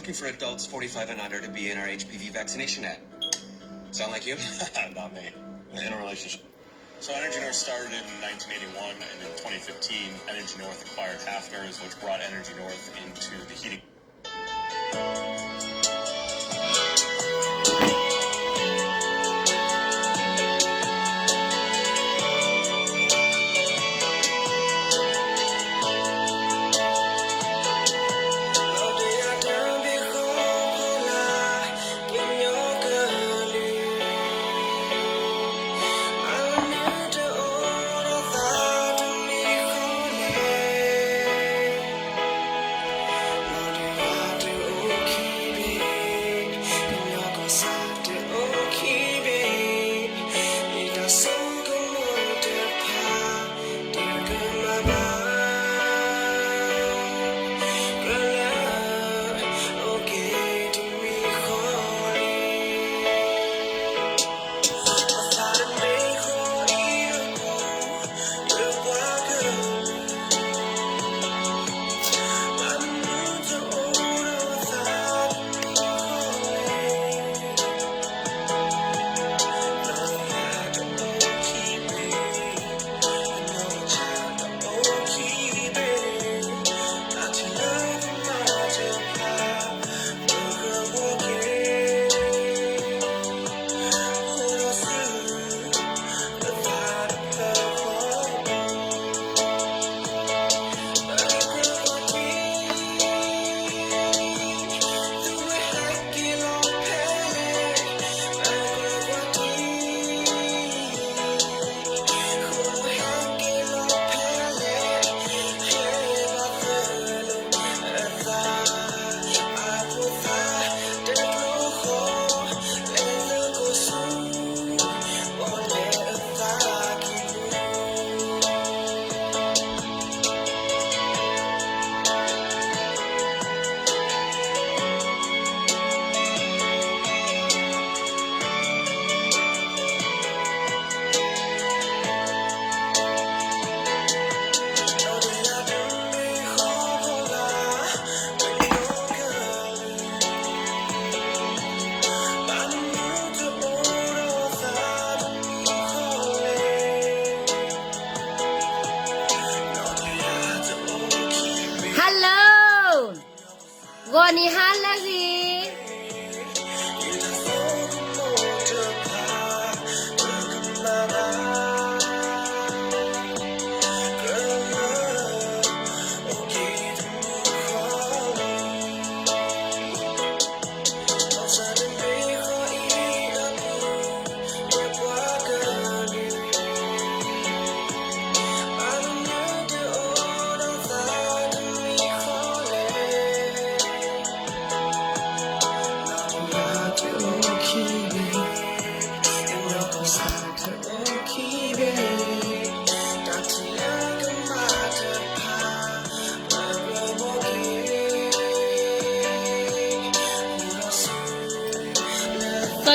Looking for adults forty-five and under to be in our H P V vaccination ad. Sound like you? Not me. In a relationship. So Energy North started in nineteen eighty-one, and in twenty fifteen, Energy North acquired Hafner's, which brought Energy North into the heating. Hello, ဂီၤနံၤဟါလၢအဂ့ၤ. သီ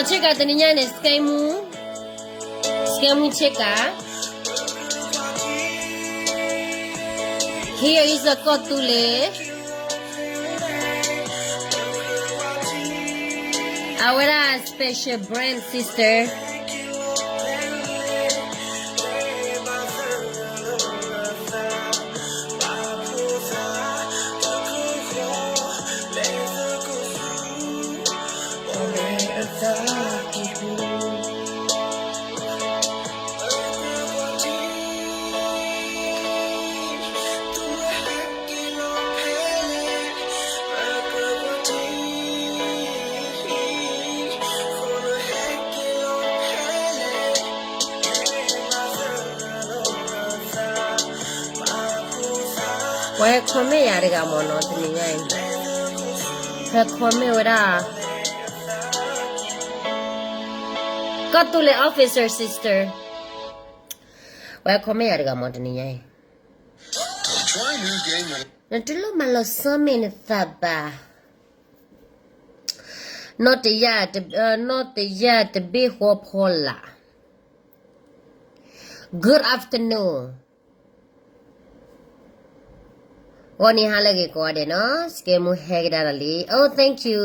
ဆ့ကၤတနံၤညါန့ၣ် စကဲမူ, စကဲမူဆ့ကၤ. ဟံးအံၤစ့ၢ်ကီးသူလ့ၤ, အဝဲဒၣ် special brand sister. Welcome ယၤတဂၤမ့ၢ်နီၤ တနံၤညါအံၤ, welcome ဝဲဒၣ် ကီၢ်သူလ့ၤ officer sister, welcome ယၤတဂၤမ့ၢ်တနံၤညါအံၤ. နတလိၣ်မၤလီၤဆီမ့ၢ်နသးဘၣ်. နီၢ်တယၢ်, နီၢ်တယၢ်တဘ့ၣ်ဃီဖီလာ်, good afternoon. ဂီၤနံၤဟါလၢအဂ့ၤကိးဂၤဒဲးနီၤ, စကဲမူဟဲကဒါဒီးလံ. Oh, thank you.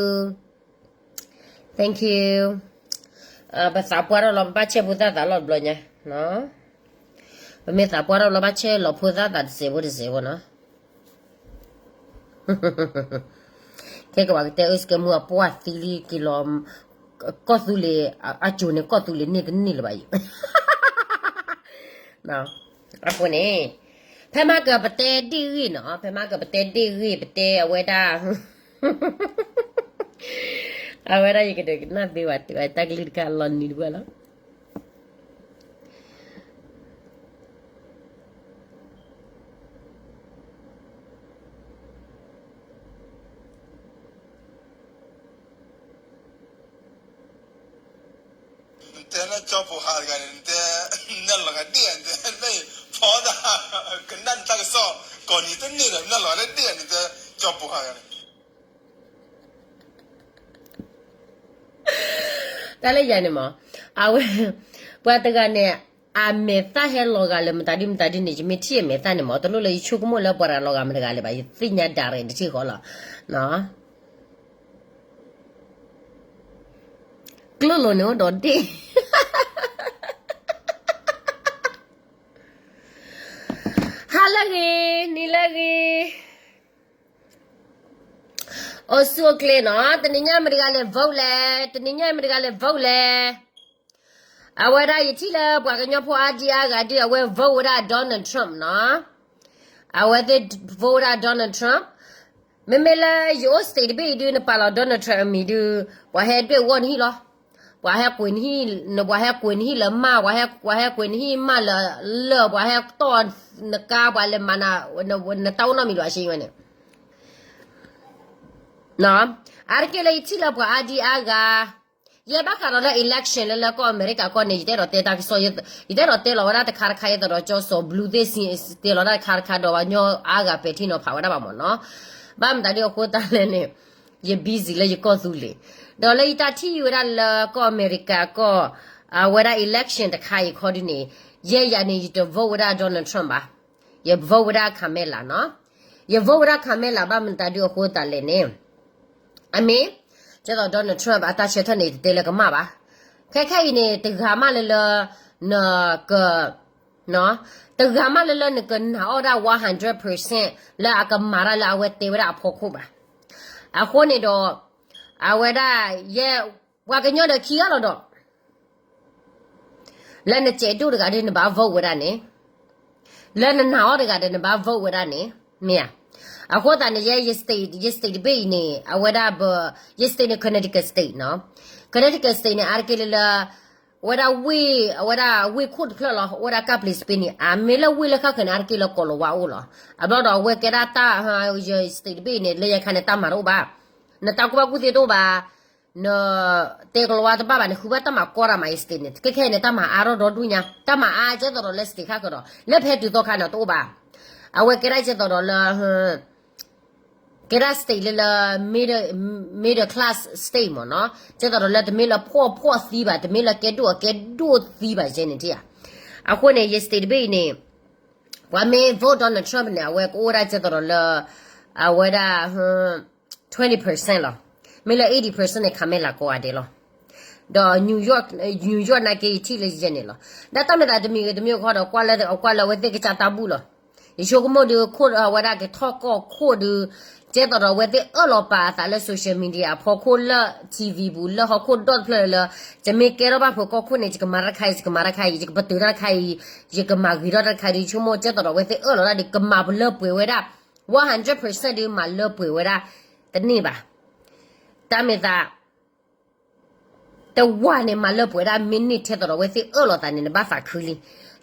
Thank you. ပသးပှၢ်ထီၣ်လီၤ ပဘၣ်ဆဲးဖိသၣ်သးလီၢ်တဘျီညါ. ပမ့ၢ်သးပှၢ်ထီၣ်လီၤ ဘၣ်ဆဲးလီၤဖိသၣ်သးတစဲးဖိတစဲးဖိနီၤ. ခဲကဘၣ်ကတဲအၢစကဲမူအပှၢ်သံလံက့ၤလီၤ, ကီၢ်သူလ့ၤ, အကၠိၤန့ၣ် ကီၢ်သူလ့ၤန့ၢ်တန့ၢ်လၢၤဘၣ်အံၤ. အဃိန့ၣ်, ဖဲမၤကပတဲဒ့ၣ်ဂ့ၢ်နီၤ, ဖဲမၤကပတဲဒ့ၣ်ဂ့ၢ် ပတဲအဝဲဒၣ်, အဝဲဒၣ်ယကဒိးကနၣ်သ့ဘၣ် တၢ်ကလုၢ်တခါလီၤနံၤတဖၣ်လီၤ. နတဲလၢကၠီပူၤဟးတဂၤန့ၣ် နတဲ, နလီၤဂာ်ဒ့ၣ်ဧါ, နတဲ, နဖီဒၣ်, ကနၣ်နတၢ်ကစီၣ်, ကိးနံၤတန့ၢ်ဒီး နလီၤဂာ်ဒ့ၣ်ဧါ, နတဲကၠီပူၤဟးတဂၤန့ၣ် တၢ်လၢယၤန့ၣ်မး, အဝဲ, ပှၤတဂၤန့ၣ်, အမဲာ်သၣ်ဟဲလီၤဂာ်လၢမတၤဒ်မတၤဒ်န့ၣ် ယမ့ၢ်ထံၣ်အမဲာ်သၣ်န့ၣ်မး တလိၣ်လၢယဆိကမိၣ်လၢပှၤတဂၤလီၤဂာ်မတဂၤလၢၤဘၣ်, ယသ့ၣ်ညါဒၣ်ရဲၣ်တထံၣ်ဃီလီၤ. ကျိၣ်လိၤန့ၣ်အိၣ်ဒီးဒ့ၣ်, ဟါလၢအဂ့ၤ, နံၤလၢအဂ့ၤ, အိၣ်ဆူၣ်အိၣ်ချ့နီၤ, တနံၤညါမတဂၤလဲၤ vote လဲၣ်, တနံၤညါမတဂၤလဲၤ vote လဲၣ်. အဝဲဒၣ်ယထံၣ်လၢပှၤကညီဖိအါဒံအါဂၤဒု အဝဲ vote ဝဲဒၣ် Donald Trump နီၤ, အဝဲသ့ၣ် vote ဝဲဒၣ် Donald Trump, မ့မ့ၢ်လၢယအိၣ် state တဘ့ၣ်အံၤဒု နပာ်လီၤ Donald Trump အမံၤဒု, ပှၤဟဲဒွဲၣ်ဝီနဟံၣ်လီၤ, ပှၤဟဲကွံာ်နဟံၣ်, ပှၤဟဲကွံာ်နဟံၣ်လၢမၢ်, ပှၤဟဲကွံာ်နဟံၣ်မၢ်လၢလၢၢ်, ပှၤဟဲတီၢ်နကါ, ပှၤလဲၤမၤနၤ, နတၢ်အိၣ်နီတမံၤလီၤ အဆ့ဝဲန့ၣ် အါတက့ၢ်လၢယထံၣ်လၢပှၤအါဒံအါဂၤ, ယဲဘၣ်ဃးဒီးလၢ election လၢလၢကီၢ်အမဲရကၤကီၢ်န့ၣ် ယတအဲၣ်ဒိးတဲတၢ်ကစီၣ်, ယတအဲၣ်ဒိးတဲလီၤဝဲဒၣ်တခါတခါ ယဲသိးဒီးကၠီစီၤဘလူးသ့ၣ်စံတဲလီၤတၢ်တခါတခါဒီး ပှၤကညီအါဂၤပဲာ်ထံနီၤဖးဝဲဒၣ်ဘၣ်မ့ၢ်နီၤ, ဘၣ်မတၤဒ်အဃိသတးလဲၣ်န့ၣ်, ယ busy လၢယကီၢ်သူလ့ၤ, ဒီးလၢယတၢ်ထံၣ်ဝဲဒၣ်လၢကီၢ်အမဲရကၤကီၢ်, အဝဲဒၣ် election တခါအံၤခီဒုန့ၣ်, ယဲယၤန့ၣ် ယတ vote ဝဲဒၣ် Donald Trump ဘၣ်. ယ vote ဝဲဒၣ် Kamala နီၤ, ယ vote ဝဲဒၣ် Kamala ဘၣ်မတၤဒ်အဃိသတးလဲၣ်န့ၣ်, အမ့ၢ်, ကဲသိး Donald Trump အတၢ်ဆၢထၢၣ်န့ၣ် တတဲလၢကမၣ်ဘၣ်. ခဲခဲအံၤန့ၣ် တဂၤမးလၢလၢ, နက, တဂၤမးလၢလၢနကနာ်အီၤဒၣ် one hundred percent လၢအကမၤတၢ်လၢအဝဲတဲဝဲဒၣ်အဖီခိၣ်ဘၣ်. အဃိန့ၣ်ဒီး, အဝဲဒၣ်, ယဲ, ပှၤကညီဒီးခံဂၤလီၤဒီး လၢနစဲးဒိၣ်တဂၤဒီးနဘၣ် vote ဝဲဒၣ်န့ၣ်, လၢနနာ်အီၤတဂၤဒီးနဘၣ် vote ဝဲဒၣ်န့ၣ်, မ့ၢ်ဧါ. အဃိသတးန့ၣ် ယဲ, ယ state တဘ့ၣ်အံၤန့ၣ် အဝဲဒၣ်ဘၣ်, ယ state န့ၣ် Connecticut State နီၤ, Connecticut State န့ၣ် အါတက့ၢ်လၢလၢ, ဝဲဒၣ်ဝ့ၢ်, အဝဲဒၣ်ဝ့ၢ်ခိၣ်တဖျၢၣ်လီၤ, အိၣ်ဝဲဒၣ်ကၢ်ပျ့ၤစပ့န့ၣ်, အမ့ၢ်လၢဝ့ၢ်လၢဃၣ်ဃၢၤန့ၣ် အါတက့ၢ်လၢကိၤလၤဝါအိၣ်လီၤ. အဘျီဒီးအဝဲကဲဒၣ်တၢ်, ယ state တဘ့ၣ်အံၤန့ၣ် လၢယခါန့ၣ် တၢ်မၤတအိၣ်ဘၣ်, နတၢ်ကူၣ်ဘၣ်ကူၣ်သ့တအိၣ်ဘၣ် နတဲကလီၤဝါတဘၣ်ဘၣ်, နဃုဘၣ်တၢ်မၤကီတၢ်မၤ state န့ၣ်, ခဲခဲအံၤန့ၣ် တၢ်မၤအါထီၣ်ဒီဒူၣ်ညါ, တၢ်မၤအါကဲသိးဒီးလၢ state ဃၣ်ဃၢၤဒီး လၢဖဲတုၤသီခါန့ၣ်တအိၣ်ဘၣ်. အဝဲကဲဒၣ်ကဲသိးဒီးလၢ, ကဲဒၣ် state လၢလၢ, middle, middle class state မ့ၢ်နီၤ, ကဲသိးဒီးလၢတမ့ၢ်လၢဖှီၣ်ဖှီၣ်သံဘၣ်, တမ့ၢ်လၢကဲဒိၣ်အကဲဒိၣ်သံဘၣ် ယဲန့ၣ်ထံၣ်ဧါ. အဃိန့ၣ် ယ state တဘ့ၣ်အံၤန့ၣ် ပှၤမ့ၢ် vote Donald Trump န့ၣ် အဝဲကအိၣ်ဝဲဒၣ်ကဲသိးဒီးလၢ, အဝဲဒၣ်, twenty percent လီၤ. မ့ၢ်လၢ eighty percent န့ၣ် Kamala ကိးဂၤဒဲးလီၤ. ဒီး New York, New York နာ်က့ ယထံၣ်လၢယဲန့ၣ်လီၤ. ဒီးတၢ်မ့ၢ်သးတမံၤဂ့ၤတမံၤဂ့ၤဃီဒီး ကွၢ်လၢ, ကွၢ်လၢအဝဲသ့ၣ်ကစၢ်တၢ်ဘူၣ်လီၤ. ယဆိကမိၣ်ဒီး ခိၣ်အဝဲဒၣ်ကထီၣ်ကီၢ်ခိၣ်ဒီး, ကဲသိးဒီးအဝဲသ့ၣ်အၢၣ်လီၤပာ်အသးလၢ social media အဖီခိၣ်လၢ TV ပူၤ လၢဟီၣ်ခိၣ်ဒီတဖျၢၣ်လၢ, ယမ့ၢ်ကဲထီၣ်ဘၣ်ဖုးကီၢ်ခိၣ်န့ၣ် ယကမၤတၢ်တခါအံၤ ယကမၤတၢ်တခါအံၤ ယကပတုာ်တၢ်တခါအံၤ, ယကမၤဂ့ၤထီၣ်တၢ်တခါအံၤ ဆိကမိၣ်ကဲသိးဒီးအဝဲသ့ၣ်အၢၣ်လီၤဒၣ်ဒီး ကမၤလၢပှဲၤဝဲဒၣ်, one hundred percent ဒီးမၤလၢပှဲၤဝဲဒၣ်, တန့ၢ်ဘၣ်. တၢ်မ့ၢ်သး တဝၤန့ၣ် မၤလၢပှဲၤဒၣ်မ့ၢ်န့ၢ်ထဲသိးဒီးအဝဲသ့ၣ်အၢၣ်လီၤသးန့ၣ် နဘၣ်သးခုလံ.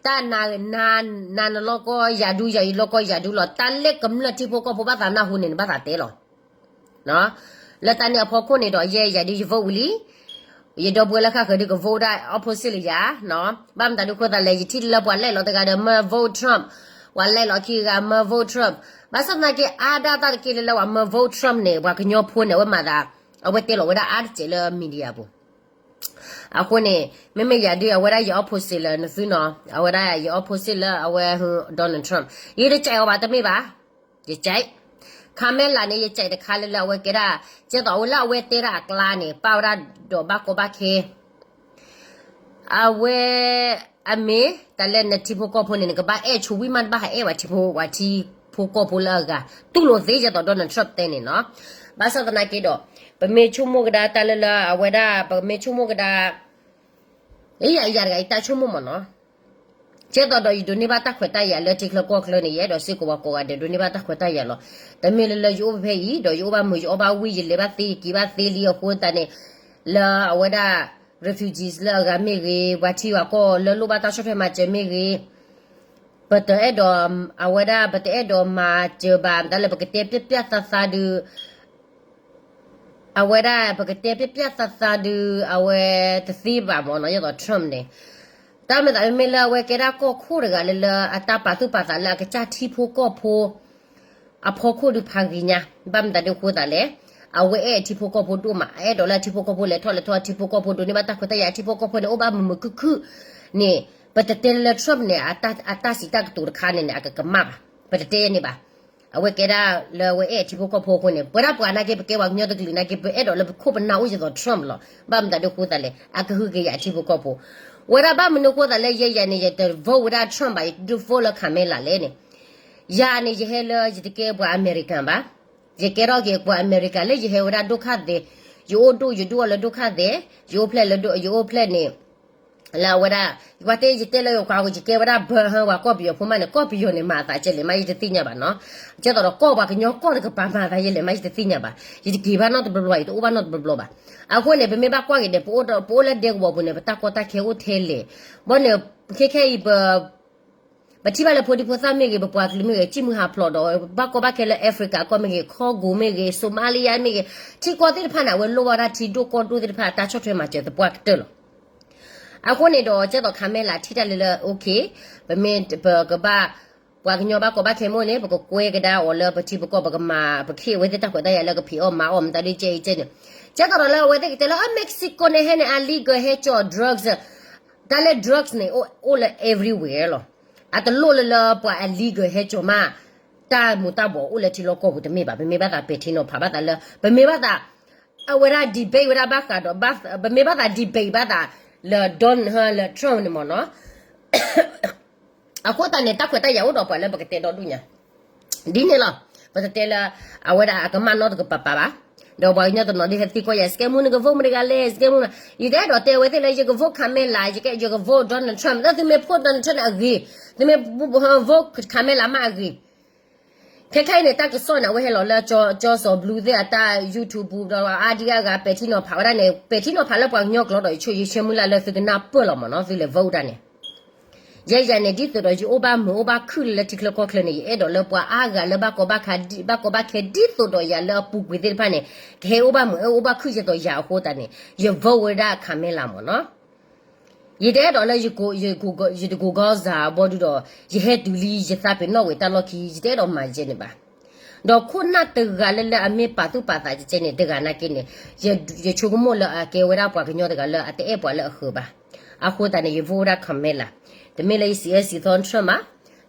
တၢ်နၤ, နၤ, နၤနလီၢ်ကီၢ်ယၤဒူ ယၤအံၤလီၢ်ကီၢ်ယၤဒူလီၤ. တၢ်လၢကမျၢၢ်ထံဖိကီၢ်ဖိဘၣ်သးနၢ်ဟူန့ၣ် နဘၣ်သးတဲလီၤ. လၢတၢ်န့ၣ်အဖီခိၣ်န့ၣ်ဒီး ယဲယၤဒု ယ vote ဝံၤလံ. ယဒီပုၢ်ဝဲၢ်လၢဃၣ်ဃၢၤဒုက vote ဒၣ် opposite လၢယၤ, ဘၣ်မတၤဒုအဃိသတးလဲၣ် ယထံၣ်လၢပှၤလဲၤလီၤတဂၤဒီး မၢ vote Trump, ပှၤလဲၤလီၤခံဂၤ မၢ vote Trump. ဘၣ်ဆၣ်သနာ်က့ အါဒၣ်တၢ်တက့ၢ်လၢလၢပှၤမၢ vote Trump န့ၣ် ပှၤကညီဖိန့ၣ် အဝဲမၤသး, အဝဲတဲလီၤဝဲဒၣ်အါတစဲးလၢ media ပူၤ. အဃိန့ၣ် မ့မ့ၢ်ယၤဒု အဝဲဒၣ်ယ opposite လၢနသုနီၤ, အဝဲဒၣ်ယ opposite လၢအဝဲ Donald Trump. ယတကြိုက်အီၤဘၣ် တမ့ၢ်ဘၣ်, ယကြိုက် Kamala န့ၣ် ယစံးတခါလၢလၢအဝဲကဲဒၣ် ကဲသိးအဝဲလၢအဝဲတဲဒၣ်အကျါန့ၣ် ပာ်ဝဲဒၣ်ဒီးဘၣ်ကီဘၣ်ခဲ အဝဲ အမ့ၢ်တၢ်လၢနထံဖိကီၢ်ဖိန့ၣ် နကဘၣ်အဲၣ်ဆိဝံၣ်မး နဘၣ်ဟးအဲၣ်ဝဲထံဖိ ဝဲထံဖိကီၢ်ဖိလၢအဂၤ တူၢ်လိာ်သ့ ကဲသိး Donald Trump တဲန့ၣ်နီၤ. ဘၣ်ဆၣ်သနာ်က့ဒီး ပမ့ၢ်ဆိကမိၣ်ကဒါတၢ်လၢလၢ အဝဲဒၣ် ပမ့ၢ်ဆိကမိၣ်ကဒါ ယၤယၤတဂၤ ယတၢ်ဆိကမိၣ်မ့ၢ်နီၤ ကဲသိးဒီးယဒိးန့ၢ်ဘၣ်တၢ်ခွဲးတၢ်ယာ်လၢထံချၢကီၢ်ချၢန့ၣ် ယအဲၣ်ဒိးစ့ၢ်ကီးပှၤကိးဂၤဒဲးဒိးန့ၢ်ဘၣ်တၢ်ခွဲးတၢ်ယာ်လီၤ. တမ့ၢ်လၢလၢယအိၣ်ဖဲအံၤ ဒီးယအိၣ်ဘၣ်မုာ် ယအီၣ်ဘၣ်ဝံၣ် ယလဲၤဘၣ်သ့ ယက့ၤဘၣ်သ့လံအဃိသတးန့ၣ် လၢအဝဲဒၣ် refugees လၢအဂၤမ့ၢ်ဂ့ၤ ပှၤထံပှၤကီၢ်လၢလိၣ်ဘၣ်တၢ်ဆီၣ်ထွဲမၤစၢၤမ့ၢ်ဂ့ၤ ပတအဲၣ်ဒိး အဝဲဒၣ် ပတအဲၣ်ဒိးမၤစၢၤဘၣ် မတၤလၢပကတဲပျၢ်ပျၢ်သးသးဒုး အဝဲဒၣ် ပကတဲပျၢ်ပျၢ်သးသးဒုး အဝဲတသ့ဘၣ်မ့ၢ်နီၤ ယဲသိး Trump န့ၣ် တၢ်မၤသးမ့မ့ၢ်လၢအဝဲကဲဒၣ်ကီၢ်ခိၣ်တဂၤလၢလၢအတၢ်ပာ်သူၣ်ပာ်သးလၢအကစၢ်ထံဖိကီၢ်ဖိ အဖီခိၣ်ဒုးဖးဂ့ၤညါ ဘၣ်မတၤဒုးအဃိသးလဲၣ် အဝဲအဲၣ်အထံဖိကီၢ်ဖိဒိၣ်မး အအဲၣ်ဒိးလၢအထံဖိကီၢ်ဖိလဲၤထီၣ်လဲၤထီၣ် အထံဖိကီၢ်ဖိဒိးန့ၢ်ဘၣ်တၢ်ခွဲးတၢ်ယာ် အထံဖိကီၢ်ဖိန့ၣ် အိၣ်ဘၣ်မုာ်မုာ်ခုၣ်ခုၣ်န့ၣ် ပတတဲလၢ Trump န့ၣ် အတၢ်စံးတၢ်ကတိၤတခါန့ၣ်န့ၣ် အကကမၣ်ဘၣ် ပတတဲန့ၣ်ဘၣ် အဝဲကဲဒၣ်လၢအဝဲအဲၣ်ထံဖိကီၢ်ဖိအဃိန့ၣ် ပဝဲဒၣ်ပှၤနာ်က့ ပကဲပှၤကညီတကလုာ်နာ်က့ ပအဲၣ်ဒိးလၢပခိၣ်ပနၢ်အိၣ်ယဲသိး Trump လီၤ. ဘၣ်မတၤဒုးအဃိသးလဲၣ် အကဟုကယာ်အထံဖိကီၢ်ဖိ ဝဲဒၣ်ဘၣ်မနုၤအဃိသးလၢယဲယၤန့ၣ် ယတ vote ဝဲဒၣ် Trump ဘၣ် ယဒုး vote လၢ Kamala လဲၣ်န့ၣ် ယၤန့ၣ် ယဟဲလၢယတကဲပှၤ American ဘၣ်. ယကဲထီၣ်က့ၤပှၤ American လၢယဟဲဝဲဒၣ်ဒိၣ်ခၣ်သဲး ယအိၣ်ဒိၣ်ယဒိၣ်အီၤလၢဒိၣ်ခၣ်သဲး ယအိၣ်ဖျဲၣ်လၢ ယအိၣ်ဖျဲၣ်န့ၣ် လၢအဝဲဒၣ် ယကွၢ်တဲယတဲလၢယကွၢ် ယကဲဝဲဒၣ်ဘၢဟၢ ပှၤကီၢ်ပယီၤဖိမးန့ၣ် ကီၢ်ပယီၤန့ၣ် မၤအသးကဲလဲၣ်မး ယတသ့ၣ်ညါဘၣ်နီၤ. ကဲသိးဒီးကီၢ်ပှၤကညီကီၢ်တကပၤမၤအသးယဲလဲၣ်မး ယတသ့ၣ်ညါဘၣ်. ယတက့ၤဘၣ်နီတဘျီဘျီ ယတအိၣ်ဘၣ်နီတဘျီဘျီဘၣ်. အဃိန့ၣ် ပမ့ၢ်ဘၣ်ကွၢ်က့ၤဒီး ပအိၣ်လၢဒဲကဝီၤပူၤန့ၣ် ပတၢ်ကီတၢ်ခဲအိၣ်ထဲလဲၣ်. ဘီန့ၣ် ခဲခဲအံၤ ပထံၣ်ဘၣ်လၢဖိဒံဖိသၣ်မ့ၢ်ဂ့ၤ ပပှၤကလုာ်မ့ၢ်ဂ့ၤ စံၣ်မုၢ်ဟးဖျိးဒီး ဘၣ်ကီဘၣ်ခဲလၢ Africa ကီၢ်မ့ၢ်ဂ့ၤ Congo မ့ၢ်ဂ့ၤ Somalia မ့ၢ်ဂ့ၤ ထံကီၢ်သ့ၣ်တဖၣ်န့ၣ် အဝဲလိၣ်ဘၣ်ဒၣ်ထံဒိၣ်ကီၢ်ဒိၣ်သ့ၣ်တဖၣ် အတၢ်ဆီၣ်ထွဲမၤစၢၤသပှၢ်ကတၢၢ်လီၤ. အဃိန့ၣ်ဒီး ကဲသိး Kamala ထံၣ်တၢ်လၢလၢ okay ပမ့ၢ်ပကဘၣ် ပှၤကညီဘၣ်ကီဘၣ်ခဲမ့ၢ်န့ၣ် ပကကွဲကဒါအီၤလၢပထံပကီၢ် ပကမၤ ပကဟ့ၣ်အဝဲသ့ၣ်တၢ်ခွဲးတၢ်ယာ်လၢကဖံးအီၣ်မၤအီၣ် မတၤဒ်ကဲအံၤကဲန့ၣ်. ကဲသိးဒီးလၢအဝဲသ့ၣ်ကတဲလၢ အ Mexico န့ၣ်ဟဲန့ၣ် အ legal ဟဲကၠီ drugs တၢ်လၢ drugs န့ၣ် အိၣ်လၢ everywhere လီၤ. အတလိၣ်လၢလၢပှၤ illegal ဟဲကၠီမး တၢ်မူၤတၢ်ဘှီးအိၣ်လၢထံလီၢ်ကီၢ်ပူၤတမ့ၢ်ဘၣ်. ပမ့ၢ်ဘၣ်သးပဲာ်ထံနီၤဖးဘၣ်သးလၢ ပမ့ၢ်ဘၣ်သး အဝဲဒၣ် debate ဝဲဒၣ်ဘၣ်ဃးဒီး ပမ့ၢ်ဘၣ်သး debate ဘၣ်သးလၢ Don လၢ Trump န့ၣ်မ့ၢ်နီၤ. အဃိသတးန့ၣ် တၢ်ခွဲးတၢ်ယာ်အိၣ်ဒီးပှၤလၢပကတဲဒီဒူၣ်ညါ ဒ်န့ၣ်လီၤ. ပတတဲလၢ အဝဲဒၣ်အကမၣ်နီတကပၤပၤဘၣ်. ဒီးပှၤကညီတနီၤဒ်ဟဲသံကွၢ်ယၤ စကဲမူ နက vote မတဂၤလဲၣ် စကဲမူ ယတအဲၣ်ဒိးတဲအဝဲသ့ၣ်လၢ ယက vote Kamala ယက ယက vote Donald Trump လၢသုမ့ၢ် vote Donald Trump န့ၣ်အဂ့ၤ, သုမ့ၢ် vote Kamala မးအဂ့ၤ. ခဲခဲအံၤန့ၣ် တၢ်ကစီၣ်န့ၣ် အဝဲဟဲလီၤလၢ ကၠီစီၤဘျူးသ့ၣ်အတၢ် YouTube ပူၤဒီးအါဒံအါဂၤပဲာ်ထံနီၤဖးဝဲဒၣ်န့ၣ် ပဲာ်ထံနီၤဖးလၢပှၤကညီကျိာ်ဒီး ယဆိယဆၢမုၢ်လၢ်လၢသုကနၢ်ပၢၢ်လီၤမ့ၢ်နီၤ သုလဲၤ vote ဒၣ်န့ၣ် ယဲယၤန့ၣ် ဒ်သိးဒီးယအိၣ်ဘၣ်မုာ်အိၣ်ဘၣ်ခုၣ်လၢလၢထံချၢကီၢ်ချၢန့ၣ် ယအဲၣ်ဒိးလၢပှၤအါဂၤလၢဘၣ်ကီဘၣ်ခဲ ဘၣ်ကီဘၣ်ခဲဒ်သိးဒီးယၤလၢအပူၤကွံာ်သ့ၣ်တဖၣ်န့ၣ် ကဟဲအိၣ်ဘၣ်မုာ်အိၣ်ဘၣ်ခုၣ်ယဲသိးယၤအဃိသတးန့ၣ် ယ vote ဝဲဒၣ် Kamala မ့ၢ်နီၤ. ယတအဲၣ်ဒိးလၢ ယတကိးဂီၢ်စၢ်အဘီဒုဒီး ယဟဲတုၤလံ ယသးပ့ၤနီၣ်ဝဲတၢ်လီၢ်ခံ ယတအဲၣ်ဒိးမၤယဲန့ၣ်ဘၣ်. ဒီးခိၣ်နၢ်တဂၤလၢလၢအမ့ၢ်ပာ်သူၣ်ပာ်သးကဲန့ၣ် တဂၤနာ်က့န့ၣ် ယဆိကမိၣ်လၢအကဲဝဲဒၣ်ပှၤကညီတဂၤလၢအတအဲၣ်ပှၤလၢအဃၢၤဘၣ်. အဃိသတးန့ၣ် ယ vote ဝဲဒၣ် Kamala တမ့ၢ်လၢယစံးအၢစံးသီ Trump မး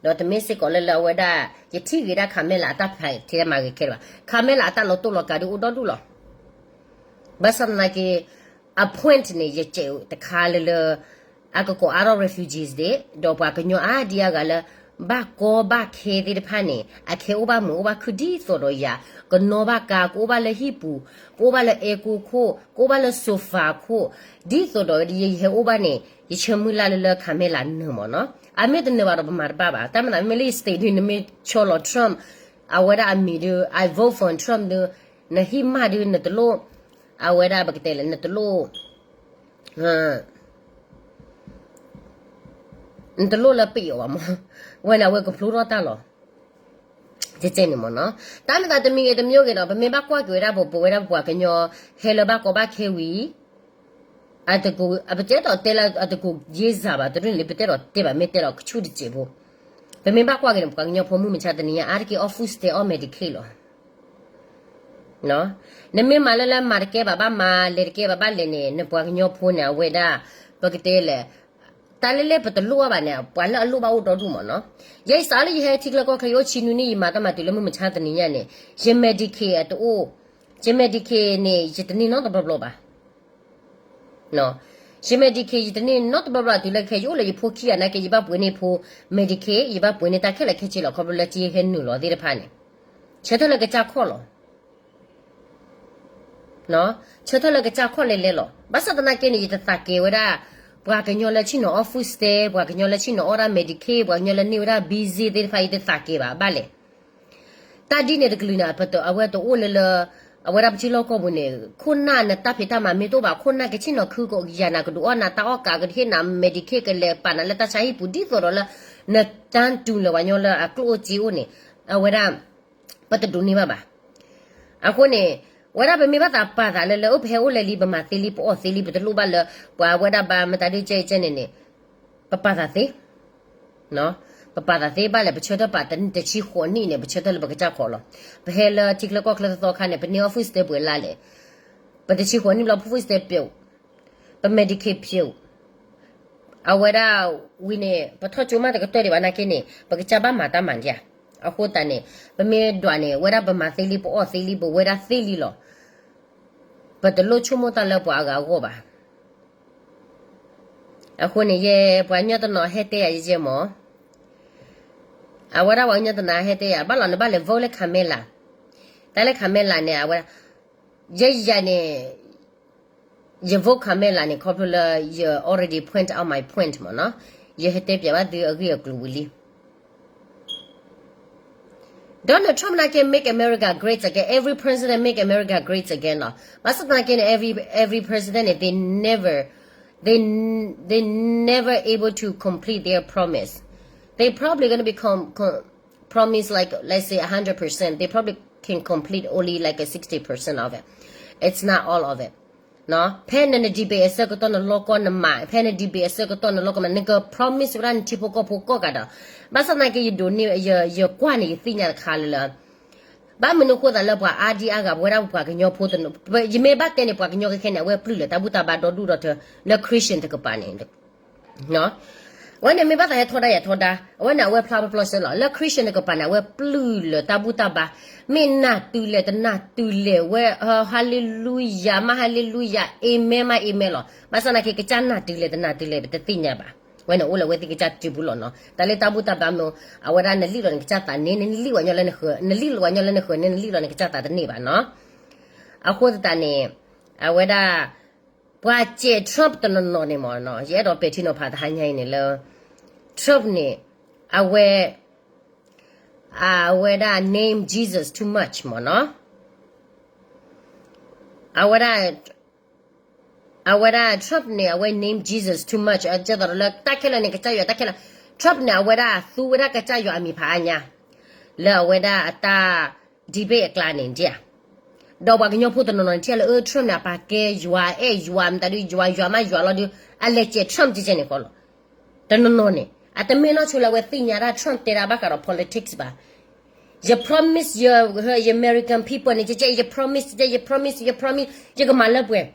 ဒီးတမ့ၢ်စ့ၢ်ကီးလၢလၢအဝဲဒၣ် ယထံၣ်ဂ့ၤဒၣ် Kamala အတၢ်ဖးထဲမၤဂ့ၤခဲလၢာ်ဘၣ်. Kamala အတၢ်လီၤတိၢ်လီၤကးဒုးအိၣ်ဒီဒူၣ်လီၤ. ဘၣ်ဆၣ်သနာ်က့ အ point န့ၣ် ယစဲးတခါလၢလၢ အကကိးအါထီၣ် refugees ဒၣ် ဒီးပှၤကညီအါဒံအါဂၤလၢ ဘၣ်ကီဘၣ်ခဲသ့ၣ်တဖၣ်န့ၣ် အကဟဲအိၣ်ဘၣ်မုာ်အိၣ်ဘၣ်ခုၣ်ဒ်သိးဒီးယၤ ကနီၤဘၣ်ကါ ကအိၣ်ဘၣ်လၢဟံၣ်ပူၤ ကအိၣ်ဘၣ်လၢအဲကိခိၣ် ကအိၣ်ဘၣ်လၢ sofa ခိၣ် ဒ်သိးဒီးယဟဲအိၣ်ဘၣ်န့ၣ် ယဆၢမုၢ်လၢ်လၢလၢ Kamala နၢၤမ့ၢ်နီၤ. အမ့ၢ်တနၢၤဘၣ်ဒီးပမၤတဘၣ်ဘၣ်. တၢ်မၤသးမ့မ့ၢ်လၢ state ဒုး နမ့ၢ်ဆီလီၤ Trump အဝဲဒၣ်အမံၤဒုး I vote for Trump ဒုး နဟံၣ်မၢ်ဒုး နတလိၣ် အဝဲဒၣ်ပကတဲလဲၣ် နတလိၣ် နတလိၣ်လၢပ့ၤအီၤဘၣ်မ့ၢ် ဝဲန့ၣ်အဝဲကဖျိထီၣ်တၢ်လီၤ. ကဲန့ၣ်မ့ၢ်နီၤ တၢ်မၤသးတမံၤဂ့ၤတမံၤဂ့ၤဒီး ပမ့ၢ်ဘၣ်ကွၢ်က့ၤဝဲဒၣ်ပပဝဲဒၣ်ပပှၤကညီ ဟဲလၢဘၣ်ကီဘၣ်ခဲဝံၤ အတကိး ပတဲဒီးတဲလၢအတကိးယ့ၢ်စၢ်ဘၣ် တရူၢ်န့ၣ် ပတဲဒီးတဲဘၣ်မ့ၢ်တဲဒီးကဆူၣ်တစဲးဖိ ပမ့ၢ်ဘၣ်ကွၢ်က့ၤန့ၣ် ပပှၤကညီဖိမုၢ်မဆါတနံၤညါ အါတက့ၢ်အီၣ် food stamp အီၣ် Medicaid လီၤ. နမ့ၢ်မၤလၢလၢမၤတကဲဘၣ်ဘၣ်မၤ လဲၤတကဲဘၣ်ဘၣ်လဲၤန့ၣ် နပှၤကညီဖိန့ၣ် အဝဲဒၣ် ပကတဲလဲၣ် တၢ်လၢလဲၣ်ပတလိၣ်အါဘၣ်န့ၣ် ပှၤလၢအလိၣ်ဘၣ်အိၣ်ဒီဒူၣ်မးနီၤ. ယဲယစးလၢယဟဲထံချၢကီၢ်ချၢ ယအိၣ်ဆံနွံနံၣ် ယမၤတၢ်မၤတုၤလၢမုၢ်မဆါတနံၤညါန့ၣ် ယ Medicaid အတအိၣ်, ယ Medicaid န့ၣ် ယတန့ၢ်နီတဘျီဘျီဘၣ်. ယ Medicaid ယတန့ၢ်နီတဘျီဘျီ တုၤလၢခဲ ယအိၣ်လၢယဖိခံဂၤနာ်က့ ယဘၣ်ပှ့ၤန့ၢ်ဖိ Medicaid ယဘၣ်ပှ့ၤန့ၢ်တၢ်ခဲလၢာ်ခဲဆ့လီၤ ခီဖျိလၢကဟဲနုာ်လီၤသ့ၣ်တဖၣ်န့ၣ် ဆၢထၢၣ်လၢကစၢ်ခီၣ်လီၤ. ဆၢထၢၣ်လၢကစၢ်ခီၣ်လဲၤလဲၤလီၤ. ဘၣ်ဆၣ်သနာ်က့န့ၣ် ယတသးကဲၤဝဲဒၣ် ပှၤကညီလၢဆ့ၣ်နီၤအီၣ် food stamp, ပှၤကညီလၢဆ့ၣ်နီၤအီၣ်ဒၣ် Medicaid, ပှၤကညီလၢန့ၢ်ဝဲဒၣ် busy သ့ၣ်တဖၣ် ယတသးကဲၤဘၣ် ဘၣ်လဲၣ်. တၢ်ဒ်န့ၣ်တကလုာ်န့ၣ် အဝဲတအိၣ်လၢလၢ အဝဲဒၣ်ပထံလီၢ်ကီၢ်ပူၤန့ၣ် ခိၣ်နၢ်နတၢ်ဖံးတၢ်မၤမ့ၢ်တအိၣ်ဘၣ် ခိၣ်နၢ်ကဆ့ၣ်နီၤခုကယၤနၤ ကဒုးအီၣ်နၤတၢ်အီၣ်ကး ကဟ့ၣ်နၤ Medicaid ကလဲၤပာ်နၤလၢတၢ်ဆါဟံၣ်ပူၤ ဒ်သိးဒီးလၢ နတၢ်တူၢ်လၢပှၤကညီလၢအကျိၣ်အိၣ်စ့အိၣ်န့ၣ် အဝဲဒၣ် ပတဒိးန့ၢ်ဘၣ်ဘၣ်. အဃိန့ၣ် ဝဲဒၣ်ပမ့ၢ်ဘၣ်သးပာ်သးလၢလၢ အိၣ် ပဟဲအိၣ်လဲၤလံ ပမၤသ့လံ ပအီၣ်သ့လံ ပတလိၣ်ဘၣ်လၢ ပှၤဝဲဒၣ်ဘၣ်မတၤဒ်ကဲကဲန့ၣ်န့ၣ် ပပာ်သးသ့ ပပာ်သးသ့ဘၣ်လဲၣ် ပဆၢထၢၣ်ပာ်တဆံဃိးနံၣ်န့ၣ် ပဆၢထၢၣ်လၢပကစၢ်ခီၣ်လီၤ. ပဟဲလၢထံချၢကီၢ်ချၢသီသီခါန့ၣ် ပန့ၢ်အီၣ် food stamp ပှဲၤလါလဲၣ်. ပတဆံဃိးနံၣ်ဘျီ food stamp ပှဲၤ ပ Medicaid ပှဲၤ အဝဲဒၣ်ဝံၤန့ၣ် ပထီၣ်ကၠိမးတကတၢၢ်ဒံးဘၣ်နာ်က့န့ၣ် ပကစၢ်ဘၣ်မၤတၢ်မၤဒံးဧါ. အဃိသတးန့ၣ် ပမ့ၢ်ဒွးန့ၣ် ဝဲဒၣ်ပမၤသ့လံ ပအီၣ်သ့လံ ပဝဲဒၣ်သ့လံလီၤ. ပတလိၣ်ဆိကမိၣ်တၢ်လၢပှၤအဂၤအဂီၢ်ဘၣ်. အဃိန့ၣ် ယဲပှၤကညီတနီၤဟဲတဲယၤယဲမး, အဝဲဒၣ်ပှၤကညီတနီၤဟဲတဲယၤ ဘၣ်လီၤနဘၣ်လဲၤ vote လၢ Kamala, တၢ်လၢ Kamala န့ၣ် အဝဲ ယဲယၤန့ၣ် ယ vote Kamala န့ၣ် ခီဖျိလၢယ already point out my point မ့ၢ်နီၤ, ယဟဲတဲပၠးဘၣ်သုအဂ့ၢ်အကျိၤဝံၤလံ. Donald Trump နာ်က့ make America great again, every president make America great again လီၤ. ဘၣ်ဆၣ်သနာ်က့န့ၣ် every every president န့ၣ် they never they they never able to complete their promise. They probably gonna be com com promise like, let's say, a hundred percent, they probably can complete only like a sixty percent of it. It's not all of it. ဖဲနန debate အဆၢကတီၢ်နလီကီနမၤ ဖဲန debate အဆၢကတီၢ်နလီကီမၤ နက promise ဝဲဒၣ်နထံဖိကီၢ်ဖိကိးဂၤဒီး, ဘၣ်ဆၣ်သနာ်က့ ယဒိးန့ၢ် ယကွၢ်န့ၣ် ယသ့ၣ်ညါတခါလၢလၢ ဘၣ်မနုၤဃိသးလၢပှၤအါဒံအါဂၤ ပဝဲဒၣ်ပှၤကညီဖိတနီၤ, ယမ့ၢ်ဘၣ်တဲန့ၣ် ပှၤကညီခဲခဲန့ၣ် အဝဲပျုၢ်လၢတၢ်ဘူၣ်တၢ်ဘါဒီဒူၣ်ဒီထၢ လၢ Christian တကပၤန့ၣ် အဝဲန့ၣ်မ့ၢ်ဘၣ်သးဟဲထီဒါယၤထီဒါ, အဝဲန့ၣ်အဝဲဖျါပျီဆၢလီၤ. လၢ Christian တကပၤန့ၣ် အဝဲပျုၢ်လၢတၢ်ဘူၣ်တၢ်ဘါ, မ့ၢ်နၢ်တုၤလဲၣ်တနၢ်တုၤလဲၣ်ဝဲ, hallelujah မး hallelujah, amen မး amen လီၤ. ဘၣ်ဆၣ်သနာ်က့ ကစၢ်နၢ်တုၤလဲၣ်တနၢ်တုၤလဲၣ် ပတသ့ၣ်ညါဘၣ်. ဝဲန့ၣ်အိၣ်လၢအဝဲသ့ၣ်ကစၢ်စုပူၤလီၤနီၤ. တၢ်လၢတၢ်ဘူၣ်တၢ်ဘါမ့ၢ် အဝဲဒၣ်နလံၣ်လီၤနကစၢ်သးန့ၣ်, နလံၣ်ဝဲညီလၢနဃၢၤ, နလံၣ်ဝဲညီလၢနဃၢၤန့ၣ် နလံၣ်လီၤနကစၢ်သးတန့ၢ်ဘၣ်နီၤ. အဃိသတးန့ၣ် အဝဲဒၣ် ပှၤစဲး Trump တနီၤနီၤန့ၣ်မ့ၢ်နီၤ, ယအဲၣ်ဒိးပဲာ်ထံနီၤဖးတဟါညါအံၤန့ၣ်လၢ Trump န့ၣ် အဝဲ အဝဲဒၣ် name Jesus too much မ့ၢ်နီၤ. အဝဲဒၣ် အဝဲဒၣ် Trump န့ၣ် အဝဲ name Jesus too much အကဲသိးလၢတၢ်ခဲလၢာ်န့ၣ် ကစၢ်ယွၤတၢ်ခဲလၢာ်, Trump န့ၣ် အဝဲဒၣ်သူဝဲဒၣ်ကစၢ်ယွၤအမံၤဖးအါညါ လၢအဝဲဒၣ်အတၢ် debate အကျါန့ၣ်ဒ်ဧါ. ဒီးပှၤကညီဖိတနီၤနီၤန့ၣ် ထံၣ်လၢအၢ Trump န့ၣ် အပာ်ကဲယွၤအဲၣ်ယွၤ မတၤဒုးယွၤ ယွၤမးယွၤလီၤဒုး အလဲၤစဲး Trump ကကဲန့ၣ်ဃီလီၤ. တနီၤနီၤန့ၣ် အတမ့ၢ်နီၢ်ဆိလၢအဝဲသ့ၣ်ညါဒၣ် Trump တဲဒၣ်ဘၣ်ဃးဒီး politics ဘၣ်. ယ promise ယ ယ American people န့ၣ် ယ promise ယ promise ယ promise ယကမၤလၢပှဲၤ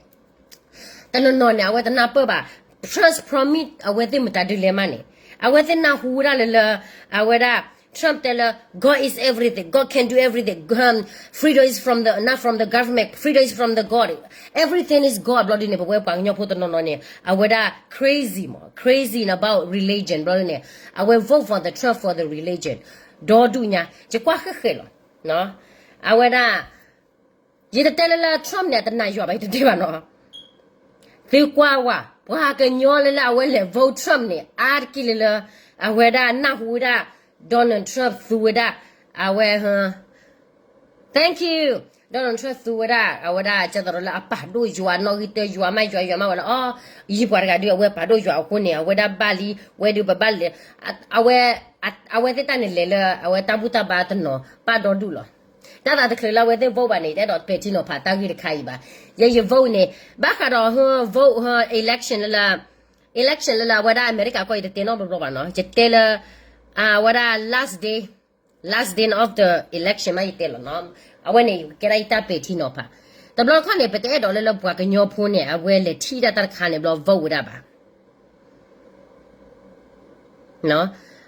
တနီၤနီၤန့ၣ် အဝဲတနၢ်ပၢၢ်ဘၣ် Trump promise အဝဲသ့ၣ်မတၤဒုးလဲၤမးန့ၣ် အဝဲသ့ၣ်နၢ်ဟူဝဲဒၣ်လၢလၢ အဝဲဒၣ် Trump တဲလၢ God is everything, God can do everything, freedom is from the, not from the government, freedom is from the God, everything is God ဘျီဒ်န့ၣ် ပဝဲပှၤကညီဖိတနီၤနီၤန့ၣ် အဝဲဒၣ် crazy မး crazy about religion ဘျီဒ်န့ၣ် အဝဲ vote for the Trump for the religion ဒီဒူၣ်ညါ ယကွၢ်ဃဲးဃဲးလီၤ. အဝဲဒၣ် ယတတဲလၢလၢ Trump န့ၣ် အတနာ်ယွၤဘၣ် ယတတဲဘၣ်နီၤ. သုကွၢ်ဝဲ ပှၤကညီလၢလၢအဝဲလဲၤ vote Trump န့ၣ် အါတက့ၢ်လၢလၢ အဝဲဒၣ်နၢ်ဟူဝဲဒၣ် Donald Trump သူဝဲဒၣ် အဝဲ thank you Donald Trump သူဝဲဒၣ် အဝဲဒၣ်ကဲသိးဒီးလၢအပာ်ဒိၣ်ယွၤ နီၣ်ဂံၢ်တၢယွၤမး ယွၤယွၤမးဝဲလၢ အီ ယံၤပှၤတဂၤဒုး အဝဲပာ်ဒိၣ်ယွၤအဃိန့ၣ် အဝဲဒၣ်ဘၣ်လံ ဝဲဒုးပဘၣ်လဲၤ အဝဲ အဝဲသ့ၣ်တၢ်န့ၣ်လဲၤလၢ အဝဲတၢ်ဘူၣ်တၢ်ဘါတနီၤ ပာ်ဒီဒူၣ်လီၤ. တၢ်သးတချုးလၢအဝဲသ့ၣ် vote ဘၣ်န့ၣ် တအဲၣ်ဒိးပဲာ်ထံနီၤဖးတၢ်ဂ့ၢ်တခါအံၤဘၣ်. ယဲယ vote န့ၣ် ဘၣ်ဃးဒီး vote election လၢ election လၢလၢအဝဲဒၣ်အမဲရကၤကီၢ် ယတတဲနီတဘျီဘၣ်နီၤ. ယတဲလၢ အဝဲဒၣ် last day, last day of the election မးယတဲလီၤနီၤ. အဝဲန့ၣ် ကဲဒၣ်ယတၢ်ပဲာ်ထံနီၤဖး. တဘျီခီန့ၣ် ပတအဲၣ်ဒိးလၢလၢပှၤကညီဖိန့ၣ် အဝဲလဲၤထံၣ်ဒၣ်တၢ်တခါန့ၣ်ဘျီ vote ဝဲဒၣ်ဘၣ်.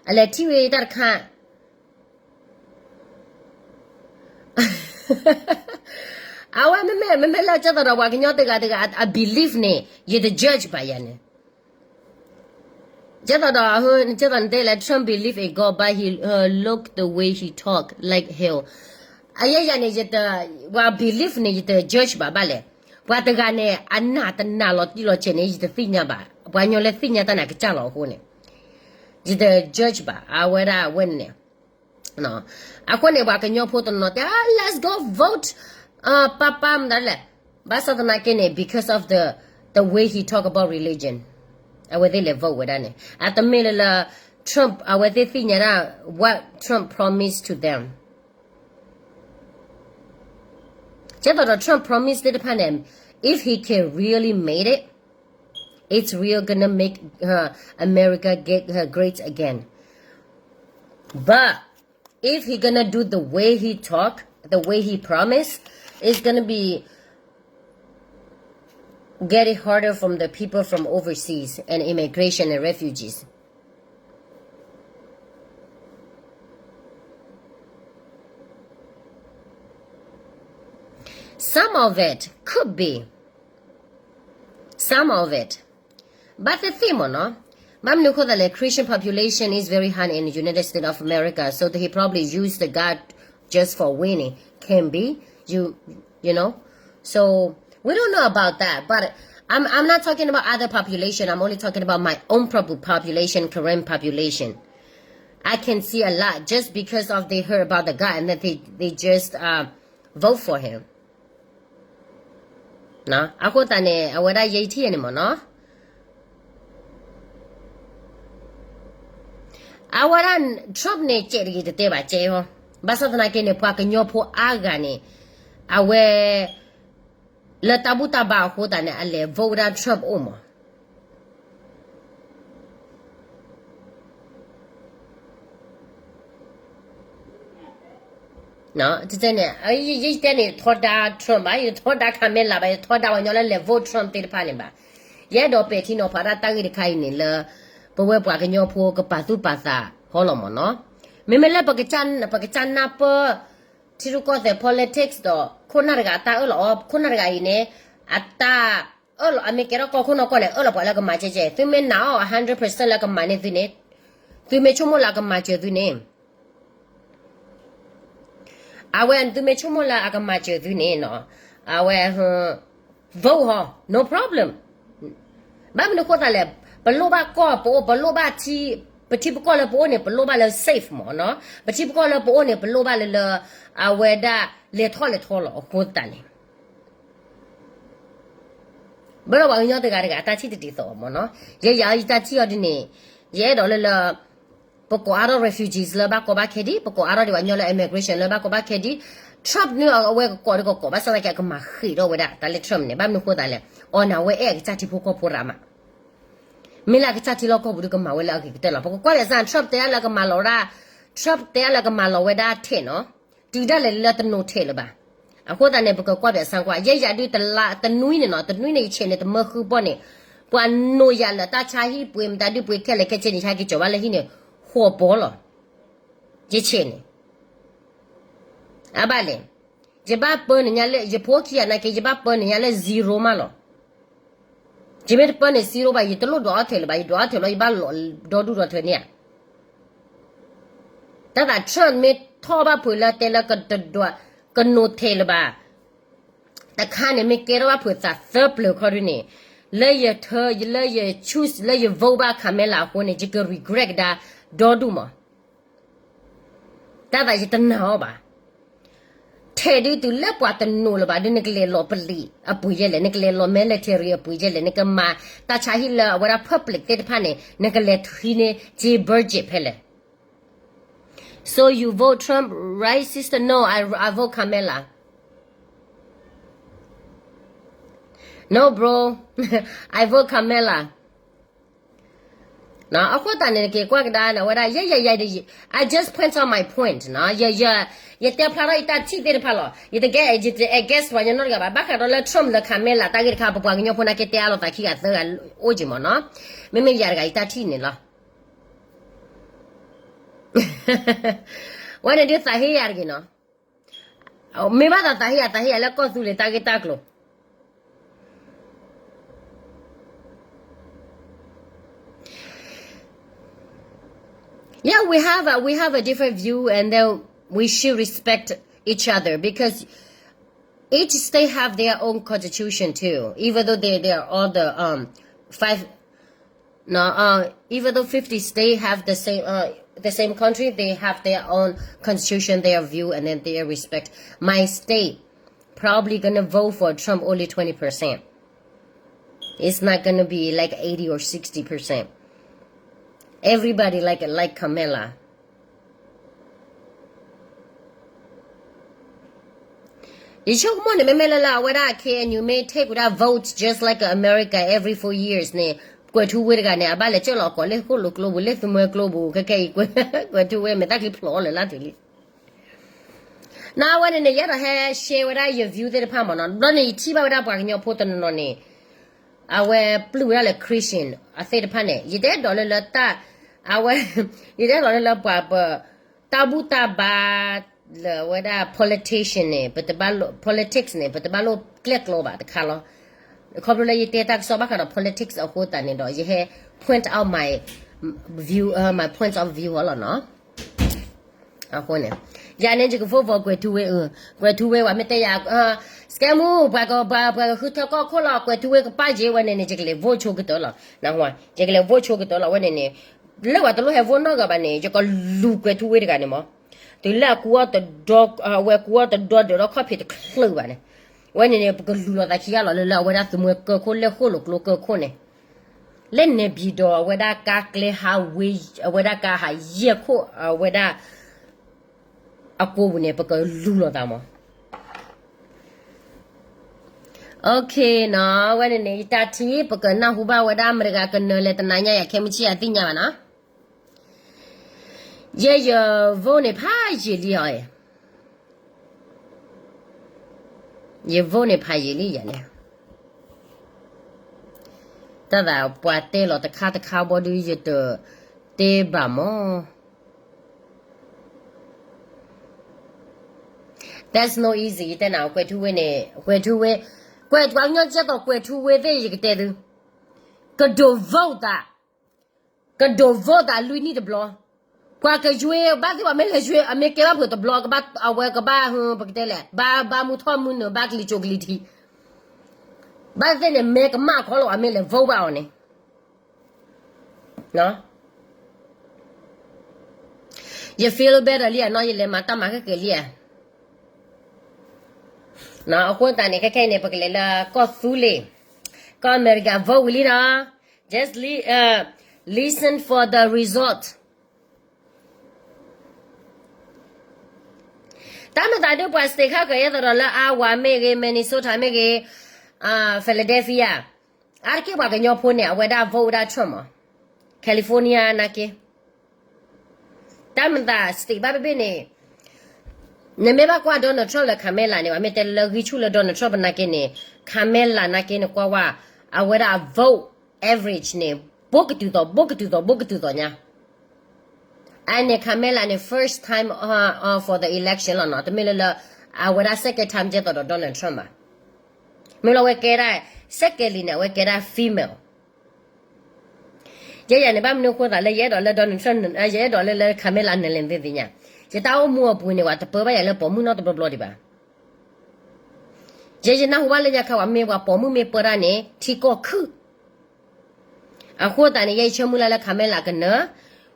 အလဲၤထံၣ်ဝဲတၢ်တခါ အဝဲမ့မ့ၢ် မ့မ့ၢ်လၢကဲသိးဒီး ပှၤကညီတဂၤတဂၤအ belief န့ၣ် ယတ judge ဘၣ်ယၤန့ၣ် ကဲသိးဒီး ကဲသိးနတဲလၢ Trump believe in God but he look the way he talk like hell. အယဲယၤန့ၣ် ယတ ပှၤ belief န့ၣ် ယတ judge ဘၣ်ဘၣ်လဲၣ်. ပှၤတဂၤန့ၣ် အနာ်တနာ်လီၤတံၢ်လီၤဆဲးန့ၣ် ယတသ့ၣ်ညါဘၣ်. ပှၤကညီလၢသ့ၣ်ညါတၢ်န့ၣ် အကစၢ်လီၤအဃိန့ၣ် ယတ judge ဘၣ် အဝဲဒၣ်အဝဲန့ၣ် အဃိန့ၣ် ပှၤကညီဖိတနီၤတဲ let's go vote ပၢ်ပၢ်မတၤလဲၣ်. ဘၣ်ဆၣ်သနာ်က့န့ၣ် because of the the way he talk about religion အဝဲသ့ၣ်လဲၤ vote ဝဲဒၣ်န့ၣ် အတမ့ၢ်လၢလၢ Trump အဝဲသ့ၣ်သ့ၣ်ညါဒၣ် what Trump promised to them. ကဲသိးဒီး Trump promise သ့ၣ်တဖၣ်န့ၣ် if he can really made it, it's real gonna make uh, America get uh, great again. But if he gonna do the way he talk, the way he promise, it's gonna be get it harder from the people from overseas and immigration and refugees. Some of it could be. Some of it. But the thing မ့ၢ်နီၤ, ဘၣ်မနုၤအဃိသတးလဲၣ် Christian population is very high in the United States of America, so he probably used the God just for winning. Can be, you you know. So we don't know about that, but I'm I'm not talking about other population. I'm only talking about my own propo- population, Karen population. I can see a lot just because of they heard about the God and that they they just uh vote for him. အဃိသတးန့ၣ် အဝဲဒၣ်ယဲထံၣ်န့ၣ်မ့ၢ်နီၤ အဝဲဒၣ် Trump န့ၣ် ကဲးတဂ့ၤတတဲဘၣ်ကဲဟီ, ဘၣ်ဆၣ်သနာ်က့န့ၣ် ပှၤကညီဖိအါဂၤန့ၣ် အဝဲ လၢတၢ်ဘူၣ်တၢ်ဘါအဃိသတးန့ၣ် အလဲၤ vote ဝဲဒၣ် Trump အိၣ်မး. တဲန့ၣ် ယတဲန့ၣ် ထီဒါ Trump ဘၣ်, ယထီဒါ Kamala ဘၣ်, ယထီဒါပှၤကညီလၢလဲၤ vote Trump သ့ၣ်တဖၣ်န့ၣ်ဘၣ်. ယအဲၣ်ဒိးပဲာ်ထံနီၤဖးဒၣ်တၢ်ဂ့ၢ်တခါအံၤန့ၣ်လၢ ပဝဲပှၤကညီဖိကပာ်သူၣ်ပာ်သးဟီလီၤမ့ၢ်နီၤ. မ့မ့ၢ်လၢ ပကစၢ်နၢ်ပၢၢ် ထံရူၢ်ကီၢ်သဲး politics ဒီး ခိၣ်နၢ်တဂၤအတၢ်အၢၣ်လီၤအီ ခိၣ်နၢ်တဂၤအံၤန့ၣ် အတၢ်အၢၣ်လီၤ အမ့ၢ်ကဲထီၣ်ကီၢ်ခိၣ်နီၢ်ကီၢ်န့ၣ် အၢၣ်လီၤပှၤလၢကမၤကဲကဲ, သုမ့ၢ်နာ်အီၤ hundred percent လၢကမၤန့ၢ်သုန့ၣ်, သုမ့ၢ်ဆိကမိၣ်လၢအကမၤစၢၤသုန့ၣ် အဝဲသုမ့ၢ်ဆိကမိၣ်လၢအကမၤစၢၤသုန့ၣ်နီၤ, အဝဲ vote ဟီ no problem. ဘၣ်မနုၤအဃိသတးလဲၣ်, ပလိၣ်ဘၣ်ကီၢ်ပအိၣ်, ပလိၣ်ဘၣ်ထံ, ပထံပကီၢ်လၢပအိၣ်န့ၣ် ပလိၣ်ဘၣ်လၢ safe မ့ၢ်နီၤ, ပထံပကီၢ်လၢပအိၣ်န့ၣ် ပလိၣ်ဘၣ်လၢလၢ အဝဲဒၣ်လဲၤထီၣ်လဲၤထီလီၤအဃိသတးန့ၣ် ဘၣ်ဒီးပှၤကညီတဂၤတဂၤအတၢ်ထံၣ်တဒ်သိးမ့ၢ်နီၤ, ယဲယၤယတၢ်ထံၣ်အီၤဒ်န့ၣ်, ယအဲၣ်ဒိးလၢလၢ ပကိးအါထီၣ် refugees လၢဘၣ်ကီဘၣ်ခဲဒံး, ပကိးအါထီၣ်ဒံးပှၤကညီလၢ immigration လၢဘၣ်ကီဘၣ်ခဲဒံး, Trump န့ၣ်အဝဲကကိးဒီးကကိး ဘၣ်ဆၣ်သနာ်က့ အကမၤဃံးထီၣ်ဝဲဒၣ် တၢ်လၢ Trump န့ၣ်, ဘၣ်မနုၤအဃိသတးလဲၣ်, အီၤန့ၣ် အဝဲအဲၣ်အကစၢ်ထံဖိကီၢ်ဖိရးမး, မ့ၢ်လၢအကစၢ်ထံလီၢ်ကီၢ်ပူၤဒုးကမၤဝဲလၢအဂ့ၤကတၢၢ်လီၤ. ပကကွၢ်ဒီးစၢ် Trump တဲအါလၢကမၤလီၤဝဲဒၣ်, Trump တဲအါလၢကမၤလီၤဝဲဒၣ်ထဲးနီၤ, တုၤဒၣ်လဲာ်လၢတနိးထဲးလၢၤဘၣ်. အဃိသတးန့ၣ် ပကကွၢ်ဒီးစၢ်ကွၢ်, ယဲယၤဒုးတလါ တနွံန့ၣ်နီၤ, တနွံန့ၣ် ယဆဲးန့ၣ် တမၢဃုပီၢ်န့ၣ်, ပှၤနိးယၤလၢတၢ်ဆါဟံၣ်ပှ့ၤ မတၤဒုးပှ့ၤခဲလၢာ်ခဲဆ့န့ၣ် ယဟဲက့ၤကၠီၤဘၣ်လၢဟံၣ်န့ၣ် ဃိးပီၢ်လီၤ. ယဆဲးန့ၣ် အဘၣ်လဲၣ်, ယဘၣ်ပၢနညါလၢ ယဖိခံဂၤနာ်က့ ယဘၣ်ပၢနညါလၢ zero မးလီၤ. ယမ့ၢ်တပၢန့ၣ် zero ဘၣ် ယတလိၣ်ဒွးအီၣ်ထဲးလၢၤဘၣ်, ယဒွးအီၣ်ထဲးလီၤ ယဘၣ်လီၤဒီဒူၣ်ဒီထၢန့ၣ်ဧါ. တၢ်သး Trump မ့ၢ်ထီၣ်ဘၣ်ဖုးလၢတဲလၢကတဒွး ကနိးထဲးလၢၤဘၣ် တခါန့ၣ် မ့ၢ်ကဲထီၣ်ဘၣ်ဖုးသးသၢပျၢၤခီဒုန့ၣ်, လၢယထၢ လၢယ choose လၢယ vote ဘၣ် Kamala အဃိန့ၣ် ယက regret ကဒါဒီဒူၣ်မး. တၢ်သးယတနာ်အီၤဘၣ်. ထဲးဒုးတုၤလၢပှၤတနိးလၢၤဘၣ်ဒုး နကလဲၤလီၤပလံးအပှ့ၤယဲလဲၣ်, နကလဲၤလီၤ military အပှ့ၤယဲလဲၣ်, နကမၤတၢ်ဆါဟံၣ်လၢအဝဲဒၣ် public သ့ၣ်တဖၣ်န့ၣ် နကလဲၤထံန့ၢ် က့ budget ဖဲလဲၣ်. So you vote Trump, right, sister? No, I I vote Kamala. No, bro, I vote Kamala. အဃိသတးန့ၣ် နက့ၤကွၢ်ကဒါန့ၣ် အဝဲဒၣ် ယဲယဲယဲ I just point out my point နီၤ, ယ ယ ယတဲဖျါထီၣ်ယတၢ်ထံၣ်သ့ၣ်တဖၣ်လီၤ. ယတကဲ ယတ against ပှၤကညီနီတဂၤဘၣ်. ဘၣ်ဃးဒီးလၢ Trump လၢ Kamala တၢ်ဂ့ၢ်တခါ ပပှၤကညီဖိနာ်က့တဲအါလိာ်သးခံဂၤသၢဂၤအိၣ်က့ၤမ့ၢ်နီၤ. မ့မ့ၢ်ယၤတဂၤယတၢ်ထံၣ်န့ၣ်လီၤ. ဝဲန့ၣ်ဒုးသးဟ့ယၤတဂ့ၤနီၤ. မ့ၢ်ဘၣ်သးသးဟ့ယၤ သးဟ့ယၤလၢကီၢ်သူလ့ၤတၢ်ဂ့ၢ်တၢ်ကျိၤ. Yeah, we have a, we have a different view, and then we should respect each other because each state have their own constitution too. Even though they they are all the um five, no, uh, even though fifty states have the same uh the same country, they have their own constitution, their view, and then their respect. My state probably gonna vote for Trump only twenty percent. It's not gonna be like eighty or sixty percent. Everybody like like Kamala. ယဆိကမိၣ်န့ၣ် မ့မ့ၢ်လၢလၢအဝဲဒၣ် K N U မ့ၢ် take ဝဲဒၣ် vote just like America every four years န့ၣ် ကွဲးထူဝ့တဂၤန့ၣ် အဘၣ်လဲၤကၠီၣ်လီၤကိးလၢဃိၣ်လိာ်ကျိပူၤ လၢသုးမွဲကျိပူၤ ခဲကဲအံၤ ကွဲးထူဝ့ မဲာ်တၢ်ချံဖျိးလၢ်လၢ်တုၤလံ. နဝဲန့ၣ်န့ၣ် ယအဲၣ်ဒိးဟဲ share ဝဲဒၣ်ယ view သ့ၣ်တဖၣ်မ့ၢ်နီၤ. ဘျီန့ၣ် ယထံၣ်ဘၣ်ဝဲဒၣ်ပှၤကညီဖိတနီၤနီၤန့ၣ် အဝဲပျုၢ်ဝဲဒၣ်လၢ Christian အသ့ၣ်တဖၣ်န့ၣ် ယတအဲၣ်ဒိးလၢလၢတၢ် အဝဲ ယတအဲၣ်ဒိးလၢလၢပှၤပ တၢ်ဘူၣ်တၢ်ဘါ လၢဝဲဒၣ် politician န့ၣ် ပတဘၣ်လိၣ် politics န့ၣ် ပတဘၣ်လိၣ်ကျဲၣ်ကျီဘၣ်တခါလီၤ. ခီဖျိလၢယတဲတၢ်ကစီၣ်ဘၣ်ဃးဒီး politics အဃိသတးန့ၣ်ဒီး ယဟဲ point out my view, uh, my points of view လီၤနီၤ. အဃိန့ၣ် ယၤန့ၣ် ယက vote for ကွဲးထူဝ့ အ ကွဲးထူဝ့ ပှၤမ့ၢ်တဲယၤ စကဲမူ ပှၤက ပှၤ ပှၤကဃုထၢကီၢ်ခိၣ်လီၤ ကွဲးထူဝ့ကပၣ်က့ၤဝဲန့ၣ်န့ၣ် ယကလဲၤ vote ဆိကတၢၢ်လီၤ. ယကလဲၤ vote ဆိကတၢၢ်လီၤ ဝဲန့ၣ်န့ၣ် လၢပှၤတလိၣ်ဟဲ vote နီတဂၤဘၣ်န့ၣ် ယကလူၤကွဲးထူဝ့တဂၤန့ၣ်မး. တုၤလၢအကူအီၣ်တဒီ အဝဲကူအီၣ်တဒီဒၢးဒီးခီၣ်ဖံးတချုးဘၣ်န့ၣ် ဝဲန့ၣ်န့ၣ် ပကလူၤလီၤသးခံဂၤလီၤလၢလၢအဝဲဒၣ်သုးမွဲကၢၢ်ခိၣ် လၢဃိၣ်လိာ်ကျိကၢၢ်ခိၣ်န့ၣ် လၢ နေပြည်တော် အဝဲဒၣ်ကါကျဲဟးဝ့ အဝဲဒၣ်ကါဟးယဲၢ်ခိၣ် အဝဲဒၣ် အကိာ်ပူၤန့ၣ် ပကလူၤလီၤသးမး. Okay နီၤ ဝဲန့ၣ်န့ၣ် ယတၢ်ထံၣ် ပကနၢ်ဟူဘၣ်ဝဲဒၣ် မတၤတဂၤကနၢၤလဲၣ် တနၤညါယၤ ခဲမုၢ်ဆ့ၣ်ယၤသ့ၣ်ညါဘၣ်နီၤ. ယဲယ vote န့ၣ်ဖးယံာ်လံအီၤ, ယ vote န့ၣ်ဖးယံာ်လံယၤန့ၣ်. တၢ်သးပှၤတဲလီၤတခါတခါဘီဒုး ယတတဲဘၣ်မး. That's no easy ယတဲနၤ ကွဲးထူဝ့န့ၣ် ကွဲးထူဝ့ ကွဲးပှၤကညီကဲသိး ကွဲးထူဝ့သ့ၣ် ယကတဲသု ကဒိး vote သး ကဒိး vote သးလွံၢ်နံၣ်တဘျီ. ပှၤကယွ့ဘၣ်သ့ၣ် ပှၤမ့ၢ်လဲၤယွ့ အမ့ၢ်ကဲဘၣ်ဖုးတဘျီ ကဘၣ်အဝဲကဘၣ် ပကတဲလဲၣ် ဘၣ်ဘၣ်မူထီၣ်မူနုာ် ဘၣ်ကလံၤစိးကလံၤထံး ဘၣ်သ့ၣ်န့ၣ် မ့ၢ်ကမၣ်ခီလီၤ ပှၤမ့ၢ်လဲၤ vote ဘၣ်အီၤန့ၣ် ယ feel better လံဧါနီၤ ယလဲၤမၤတၢ်မၤခဲက့ၤလံဧါ. အဃိသတးန့ၣ် ခဲခဲအံၤန့ၣ် ပကလဲၤလၢကီၢ်သူလ့ၤ ကီၢ်အမဲရကၤ vote ဝံၤလံနီၤ. Just li- uh, listen for the result. တၢ်မၤသးဒ်ပှၤ state ခါကယဲသိးဒီးလၢ Iowa မ့ၢ်ဂ့ၤ Minnesota မ့ၢ်ဂ့ၤ Philadelphia အါတက့ၢ်ပှၤကညီဖိန့ၣ် အဝဲဒၣ် vote ဝဲဒၣ် Trump မး California နာ်က့ တၢ်မၤသး state ဘၣ်ဘ့ၣ်ဘ့ၣ်န့ၣ် နမ့ၢ်ဘၣ်ကွၢ် Donald Trump လၢ Kamala န့ၣ် ပှၤမ့ၢ်တဲလၢဂံၢ်ဆူၣ်လၢ Donald Trump နာ်က့န့ၣ် Kamala နာ်က့န့ၣ် ကွၢ်ဝဲ အဝဲဒၣ် vote average န့ၣ် ဘိးကတုၤသိး ဘိးကတုၤသိး ဘိးကတုၤသိးညါ အန့ၣ် Kamala န့ၣ် first time uh, uh, for the election လီၤနီၤ တမ့ၢ်လၢလၢ အဝဲဒၣ် second time ကဲသိးဒီး Donald Trump ဘၣ်. မ့ၢ်လၢအဝဲကဲဒၣ် secondly န့ၣ် အဝဲကဲဒၣ် female ယဲယၤန့ၣ် ဘၣ်မနုၤအဃိသးလၢ ယအဲၣ်ဒိးလၢ Donald Trump ယအဲၣ်ဒိးလၢလၢ Kamala နလဲၣ်သ့ၣ်သ့ၣ်ညါ ယတၢ်အိၣ်မူအပူၤန့ၣ် ပှၤတပၢဘၣ်ယၤလၢပိာ်မုၣ်နီတဘျီဘျီဒံးဘၣ်. ယဲယနၢ်ဟူဘၣ်လၢညါခါ ပှၤမ့ၢ်ပှၤပိာ်မုၣ်မ့ၢ်ပၢတၢ်န့ၣ် ထံကီၢ်ခုၣ် အဃိသတးန့ၣ် ယဲယဆၢမုၢ်လၢ်လၢ Kamala ကနၢၤ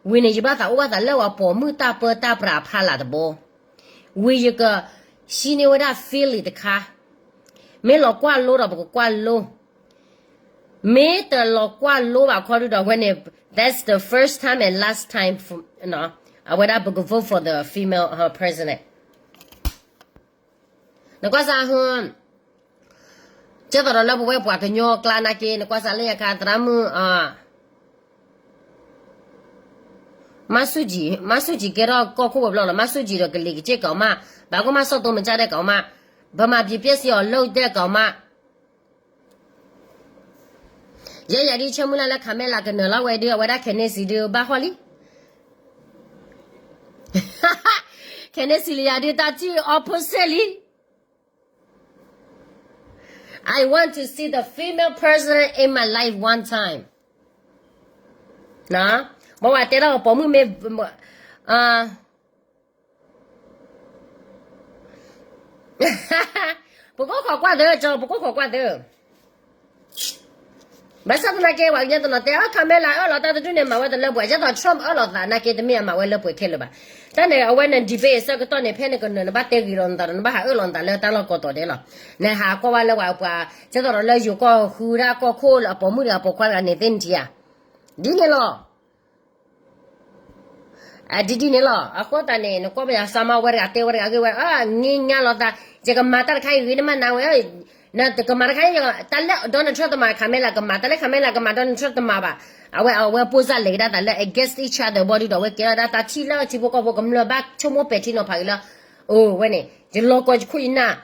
ဝံၤန့ၣ် ယဘၣ်သးအိၣ်ဘၣ်သးလၢပှၤပိာ်မုၣ်တၢ်ပၢတၢ်ပြးအဖီလာ်တဘိ ဝံၤယက ဟံးန့ၢ်ဝဲဒၣ် feeling တခါ မ့ၢ်လီၤကွၢ်လိဒီး ပကကွၢ်လိ မ့ၢ်တလီၤကွၢ်လိဘၣ်ခီဒုဒီး ဝဲန့ၣ် that's the first time and last time for အဝဲဒၣ် ပက vote for the female uh, president နကွၢ်စၢ် ကဲသိးဒီးလၢပဝဲပှၤကညီကျါနာ်က့ နကွၢ်စၢ်လၢညါခါ သရၣ်မုၣ် မၤဆူၣ်ကံၤ မၤဆူၣ်ကံၤကဲထီၣ်ကီၢ်ခိၣ်ဝဲၤဘျီလီၤ မၤဆူၣ်ကံၤဒီးကလံၤကစ့ၢ်ကီးမး ဘၣ်ကီမး စီၣ်တိမ့ၢ်ကၢ်ဒဲးကီးမး ဗမာပြည်ပျက်စီးအောင်လုပ်တဲ့ကောင်မ ယဲယၤဒ်ဆၢမုၢ်လၢ်လၢ Kamala ကနၢၤလီၤဝဲဒု အဝဲဒၣ်ခဲန့ၣ်စံးဒု ဘၣ်ဃီလံ ခဲန့ၣ် Celia ဒုးတၢ်ထံၣ် opposite လံ. I want to see the female president in my life one time. မ့ၢ်ဝဲတဲထီၣ်ပိာ်မုၣ်မ့ၢ် ပကအိၣ်ခိးကွၢ်သၢ, ပကအိၣ်ခိးကွၢ်သၢ. ဘၣ်ဆၣ်သနာ်က့ ပှၤကညီတနီၤတဲ အ Kamala အၢၣ်လီၤတၢ်တဒူၣ်န့ၣ် မၤဝဲတလၢပှဲၤ, ဒ်သိး Trump အၢၣ်လီၤသးနာ်က့ တမ့ၢ်အမၤဝဲလၢပှဲၤခဲလၢာ်ဘၣ်. တၢ်န့ၣ် အဝဲန့ၣ် debate အဆၢကတီၢ်န့ၣ် ဖဲန့ၣ်ကနၢၤ နဘၣ်တဲဂ့ၤလီၤနသးဒီး နဘၣ်ဟးအၢၣ်လီၤနသးလၢတၢ်လီၢ်ကိးတီၤဒဲးလီၤ. နဟးကွၢ်ဝဲလၢပှၤပှၤ ဒ်သိးဒီးလၢယိၤကီၢ်ဃုဒၣ်ကီၢ်ခိၣ်လၢအပိာ်မုၣ်ဒီး အပိာ်ခွါတဂၤန့ၣ်သ့ၣ်နထံၣ်ဧါ. ဒ်န့ၣ်လီၤ. ဒ်ဒ်န့ၣ်လီၤ. အဃိသတးန့ၣ် နကွၢ်ပယၤ စါမါဝဲတဂၤတဲဝဲတဂၤဂ့ၢ်ဝဲ နငါလီၤသး, ယကမၤတၢ်တခါအံၤဂ့ၤ နမ့ၢ်နာ်ဝဲ, နတကမၤတခါအံၤ, တၢ်လၢ Donald Trump တမၤ Kamala ကမၤ, တၢ်လၢ Kamala ကမၤ Donald Trump တမၤဘၣ်. အဝဲ အဝဲပိၢ်စၢ်လဲၤကဒါသးလၢ against each other ဘီဒုဒီး အဝဲကဲထီၣ်ဒၣ်တၢ်ထံၣ်လၢထံဖိကီၢ်ဖိကမျၢၢ်ဘၣ်ဆိကမိၣ်ပဲာ်ထံနီၤဖးက့ၤလၢ အိၣ်ဝဲန့ၣ် ယလီၤကီယခိၣ်ယနၢ်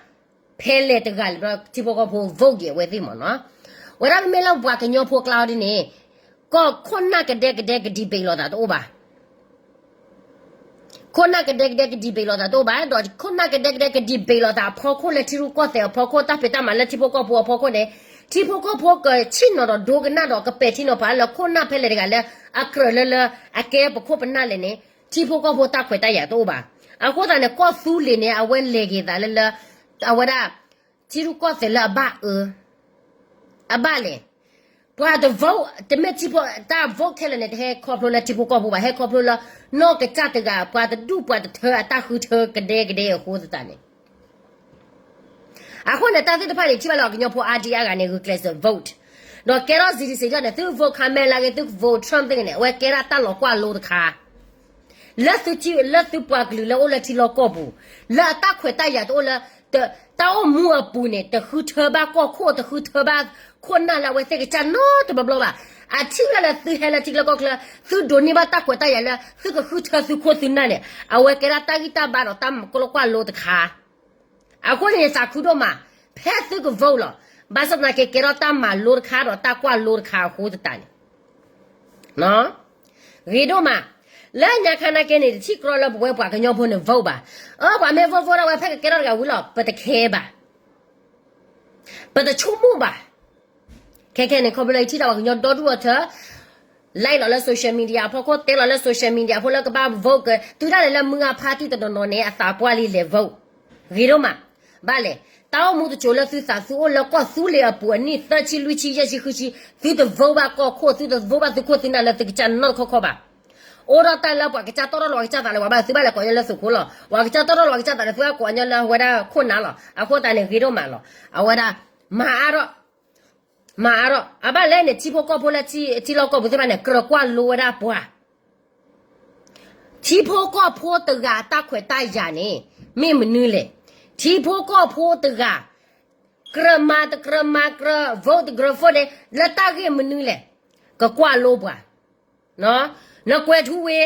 ဖဲလဲၣ်တဂၤလံဘျီ ထံဖိကီၢ်ဖိ vote က့ၤအဝဲသ့ၣ်မ့ၢ်နီၤ. ဝဲဒၣ်ပမ့ၢ်လၢပှၤကညီဖိကျါအီၤဒ်န့ၣ် ကီၢ်ခိၣ်နၢ်ကဒဲကဒဲက debate လိာ်သးတအိၣ်ဘၣ်. ခိၣ်နၢ်ကဒဲကဒဲက debate လိာ်သးတအိၣ်ဘၣ်, ဒီးခိၣ်နၢ်ကဒဲကဒဲက debate လိာ်သးအဖီခိၣ်လၢထံရူၢ်ကီၢ်သဲးအဖီခိၣ် တၢ်ဖံးတၢ်မၤလၢထံဖိကီၢ်ဖိအဖီခိၣ်န့ၣ် ထံဖိကီၢ်ဖိကဆ့ၣ်နီၤဒီးဒိကနၣ်ဒီးကပဲာ်ထံနီၤဖးလၢခိၣ်နၢ်ဖဲလဲၣ်တဂၤလၢ အကြၢးလၢလၢ အကဲပခိၣ်ပနၢ်လဲၣ်န့ၣ် ထံဖိကီၢ်ဖိတၢ်ခွဲးတၢ်ယာ်တအိၣ်ဘၣ်. အဃိသတးန့ၣ် ကီၢ်သူလ့ၤန့ၣ် အဝဲလဲၤက့ၤသးလၢလၢ အဝဲဒၣ် ထံရူၢ်ကီၢ်သဲးလၢအဘၣ်အၢ အဘၣ်လဲၣ်. ပှၤတ vote တမ့ၢ်ထံဖိ တၢ် vote ခဲလၢာ်န့ၣ် တဟဲခီဖျိလၢထံဖိကီၢ်ဖိဘၣ်, ဟဲခီဖျိလၢ နီၢ်ကစၢ်တဂၤ ပှၤတဒူၣ်ပှၤတထၢအတၢ်ဃုထၢကဒဲကဒဲအဃိသတးန့ၣ် အဃိန့ၣ် တၢ်သ့ၣ်တဖၣ်န့ၣ် ထံၣ်ဘၣ်လၢပှၤကညီဖိအါဒံအါဂၤန့ၣ် ဂုာ်ကျဲးစၢး vote ဒီးကဲထီၣ် စံးတံၤစံးထီၣ်န့ၣ် သု vote Kamala ဂ့ၤ သု vote Trump သ့ၣ်ဂ့ၤန့ၣ် အဝဲကဲဒၣ်တၢ်လီၤကွၢ်လိတခါ လၢသုထံ လၢသုပှၤကလုာ်လၢအိၣ်လၢထံလီၢ်ကီၢ်ပူၤ လၢအတၢ်ခွဲးတၢ်ယာ်တအိၣ်လၢ တၢ်အိၣ်မူအပူၤန့ၣ် တဃုထၢဘၣ်ကီၢ်ခိၣ် တဃုထၢဘၣ်ခိၣ်နၢ်လၢအဝဲသ့ၣ်ကစၢ်နီတဘျီဘျီဘၣ်. အထံၣ်ဝဲဒၣ်လၢသုဟဲလၢထံချၢကီၢ်ချၢ သုဒိးန့ၢ်ဘၣ်တၢ်ခွဲးတၢ်ယာ်လၢ သုကဃုထၢသုခိၣ်သုနၢ်န့ၣ် အဝဲကဲဒၣ်တၢ်ဂံၢ်တၢ်ဘါဒီးတၢ်လီၤကွၢ်လိတခါ အဃိန့ၣ် သးခုဒိၣ်မး ဖဲသုက vote လီၤ. ဘၣ်ဆၣ်သနာ်က့ ကဲထီၣ်တၢ်မၤလိတခါဒီးတၢ်ကွၢ်လိတခါအဃိသတးန့ၣ် ဂ့ၤဒိၣ်မး, လၢညါခါနာ်က့န့ၣ် တထံၣ်ကြီလၢပဝဲပှၤကညီဖိန့ၣ် vote ဘၣ်. အၢ ပှၤမ့ၢ် vote vote ဒၣ်ဝဲဖဲကကဲထီၣ်တဂၤဝံၤလီၤ ပတခဲဘၣ်, ပတဆိကမိၣ်ဘၣ်. ခဲခဲန့ၣ် ခီဖျိလၢယထံၣ်တၢ်ပှၤကညီဒီဒူၣ်အီၤထၢ like လီၤလၢ social media အဖီခိၣ် တဲလီၤလၢ social media အဖီခိၣ်လၢကဘၣ် vote က တုၤဒၣ်လဲာ်လၢမုၢ်ဂၤဖါတံၢ်တနီၤနီၤန့ၣ် အသးပှၢ်လံလဲၤ vote ဂ့ၤဒိၣ်မး. ဘၣ်လဲၣ်, တၢ်အိၣ်မူတစိၤလၢသုသးသုအိၣ်လၢကီၢ်သူလ့ၤအပူၤအနံၣ်သၢဆံလွံၢ်ဆံယဲၢ်ဆံဃုဆံ, သုတ vote ဘၣ်ကီၢ်ခိၣ်, သုတ vote ဘၣ်သုခိၣ်သုနၢ်လၢသုကစၢ်နီတခီခီဘၣ်. အိၣ်ဒီးတၢ်လၢပှၤကစၢ်တီၣ်ထီၣ်လီၤပှၤကစၢ်သးလၢ ပှၤဘၣ်သုဘၣ်လဲၤကိးညီလၢသုးခိၣ်လီၤ. ပှၤကစၢ်တီၣ်ထီၣ်လီၤပှၤကစၢ်သးလၢ သုဘၣ်ကိးညီလၢဝဲဒၣ်ခိၣ်နၢ်လီၤ. အဃိသတးန့ၣ် ဂ့ၤဒိၣ်မးလီၤ. အဝဲဒၣ် မၤအါထီၣ် မၤအါထီၣ် အဘၣ်လဲၣ်န့ၣ် ထံဖိကီၢ်ဖိလၢထံလီၢ်ကီၢ်ပူၤသ့ၣ်တဖၣ်န့ၣ် ကြၢးကွၢ်လိဝဲဒၣ်ပှၤ ထံဖိကီၢ်ဖိတဂၤတၢ်ခွဲးတၢ်ယာ်န့ၣ် မ့ၢ်မနုၤလဲၣ်. ထံဖိကီၢ်ဖိတဂၤ ကြၢးမၤတကြၢးမၤ ကြၢး vote တကြၢး vote န့ၣ် လၢတၢ်ဂ့ၢ်မနုၤလဲၣ်. ကကွၢ်လိပှၤ နကွဲးထူဝ့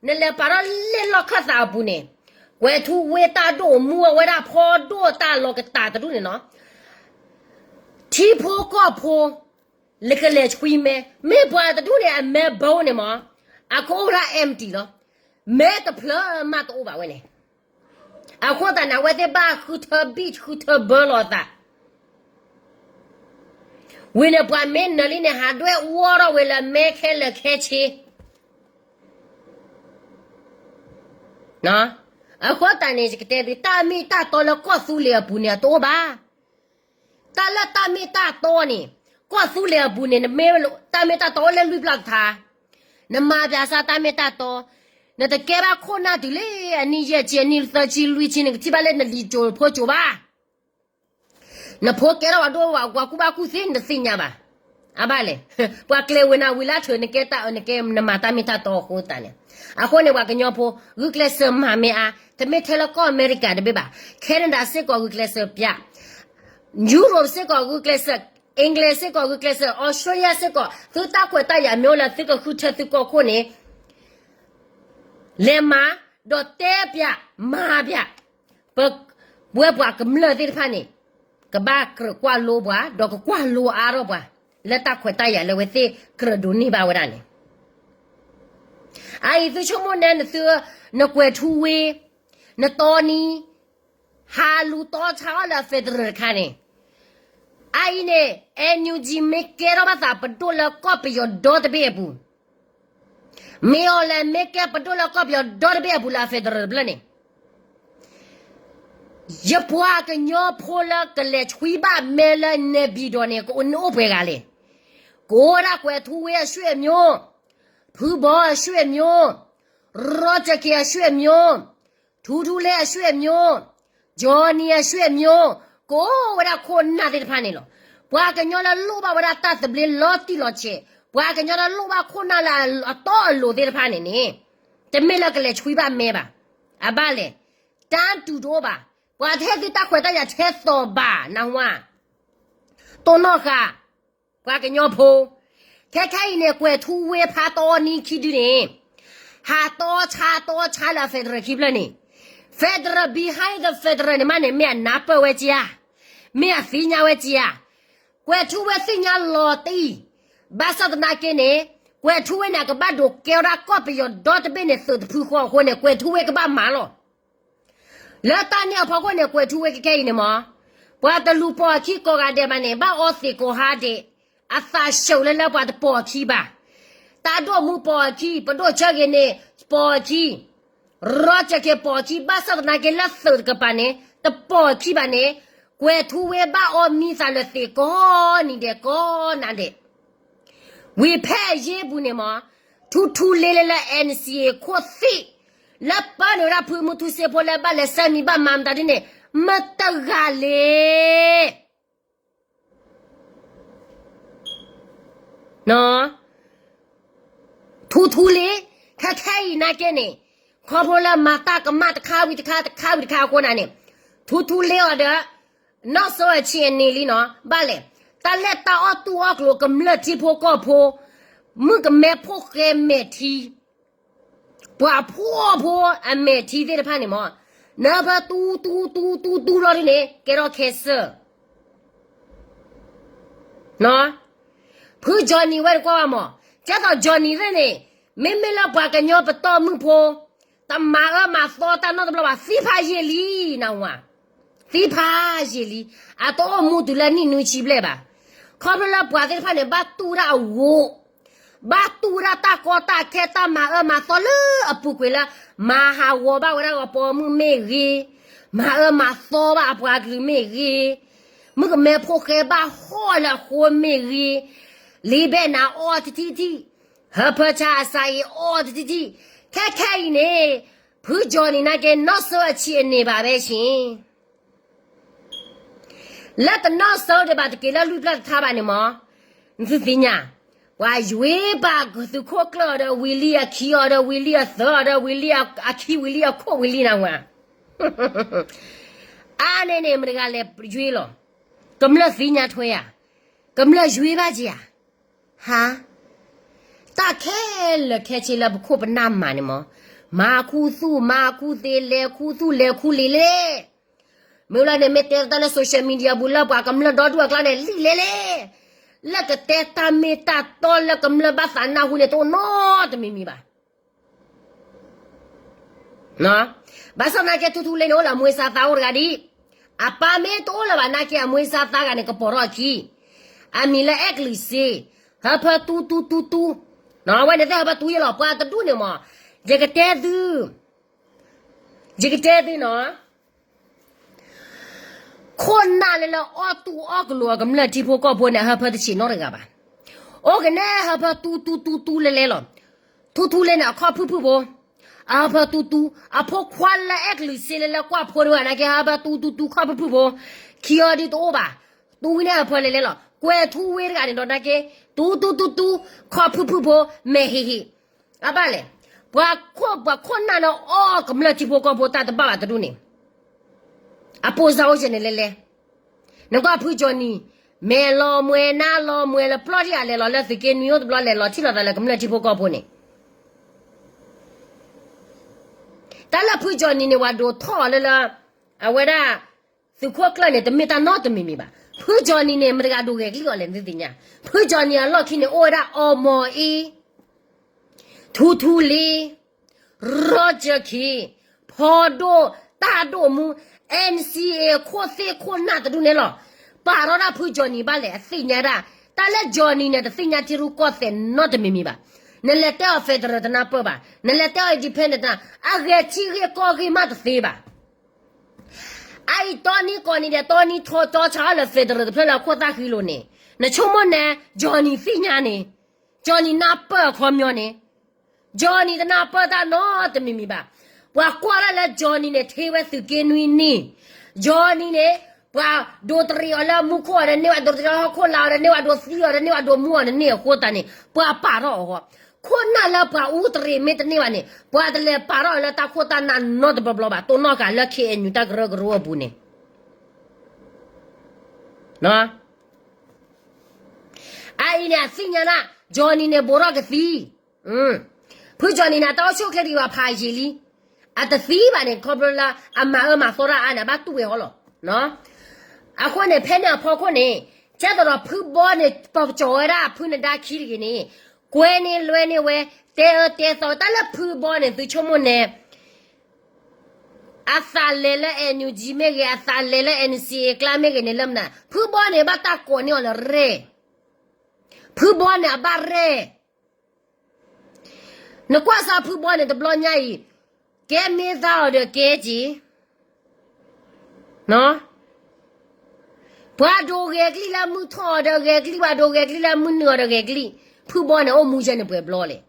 နလဲၤပာ်ထီၣ်လၢလီၢ်ခၢၣ်သးအပူၤန့ၣ် ကွဲးထူဝ့တၢ်ဒိၣ်မူအဝဲဒၣ်ဖီဒိၣ်တၢ်လီၤကတၢ်တဒူၣ်န့ၣ်နီၤ ထံဖိကီၢ်ဖိ လၢကလဲၤဆွံမဲ မ့ၢ်ပှၤတဒူၣ်န့ၣ် အမဲဘိန့ၣ်မး အကအိၣ်ဒၣ် empty လီၤ. မဲတဖျၢၣ်မးတအိၣ်ဘၣ်ဝဲန့ၣ်. အဃိသတးန့ၣ် အဝဲသ့ၣ်ဘၣ်ဃုထၢဘံၣ် ဃုထၢဘၢလီၤအသး ဝံၤန့ၣ် ပှၤမ့ၢ်နၢၤလံန့ၣ် ဟးဒွဲၣ်ဝီထီၣ်ဝဲလၢမဲခဲလၢာ်ခဲဆ့ အဃိသတးန့ၣ် ယကတဲသု တၢ်မ့ၢ်တၢ်တီလၢကီၢ်သူလ့ၤအပူၤန့ၣ် အတအိၣ်ဘၣ်. တၢ်လၢတၢ်မ့ၢ်တၢ်တီန့ၣ် ကီၢ်သူလ့ၤအပူၤန့ၣ် နမ့ၢ်တၢ်တီအိၣ်လၢလွံၢ်ပျၢ်ကထါ နမၤပျးစၢ်တၢ်မ့ၢ်တၢ်တီ နတကဲဘၣ်ခိၣ်နၢ်တုၤလၢအနံၣ်ယဲၢ်ဆံ အနံၣ်သၢဆံလွံၢ်ဆံ နကထံၣ်ဘၣ်လၢနလံာ်စိၤဖိစိၤဘၣ် နဖိကဲထီၣ်ဝဲဒိၣ်ဝဲ ပှၤကူၣ်ဘၣ်ကူၣ်သ့ နတသ့ၣ်ညါဘၣ်. အဘၣ်လဲၣ်, ပှၤကျဲၤဝ့ၤနၤဝံၤလၢထၢၣ် နကဲတၢ်အၢ နကဲနမၤတၢ်မ့ၢ်တၢ်တီအဃိသတးန့ၣ်. အဃိန့ၣ် ပှၤကညီဖိ ဂုာ်ကျဲးစၢးမၤမ့ၢ်အါ, တမ့ၢ်ထဲလၢကီၢ်အမဲရကၤတဘ့ၣ်ဘၣ်, Canada စ့ၢ်ကီးဂုာ်ကျဲးစၢးပျး, Europe စ့ၢ်ကီးဂုာ်ကျဲးစၢး, England စ့ၢ်ကီးဂုာ်ကျဲးစၢး, Australia စ့ၢ်ကီး သုတၢ်ခွဲးတၢ်ယာ်မ့ၢ်အိၣ်လၢသုကဃုထၢသုကီၢ်ခိၣ်န့ၣ် လဲၤမၤ, ဒီးတဲပျး, မၤပျး, ပဝဲပှၤကမျၢၢ်သ့ၣ်တဖၣ်န့ၣ် ကဘၣ်ကြၢးကွၢ်လိပှၤ ဒီးကကွၢ်လိအါထီၣ်ပှၤ လၢတၢ်ခွဲးတၢ်ယာ်လၢအဝဲသ့ၣ်ကြၢးဒိးန့ၢ်ဘၣ်ဝဲဒၣ်န့ၣ်. အအံၤသုဆိကမိၣ်နဲနသု, နကွဲးထူဝ့, နတီနံ, ဟးလူၤတီဆါအီၣ်လၢ federal တခါန့ၣ်, အအံၤန့ၣ် NUG မ့ၢ်ကဲထီၣ်ဘၣ်သးပဒိၣ်လၢကီၢ်ပယီၤဒီတဘ့ၣ်အပူၤ, မ့ၢ်အီၤလဲၣ်မ့ၢ်ကဲပဒိၣ်လၢကီၢ်ပယီၤဒီတဘ့ၣ်အပူၤလၢ federal တဖျၢၣ်န့ၣ် ယပှၤကညီဖိလၢကလဲၤဆွံဘၣ်မဲလၢ နေပြည်တော် န့ၣ် ကအိၣ်နအိၣ်ပှဲၤဂၤလဲၣ်. ကအိၣ်ဝဲဒၣ်ကွဲးထူဝ့အဆွေမျိုး, ဖုဘီအဆွေမျိုး, ရီကက့ၤအဆွေမျိုး, ထူထူလ့အဆွေမျိုး, ဂျီနံၤအဆွေမျိုး, ကအိၣ်ဝဲဒၣ်ခိၣ်နၢ်သ့ၣ်တဖၣ်န့ၣ်လီၤ. ပှၤကညီလၢလိၣ်ဘၣ်ဝဲဒၣ်တၢ်သဘျ့လီၤတံၢ်လီၤဆဲး, ပှၤကညီလၢလိၣ်ဘၣ်ခိၣ်နၢ်လၢအတီအလိၤသ့ၣ်တဖၣ်န့ၣ်န့ၣ်, တမ့ၢ်လၢကလဲၤဆွံဘၣ်မဲဘၣ်. အဘၣ်လဲၣ်, တၢ်တူၢ်တအိၣ်ဘၣ်. ပှၤတဟဲသုတၢ်ခွဲးတၢ်ယာ်ထဲသိးဘၣ် နၢ်ဟူဧါ. တိၢ်နီၣ်ဃာ် ပှၤကညီဖိ, ခဲခဲအံၤန့ၣ် ကွဲးထူဝ့ဖးတီနံခံဒုန့ၣ်, ဟးတီဆါတီဆါလၢ federal ခံဖျၢၣ်န့ၣ်, federal behind the federal န့ၣ်မးန့ၣ် မ့ၢ်အနၢ်ပၢၢ်ဝဲက့ဧါ, မ့ၢ်အသ့ၣ်ညါဝဲက့ဧါ. ကွဲးထူဝ့သ့ၣ်ညါလီၤတံၢ်, ဘၣ်ဆၣ်သနာ်က့န့ၣ်, ကွဲးထူဝ့န့ၣ် အကဘၣ်ဒိးကဲဝဲဒၣ်ကီၢ်ပယီၤဒီတဘ့ၣ်န့ၣ် သုးတဖုဃီအဃိန့ၣ် ကွဲးထူဝ့ကဘၣ်မၤလီၤ. လၢတၢ်န့ၣ်အဖီခိၣ်န့ၣ် ကွဲးထူဝ့ခဲခဲအံၤန့ၣ်မး, ပှၤတလူၤပိာ်အခံကိးဂၤဒဲးဘၣ်န့ၣ် ဘၣ်အီသံးကိးဟါဒဲး, အသးဆှုးလၢလၢပှၤတပိာ်အခံဘၣ်. တၢ်ဒိၣ်မူပိာ်အခံ, ပဒိၣ်ဆၢဂ့ၤန့ၣ် ပိာ်အခံ, ရီကက့ၤပိာ်အခံ, ဘၣ်ဆၣ်သနာ်က့လၢသုးတကပၤန့ၣ် တပိာ်အခံဘၣ်န့ၣ်, ကွဲးထူဝ့ဘၣ်အီမံသးလၢသံးကိးနံၤဒဲးကိးနၤဒဲး ဝံၤဖဲအယ့ၢ်ပူၤန့ၣ်မး, ထူထူလ့လၢ NCA ခိၣ်သ့ၣ်, လၢပၢနုာ်ဝဲဒၣ်ဖုမူထူစ့ဖိလၢဘၣ်လဲၤဆၢမံၤဘၣ်မၤမတၤဒ်န့ၣ်, မတဂၤလဲၣ်. ထူထူလ့, ခဲခဲအံၤနာ်က့န့ၣ်, ခီဖျိလၢမၤတၢ်ကမၣ်တခါဝံၤတခါ တခါဝံၤတခါအဃိန့ၣ်, ထူထူလ့အီၤဒီး နီၢ်စိအဆံးအနံၤလံနီၤ, ဘၣ်လဲၣ်, တၢ်လဲၣ်တၢ်အီၣ်တူၢ်အီၣ်ကျိၤကမျၢၢ်ထံဖိကီၢ်ဖိ, မုၣ်ကမဲဖိဃဲမဲာ်ထံ, ပှၤဖှီၣ်ဖိအမဲာ်ထံသ့ၣ်တဖၣ်န့ၣ်မး, နၢ်ဖၢတူတူတူတူတူလီၤဒ်န့ၣ် ကဲထီၣ်ခဲစၢၢ် ဖုကၠီနံၤဝဲတကွၢ်ဘၣ်မး, ကဲသိးကၠီနံၤသ့ၣ်န့ၣ်, မ့မ့ၢ်လၢပှၤကညီပတီၢ်မုၢ်ဖိ, တမၤအၢမၤသီတၢ်နီတဘျီဘၣ် သံဖးယံာ်လံ, နၢ်ဟူဧါ, သံဖးယံာ်လံ, အတအိၣ်မူတုၤလၢနံၣ်နွံဆံဘျဲၣ်ဘၣ်. ခီဖျိလၢပှၤသ့ၣ်တဖၣ်န့ၣ် ဘၣ်တူၢ်ဝဲဒၣ်အဂိၢ် ဘၣ်တူၢ်ဝဲဒၣ်တၢ်ကီတၢ်ခဲတၢ်မၤအၢမၤသီလၢအပူၤကွံာ်လၢ မၤဟးဂီၤဘၣ်ဝဲဒၣ်ဂီၤပိာ်မုၣ်မ့ၢ်ဂ့ၤ, မၤအၢမၤသီဘၣ်အပှၤကလုာ်မ့ၢ်ဂ့ၤ, မုၣ်ကမဲဖိဃဲဘၣ်ဟီၣ်လၢအဃိမ့ၢ်ဂ့ၤ, လ့ဘဲၣ်နၤအီၣ်တထံၣ်ထံၣ်, ဟၢဖၢဆါအစးအံၤအီၣ်တထံၣ်ထံၣ်, ခဲခဲအံၤန့ၣ်, ဖုကၠီနံၤနာ်က့ နီၢ်စိအဆံးအနံၤဘၣ်ဝဲဆ့ လၢတနီၢ်စၢၤဒံးဘၣ်တက့ၤလၢလွံၢ်ဖျၢၣ်တထါဘၣ်န့ၣ်မး, နသုသ့ၣ်ညါ, ပှၤယွ့ပာ်သုးခိၣ်ကျၢၢ်အီၤဒီးဝံၤလံအခံအီၤဒီးဝံၤလံအသၢအီၤဒီးဝံၤလံအခံဝံၤလံအခိၣ်ဝံၤလံနၢ်ဟူဧါ, အါန့ၢ်န့ၣ် မတဂၤလဲၤယွ့လီၤ, ကမျၢၢ်သ့ၣ်ညါထွဲဧါ, ကမျၢၢ်ယွ့ဘၣ်က့ၤဧါ, ဟါ တၢ်ခဲလၢာ်ခဲဆ့လၢပခိၣ်ပနၢ်မၤန့ၣ်မး, မၤခူသူၣ်မၤခူသ့ လဲၤခူသူၣ်လဲၤခူလံၤလဲၣ်, မ့ၢ်လၢန့ၣ်မ့ၢ်တဲတၢ်လၢ social media ပူၤလၢပှၤကမျၢၢ်ဒီဒူၣ်အကျါန့ၣ် လံၣ်လဲၣ်လဲၣ်, လၢကတဲတၢ်မ့ၢ်တၢ်တီလၢကမျၢၢ်ဘၣ်သးနၢ်ဟူန့ၣ် တအိၣ်နီတမံၤမံၤဘၣ်. ဘၣ်ဆၣ်သနာ်က့ ထူထူလ့န့ၣ်အိၣ်လၢအမွေးစားသားအိၣ်တဂၤဒံး, အပၢ်မ့ၢ်တအိၣ်လၢၤဘၣ်နာ်က့ အမွေးစားသားဂၤန့ၣ် ကပိာ်ထီၣ်အခံ, အမံၤလၢအဲၣ်ကလုးစ့, ဟၢဖၢတူတူတူတူ, ဝဲန့ၣ်သ့ၣ်ဟၢဖၢတူယဲလီၤ ပှၤတဒူၣ်န့ၣ်မး, ယကတဲသု, ယကတဲသုနီၤ ခိၣ်နၢ်လၢလၢအီၣ်တူၢ်အီၣ်ကလိာ်အကမျၢၢ်ထံဖိကီၢ်ဖိန့ၣ် အဟၢဖၢတဆံးနီတဂၤဘၣ်. အိၣ်ကနဲဟၢဖၢတူတူတူတူလဲလဲလီၤ. ထူထူလ့န့ၣ် အခီၣ်ဖုၣ်ဖုၣ်ဖိ, အဟၢဖၢတူတူ, အဖိခွါလၢအဲၣ်ကလုးစ့လၢလၢကွၢ်ဖိတဂၤနာ်က့ ဟၢဖၢတူတူတူခီၣ်ဖုၣ်ဖုၣ်ဖိ, ခံအီၤဒ်တအိၣ်ဘၣ်, တူဝံန့ၣ်ဟၢဖၢလဲလဲလီၤ. ကွဲၤထူဝ့တဂၤန့ၣ်ဒီးနာ်က့, တူတူတူတူ, ခီၣ်ဖုၣ်ဖုၣ်ဖိ, မဲာ်ဟ့ၣ်ဟ့ၣ် အဘၣ်လဲၣ်, ပှၤခိၣ်ပှၤခိၣ်နၢ်န့ၣ်အီၣ်ကမျၢၢ်ထံဖိကီၢ်ဖိတၢ်တဘၣ်ဘၣ်တဒူၣ်န့ၣ်, အပိၢ်စၢ်အိၣ်ယဲၢ်န့ၣ်လဲလဲ, နကွၢ်ဖုကၠီနံၤ, မဲာ်လီၤမှဲၤနါလီၤမှဲၤလၢပျီၢ်ထံၣ်အလဲၤလီၤလၢသုးက့နွံအိၣ်တဘျီလဲၤလီၤထံၣ်လီၤသးလၢကမျၢၢ်ထံဖိကီၢ်ဖိန့ၣ် တၢ်လၢဖုကၠီနံၤန့ၣ် ပှၤဒိးထီၣ်အီၤလၢလၢ, အဝဲဒၣ်, သုးခိၣ်ကျၢၢ်န့ၣ် တမ့ၢ်တၢ်နီတမံၤမံၤဘၣ်. ဖုကၠီနံၤန့ၣ် မတဂၤဒိးဂဲၤကလံၣ်အီၤလဲၣ် နသုသ့ၣ်ညါ, ဖုကၠီနံၤအလီၢ်ခံန့ၣ် အိၣ်ဝဲဒၣ်အီမီၤအ့ ထူထူလ့, ရီကၠၢၣ်ခ့ၣ်, ဖီဒိၣ်, တၢ်ဒိၣ်မူ, NCA ခိၣ်သ့ၣ်ခိၣ်နၢ်တဒူၣ်န့ၣ်လီၤ. ပာ်ထီၣ်ဒၣ်ဖု Johnny ဘၣ်လဲၣ် အသ့ၣ်ညါဒၣ်. တၢ်လၢ Johnny န့ၣ် တသ့ၣ်ညါထံရူၢ်ကီၢ်သဲးနီတမံၤမံၤဘၣ်. နလဲၤတဲအီၤ federal တနၢ်ပၢၢ်ဘၣ်, နလဲၤတဲအီၤ independent တနၢ်, အဂဲၤထံဂ့ၢ်ကီၢ်ဂ့ၢ်မးတသ့ဘၣ်. အအံၤတီနံၤကိးနံၤဒီး တီနံၤထီၣ်ကၠီဆါအီၤလၢ federal တဖျၢၣ်လၢအခိၣ်သၣ်ဃံလိၤန့ၣ်, နဆိကမိၣ်န့ၣ် Johnny သ့ၣ်ညါန့ၣ်, Johnny နၢ်ပၢၢ်အခီပညီန့ၣ်, Johnny တနၢ်ပၢၢ်တၢ်နီတမံၤမံၤဘၣ်. ပှၤကွၢ်ဒၣ်လၢ Johnny န့ၣ် ထ့ဝဲသုးက့နွံနံၣ်, Johnny န့ၣ် ပှၤဒိးတရံးအီၤလၢမူခိၣ်အီၤတန့ၢ်ဘၣ်, ဒိးတရံးအီၤဟီၣ်ခိၣ်လာ်အီၤတန့ၢ်ဘၣ်, ဒိးသံအီၤတန့ၢ်ဘၣ်, ဒိးမူအီၤတန့ၢ်အဃိသတးန့ၣ် ပှၤပာ်ထီၣ်အီၤဃီ. ခိၣ်နၢ်လၢပှၤအူတရံးမ့ၢ်တန့ၢ်ဘၣ်န့ၣ် ပှၤတလဲၤပာ်ထီၣ်အီၤလၢတၢ်ခိၣ်တၢ်နၢ်နီတဘျီဘျီဘၣ်. တိၢ်နီၣ်ဃာ်လၢ KNU တၢ်ကရၢကရိအပူၤန့ၣ် အအံၤန့ၣ် အသ့ၣ်ညါဒၣ် Johnny န့ၣ် ဘူးထီၣ်ကသံ, ဖု Johnny န့ၣ် တၢ်အိၣ်ဆူၣ်အိၣ်ချ့တဂ့ၤဘၣ် ဖးယံာ်လံ. အတသံဘၣ်န့ၣ် ခီဖျိလၢအမၤအၢမၤသီတၢ်အါန့ၣ် အဘၣ်တူၢ်ဝဲအီၤလီၤ. အဃိန့ၣ် ဖဲန့ၣ်အဖီခိၣ်န့ၣ် ကဲသိးဒီးဖုဘီန့ၣ် ပကၠီၤဝဲဒၣ်ဖုနဒါခံတဂ့ၤန့ၣ် ကွဲန့ၢ်လွဲန့ၢ်ဝဲ တဲအၢတဲသီ တၢ်လၢဖုဘီန့ၣ် သုဆိကမိၣ်န့ၣ် အသးလဲၤလၢ NUG မ့ၢ်ဂ့ၤ, အသးလဲၤလၢ NCA ကျါမ့ၢ်ဂ့ၤန့ၣ် လၢမနုၤ ဖုဘီန့ၣ် ဘၣ်တၢ်ကိးန့ၢ်အီၤလၢရဲၣ်, ဖုဘီန့ၣ် အဘၣ်ရဲၣ်. နကွၢ်စၢ်ဖုဘီန့ၣ် တဘျီညါအံၤ ကဲမ့ၢ်သါအီၤဒီးကဲက့ၤ ပှၤဒိးဂဲၤကလံၣ်လၢမုၢ်ထီၣ်အီၤဒီးဂဲၤကလံၣ်, ပှၤဒိးဂဲၤကလံၣ်လၢမုၢ်နုာ်အီၤဒီးဂဲၤကလံၣ်, ဖုဘီန့ၣ် အိၣ်မူယဲန့ၣ်ပှဲၤဘျီလဲၣ်.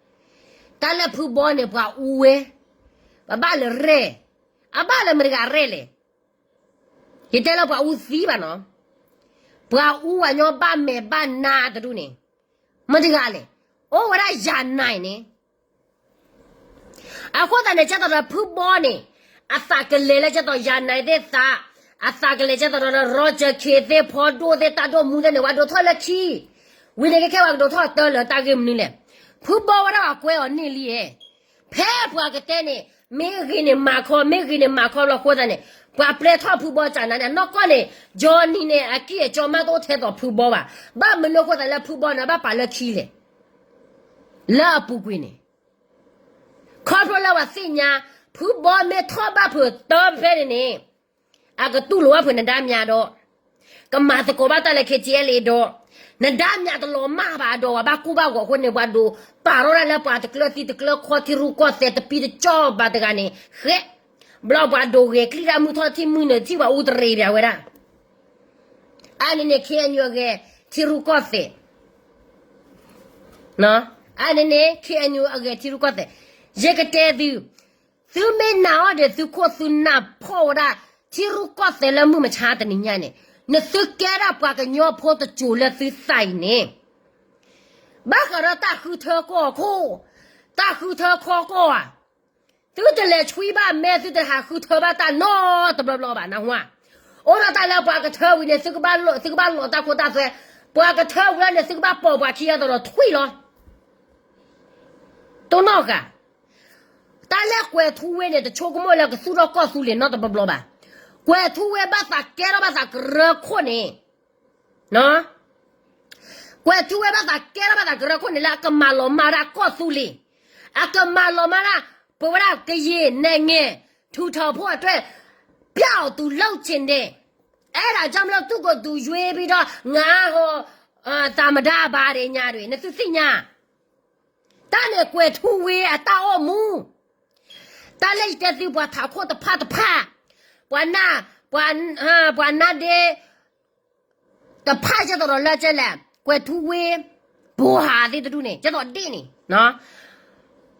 တၢ်လၢဖုဘီန့ၣ် ပှၤအူဝဲ, ပဘၣ်လၢရဲၣ်, အဘၣ်လၢမတၤတဂၤရဲၣ်လဲၣ်. ယတဲလၢပှၤအူသံဘၣ်နီၤ, ပှၤအူပှၤညီဘၣ်မဲာ်ဘၣ်နါတဒူၣ်န့ၣ်, မတၤတဂၤလဲၣ်, အိၣ်ဝဲဒၣ်ယၤနၤန့ၣ် အဃိသတးန့ၣ် ကဲသိးဒီးဖုဘီန့ၣ် အသးကလဲၤလၢကဲသိးယၤနၤသ့ၣ်သး, အသးကလဲၤကဲသိးဒီး ရီကၠၢၣ်ခ့ၣ်သ့ၣ် ဖီဒိၣ်သ့ၣ် တၢ်ဒိၣ်မူသ့ၣ်န့ၣ် ပှၤဒိးထီၣ်လၢခံ, ဝံၤန့ၣ်ကဲခဲပှၤကဒိးထီၣ်တၢ်လၢတၢ်ဂ့ၢ်မနုၤလဲၣ်. ဖုဘီဝဲဒၣ်ပှၤကွဲအီၤန့ၢ်လံဧါ. ဖဲပှၤကတဲန့ၣ် မ့ၢ်ဂ့ၤန့ၣ်မၤခီ, မ့ၢ်ဂ့ၤန့ၣ်မၤခီဘျီအဃိသတးန့ၣ် ပှၤပျဲထီၣ်ဖုဘီကနၤန့ၣ် နီၢ်ကီၢ်န့ၣ် Johnny န့ၣ် အကံၢ်အကီမးတအိၣ်ထဲသိးဖုဘီဘၣ်. ဘၣ်မနုၤအဃိသတးလၢဖုဘီန့ၣ် ဘၣ်ပာ်လၢခံလဲၣ်. လၢအပူၤကွံာ်န့ၣ် ခီဖျိလၢပှၤသ့ၣ်ညါ ဖုဘီမ့ၢ်ထီၣ်ဘၣ်ဖုးတၢ်ဖဲန့ၣ်န့ၣ် အကတူၢ်လိာ်ဘၣ်ဖုးနဒါမၠးဒီး ကမၤသကိးဘၣ်တၢ်လၢ KTLA ဒီး နဒါမၠးတလီၤမၢ်ဘၣ်ဒီး ပှၤဘၣ်ကူၣ်ဘၣ်ဂီၤအဃိန့ၣ် ပှၤဒိးပာ်ထီၣ်ဒၣ်လၢပှၤတကျၢၤသံတကျၢၤခီ ထံရူၢ်ကီၢ်သဲးတပံတကၠီၣ်ဘၣ်တဂၤန့ၣ် ဃဲ ဘျီပှၤဒိးဂဲၤကလံၣ်တၢ်မုၢ်ထီၣ်ထံၣ်မုၢ်နုာ်ထံၣ်ပှၤအူတရံးဒၣ်ဝဲဒၣ် အါန့ၣ်န့ၣ် KNU အဂဲၤထံရူၢ်ကီၢ်သဲး, အါန့ၣ်န့ၣ် KNU အဂဲၤထံရူၢ်ကီၢ်သဲး, ယကတဲသု, သုမ့ၢ်နာ်အီၤဒီး သုခိၣ်သုနၢ်ဖီၣ်ဝဲဒၣ် ထံရူၢ်ကီၢ်သဲးလၢမုၢ်မဆါတနံၤညါန့ၣ်, နသုကဲဒၣ်ပှၤကညီဖိတစိၤလၢသုသးအံၤန့ၣ်, ဘၣ်ဃးဒီးတၢ်ဃုထၢကီၢ်ခိၣ်, တၢ်ဃုထၢခီကီၢ်ဧါ, သုတလဲၤဆွံဘၣ်မဲာ် သုတဟးဃုထၢဘၣ်တၢ်နီတဘျီဘျီဘၣ် နၢ်ဟူဧါ. အိၣ်ဒီးတၢ်လၢပှၤကထၢဝံၤန့ၣ် သုကဘၣ်လီၤတၢ်ခိတၢ်သွဲ, ပှၤကထၢဝံၤလီၤန့ၣ် သုကဘၣ်ပိာ်ပှၤခံဂၤသီးဒီးထွံၣ်လီၤ. တိၢ်နီၣ်ဃာ်, တၢ်လၢကွဲၤထူဝ့န့ၣ် တဆိကမိၣ်လၢကသူၣ်ထီၣ်ကီၢ်သူလ့ၤနီတဘျီဘျီဘၣ်. ကွဲၤထူဝ့ဘၣ်သးကဲထီၣ်ဘၣ်သးကရၢခိၣ်န့ၣ် ကွဲၤထူဝ့ဘၣ်သးကဲထီၣ်ဘၣ်သးကရၢခိၣ်န့ၣ်လၢအကမၤလီၤမၢ်ဒၣ်ကီၢ်သူလ့ၤ, အကမၤလီၤမၢ်ဒၣ် ပဝဲဒၣ်ကယဲၢ်နဲၣ်ငဲၢ် ထူးထောင်ဖို့အတွက် ပြောင်းသူလုပ်ချင်တယ်, အဲဒါကြောင့်မလို့ သူ့ကိုယ်သူရွေးပြီးတော့ ငါဟို သမ္မတ ဘာတွေညာတွေ နသုသ့ၣ်ညါ တၢ်န့ၣ်ကွဲၤထူဝ့အတၢ်အိၣ်မူ, တၢ်လၢယတဲသုပှၤထးခိၣ်တဖၣ်တဖၣ်, ပှၤနၢ်, ပှၤ, ပှၤနါဒ့ တဖၣ်ကဲသိးဒီးလၢကဲလဲၣ်, ကွဲၤထူဝ့, ဘိဟးသ့ၣ်တဒူၣ်န့ၣ် ကဲသိးဒ့ၣ်န့ၣ်,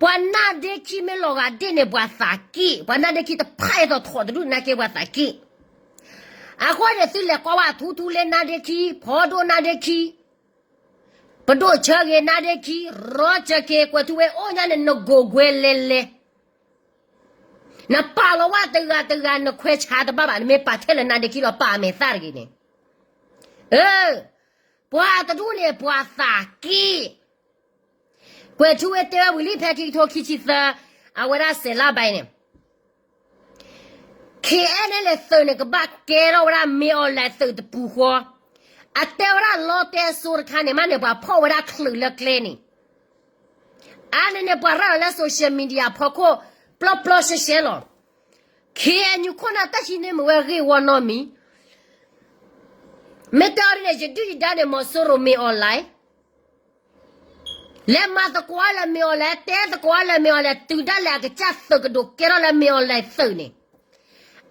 ပှၤနါဒ့ခံမ့ၢ်လီၤဂာ်ဒ့ၣ်န့ၣ် ပှၤသးက့ၣ်, ပှၤနါဒ့ခံတဖၣ်အသိးထီၣ်တဒူၣ် နာ်က့ပှၤသးက့ၣ်. အဃိန့ၣ် သုလဲၤကိးဝဲထူထူလ့နါဒ့ခံ, ဖီဒိၣ်နါဒ့ခံ ပဒိၣ်ဆၢဂ့ၤနါဒ့ခံ, ရီစၢၤက့ၤ ကွဲၤထူဝ့ အိၣ်ညါန့ၣ် နကိးကွဲလဲၤလဲၤ, နပာ်လီၤဝဲတဂၤတဂၤ နခွဲးဆါတဘၣ်ဘၣ်, နမ့ၢ်ပာ်ထဲလၢနါဒ့ခံဒီး ပာ်အမဲာ်သၣ်တဂ့ၤန့ၣ်, အၢ, ပှၤတဒူၣ်န့ၣ် ပှၤသးက့ၣ်. ကွဲၤထူဝ့တဲဝဲဝံၤလံ ဖဲခံကထိခံဆံသၢ, အဝဲဒၣ်စဲးလါဘၣ်န့ၣ် KNLA သုးန့ၣ် ကဘၣ်ကဲထီၣ်ဝဲဒၣ် မင်းအောင်လှိုင် သုးတပူၤဃီ, အတဲဝဲဒၣ်လီတဲစိတခါန့ၣ် မ့ၢ်န့ၣ် ပှၤဖီၣ်ဝဲဒၣ်ချုးလၢကျဲန့ၣ်, အါန့ၣ်န့ၣ် ပှၤရၤလီၤလၢ social media ဖီခိၣ် ပျီပျီရှဲရှဲလီၤ. ခ့ၣ်အဲၣ်ယူၣ် ခိၣ်နၢ်တၢ်ဟံးန့ၢ်မ့ၢ်ဝဲဂ့ၢ်ဝီနီတမံၤ, မ့ၢ်တဲအီၤဒ်န့ၣ် ယဒုၣ်ယဒါန့ၣ် မီၤစိရိၤမ့ၢ်အီၤလဲၣ်, လဲၤမၤသကိးလၢမ့ၢ်အီၤလဲၣ်, တဲသကိးလၢမ့ၢ်အီၤလဲၣ်, တုၤဒၣ်လဲာ်အကစၢ်သုးကဒိးကဲထီၣ်လၢမ့ၢ်အီၤလဲၣ်သုးန့ၣ်,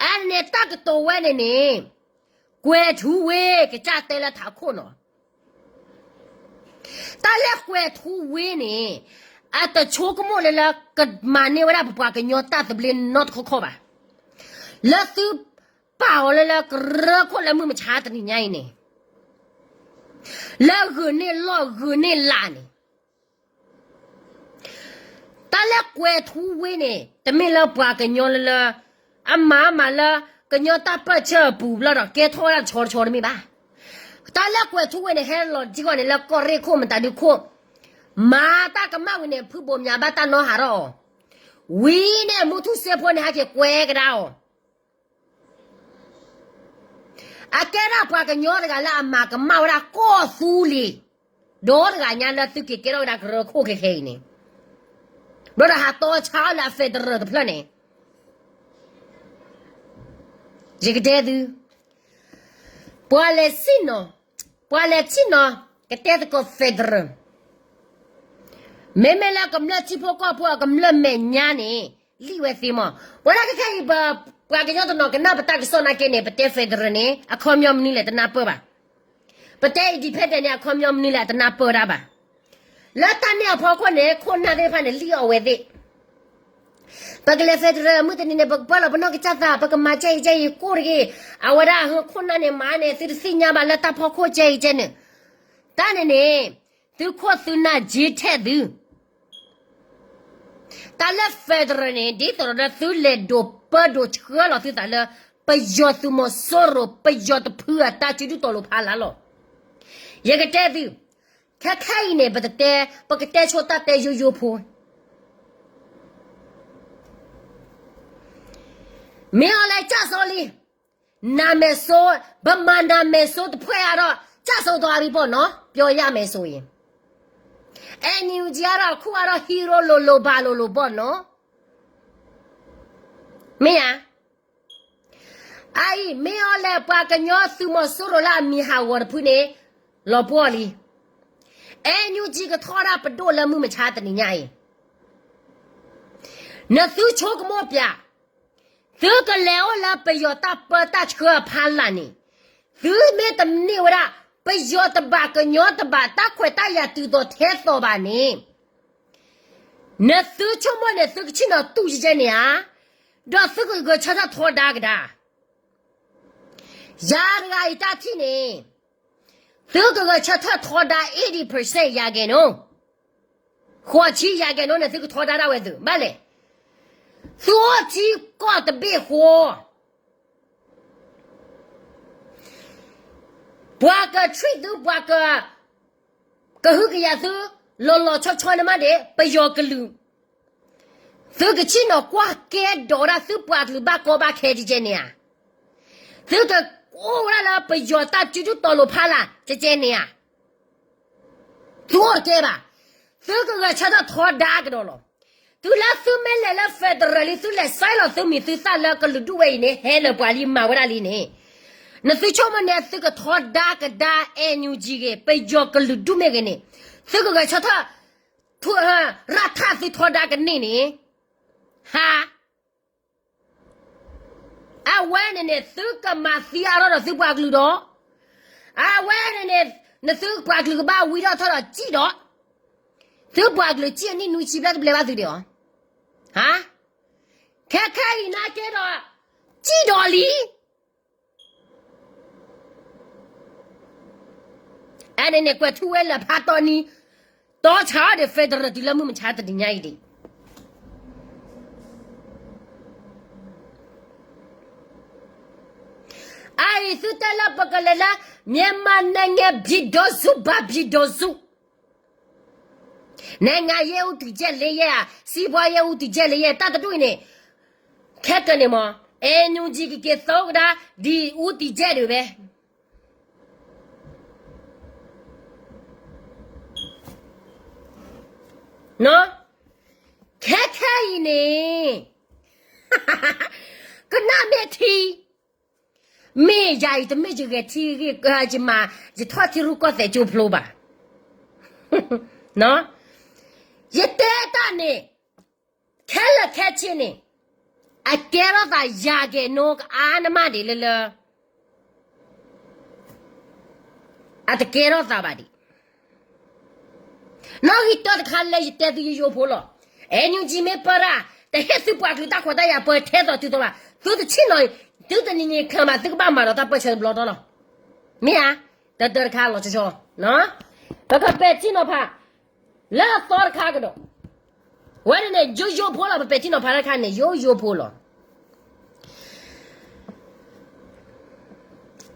အါန့ၣ်န့ၣ် တၢ်ကတိၤဝဲန့ၣ်န့ၣ် ကွဲၤထူဝ့ ကစၢ်တဲလၢထးခိၣ်နီၤ. တၢ်လၢကွဲၤထူဝ့န့ၣ် အတဆိကမိၣ်လၢလၢကမၤန့ၢ်ဝဲဒၣ်ပပှၤကညီတၢ်သဘျ့နီတခီခီဘၣ်. လၢသုပာ်အီၤလၢလၢကရၢခိၣ်လၢမုၢ်မဆါတနံၤညါအံၤန့ၣ်, လၢဂုာ်န့ၢ်လီၢ်ဂုာ်န့ၢ်လးန့ၣ် တၢ်လၢကွဲၤထူဝ့န့ၣ် တမ့ၢ်လၢပှၤကညီလၢလၢ အမၤမၤလၢ ကညီတၢ်ပၢၢ်ဆၢအပူၤဘျီဒီး ကဲထီၣ်ဝဲဒၣ်တဆီတဆီတမ့ၢ်ဘၣ်. တၢ်လၢကွဲၤထူဝ့န့ၣ် ဟဲလီၤထံကီၢ်န့ၣ် လၢကီၢ်ရ့ၣ်ခိၣ်မတၤဒုခိၣ်, မၤတၢ်ကမၣ်ဝံၤန့ၣ် ဖုဘိးမၠးဘၣ်တၢ်နီၣ်ဟးထီၣ်အီၤ, ဝံၤန့ၣ် မူထူၣ်စ့ဖိန့ၣ် ဟဲက့ၤကွဲကဒါအီၤ အကဲဒၣ်ပှၤကညီတဂၤလၢအမၤကမၣ်ဝဲဒၣ်ကီၢ်သူလ့ၤ ဒီတဂၤညါလၢသုက့ၤကဲထီၣ်ဝဲဒၣ်ကရၢခိၣ်ခဲခဲအံၤန့ၣ်, ဘျီဒီးဟးတီဆါအီၤလၢအ federal တဖျၢၣ်န့ၣ်, ယကတဲသု, ပှၤလဲၤဆ့ၣ်နီၤ, ပှၤလဲၤဆ့ၣ်နီၤ ကတဲသကိး federal မ့မ့ၢ်လၢကမျၢၢ်ထံဖိကီၢ်ဖိအကမျၢၢ်မဲာ်ညါန့ၣ် လံၣ်ဝဲသ့မး. ပဝဲဒၣ်ခဲခဲအံၤ ပှၤကညီတနီၤကနၣ်ပတၢ်ကစီၣ်နာ်က့န့ၣ် ပတဲ federal န့ၣ် အခီပညီမနုၤလဲၣ်တနၢ်ပၢၢ်ဘၣ်. ပတဲ independent န့ၣ် အခီပညီမနုၤလဲၣ်တနၢ်ပၢၢ်ဒၣ်ဘၣ်. လၢတၢ်န့ၣ်အဖီခိၣ်န့ၣ် ခိၣ်နၢ်သ့ၣ်တဖၣ်န့ၣ် လံၣ်အီၣ်ဝဲသ့ၣ် ပကလဲၤ federal မုၢ်တနံၤန့ၣ် ပကပၢလီၤပနီၢ်ကစၢ်သး ပကမၤကဲအံၤကဲအံၤကိၢ်တဂ့ၤ. အဝဲဒၣ်ဟၢခိၣ်နၢ်န့ၣ်မၤန့ၣ် သုတသ့ၣ်ညါဘၣ်လၢတၢ်ဖီခိၣ်ကဲအံၤကဲန့ၣ်, တၢ်န့ၣ်န့ၣ် သုခိၣ်သုနၢ်က့ထဲၣ်သု တၢ်လၢ federal န့ၣ် ဒ်သိးဒီးသုလဲၤဒိးပၢဒိးဆှၢလီၤသုသးလၢ ပယီၤသုးမီၤစိရိၤ ပယီၤတဖုအတၢ်စုဒုၣ်တီၤလိၤဖးလၢ်လီၤ. ယကတဲသု, ခဲခဲအံၤန့ၣ် ပတတဲ, ပကတဲဆိတၢ်တဲယိယိဖိ မ့ၢ်အီၤလဲၤကၢ်စီလံ, နမဲာ်စိ, ဗမာနမဲာ်စိတဖှဲးအါဒီး ကၢ်စီဒီးအရံပီၣ်နီၤ, ပြောရမယ်ဆိုရင်, NUG အါဒီးခုအါဒီး hero လိၤလိၤဘၣ်လိၤလိၤဘီၣ်နီၤ, မ့ၢ်ဧါ. အအံၤ မ့ၢ်အီၤလဲၤပှၤကညီသုးမီၤစိရိၤလၢအမံၤဟးဂီၤတဖုန့ၣ် လီၤပှီၢ်လံ. NUG ကထီဒါပဒိၣ်လၢမုၢ်မဆါတနံၤညါအံၤ, နသုဆိကမိၣ်ပျး, သုကလဲၤအိၣ်လၢပယီၤတၢ်ပၢတၢ်ဆှၢအဖီလာ်န့ၣ်, သုမ့ၢ်တန့ၢ်ဝဲဒၣ် ပယီၤတဘၣ်ကညီတဘၣ်တၢ်ခွဲးတၢ်ယာ်တုၤသိးထဲသိးဘၣ်န့ၣ်, နသုဆိကမိၣ်န့ၣ် သုကဆ့ၣ်နီၤတူၢ်ကဲကဲန့ၣ်ဧါ, ဒီးသုကဂဲၤဆၢထၢၣ်ထီဒါကဒါ ယၤတဂၤအံၤတၢ်ထံၣ်န့ၣ်, သုကဂဲၤဆၢထၢၣ်ထီဒါ eighty percent ယၤကဲနီၤ, ဃိးဆံယၤကဲနီၤန့ၣ် သုကထီဒါဒၣ်ဝဲသု ဘၣ်လဲၣ်, သုအိၣ်ထံကီၢ်တဘ့ၣ်ဃီ ပှၤက treat သု ပှၤက ကဟုကယာ်သု လီၤလီၤဆီဆီန့ၣ်မးဒံး ပယီၤကလုာ်, သုကဆ့ၣ်နီၤကွၢ်ကဲဒီးဝဲဒၣ်သုပှၤကလုာ်ဘၣ်ကီဘၣ်ခဲကဲကဲန့ၣ်ဧါ, သုကအိၣ်ဝဲဒၣ်လၢပယီၤတၢ်စုဒုၣ်တီၤလိၤဖီလာ်ကဲကဲန့ၣ်ဧါ, သုအိၣ်တကဲဘၣ်, သုကဂဲၤဆၢထၢၣ်ထီဒါကဒီးလီၤ. တုၤလၢသုမ့ၢ်လဲၤလၢ federal လံ သုလဲၤဆဲးလီၤသုမံၤသုသၣ်လၢကလုာ်ဒူၣ်ဝဲအံၤန့ၣ် ဟဲလၢပှၤလံမၤဝဲဒၣ်လံန့ၣ်, နသုဆိကမိၣ်န့ၣ် သုကထီဒါကဒါ NUG ဂ့ၤ ပယီၤကလုာ်ဒူၣ်မ့ၢ်ဂ့ၤန့ၣ်, သုကဂဲၤဆၢထၢၣ် ထူ ရၣ်ထၣ်သုထီဒါကန့ၢ်န့ၣ်, ဟါ အဝဲန့ၣ်န့ၣ် သုကမၤသံအါထီၣ်ဒီးသုပှၤကလုာ်ဒီး, အဝဲန့ၣ်န့ၣ် နသုပှၤကလုာ်ကဘၣ်ဝံထီၣ်ထီၣ်ဒီးစံၣ်ဒီး, သုပှၤကလုာ်စံၣ်အနံၣ်နွံဆံဘျဲၣ်တဘျဲၣ်ဘၣ်သုဒံးအီၤ, ဟါ, ခဲခဲအံၤနာ်က့ဒီး, စံၣ်ဒီးလံ အန့ၣ်န့ၣ် ကွဲၤထူဝ့လၢဖးတီနံၤ, တီဆါအီၤဒီး federal တုၤလၢမုၢ်မဆါတနံၤညါအံၤဒံး, အအံၤသုတဲလၢပကလဲၤလၢ မြန်မာနိုင်ငံပြည်ထောင်စု ဗမာပြည်ထောင်စု နိုင်ငံရေးဦးတည်ချက်လေးရပ် စီးပွားရေးဦးတည်ချက်လေးရပ် တၢ်တဒူၣ်အံၤန့ၣ်, ခဲကနံၣ်မး, NUG ကက့ၤသီကဒါ ဒီဦးတည်ချက်တွေပဲ, နီၤ ကနၣ်မ့ၢ်ထံ, မ့ၢ်ယၤအံၤတမ့ၢ်ယဂဲၤထံဂ့ၢ်, ယမၤ, ယထီၣ်ထံရူၢ်ကီၢ်သဲးကၠိဖျိဘၣ်. ယတဲတၢ်န့ၣ်, ခဲလၢာ်ခဲဆ့န့ၣ်, အကဲထီၣ်သးယၤကဲၤနိကအါနမးဒံးလၢလၢ အတကဲထီၣ်သးဘၣ်ဒံး. နီၣ်ဂံၢ်တၢတခါလၢယတဲသုယိယိဖိလီၤ. အဲ NUG မ့ၢ်ပၢတၢ်, တဟ့ၣ်သုပှၤကလုာ်တၢ်ခွဲးတၢ်ယာ်ပၢထဲသိးတုၤသိးဘၣ်. သုတဆ့ၣ်နီၤ, သုတနံၤနံၤချၢမး သုကဘၣ်မၤဒီးတၢ်ပၢဆှၢတဘျီတီလီၤ. မ့ၢ်ဧါ, တၢတၢတခါလီၤဆီဆီ, ပကပဲာ်ထံနီၤဖး လၢအသီတခါကဒီး, ဝဲန့ၣ်န့ၣ် ယိယိဖိလီၤ. ပပဲာ်ထံနီၤဖးတၢ်တခါန့ၣ် ယိယိဖိလီၤ.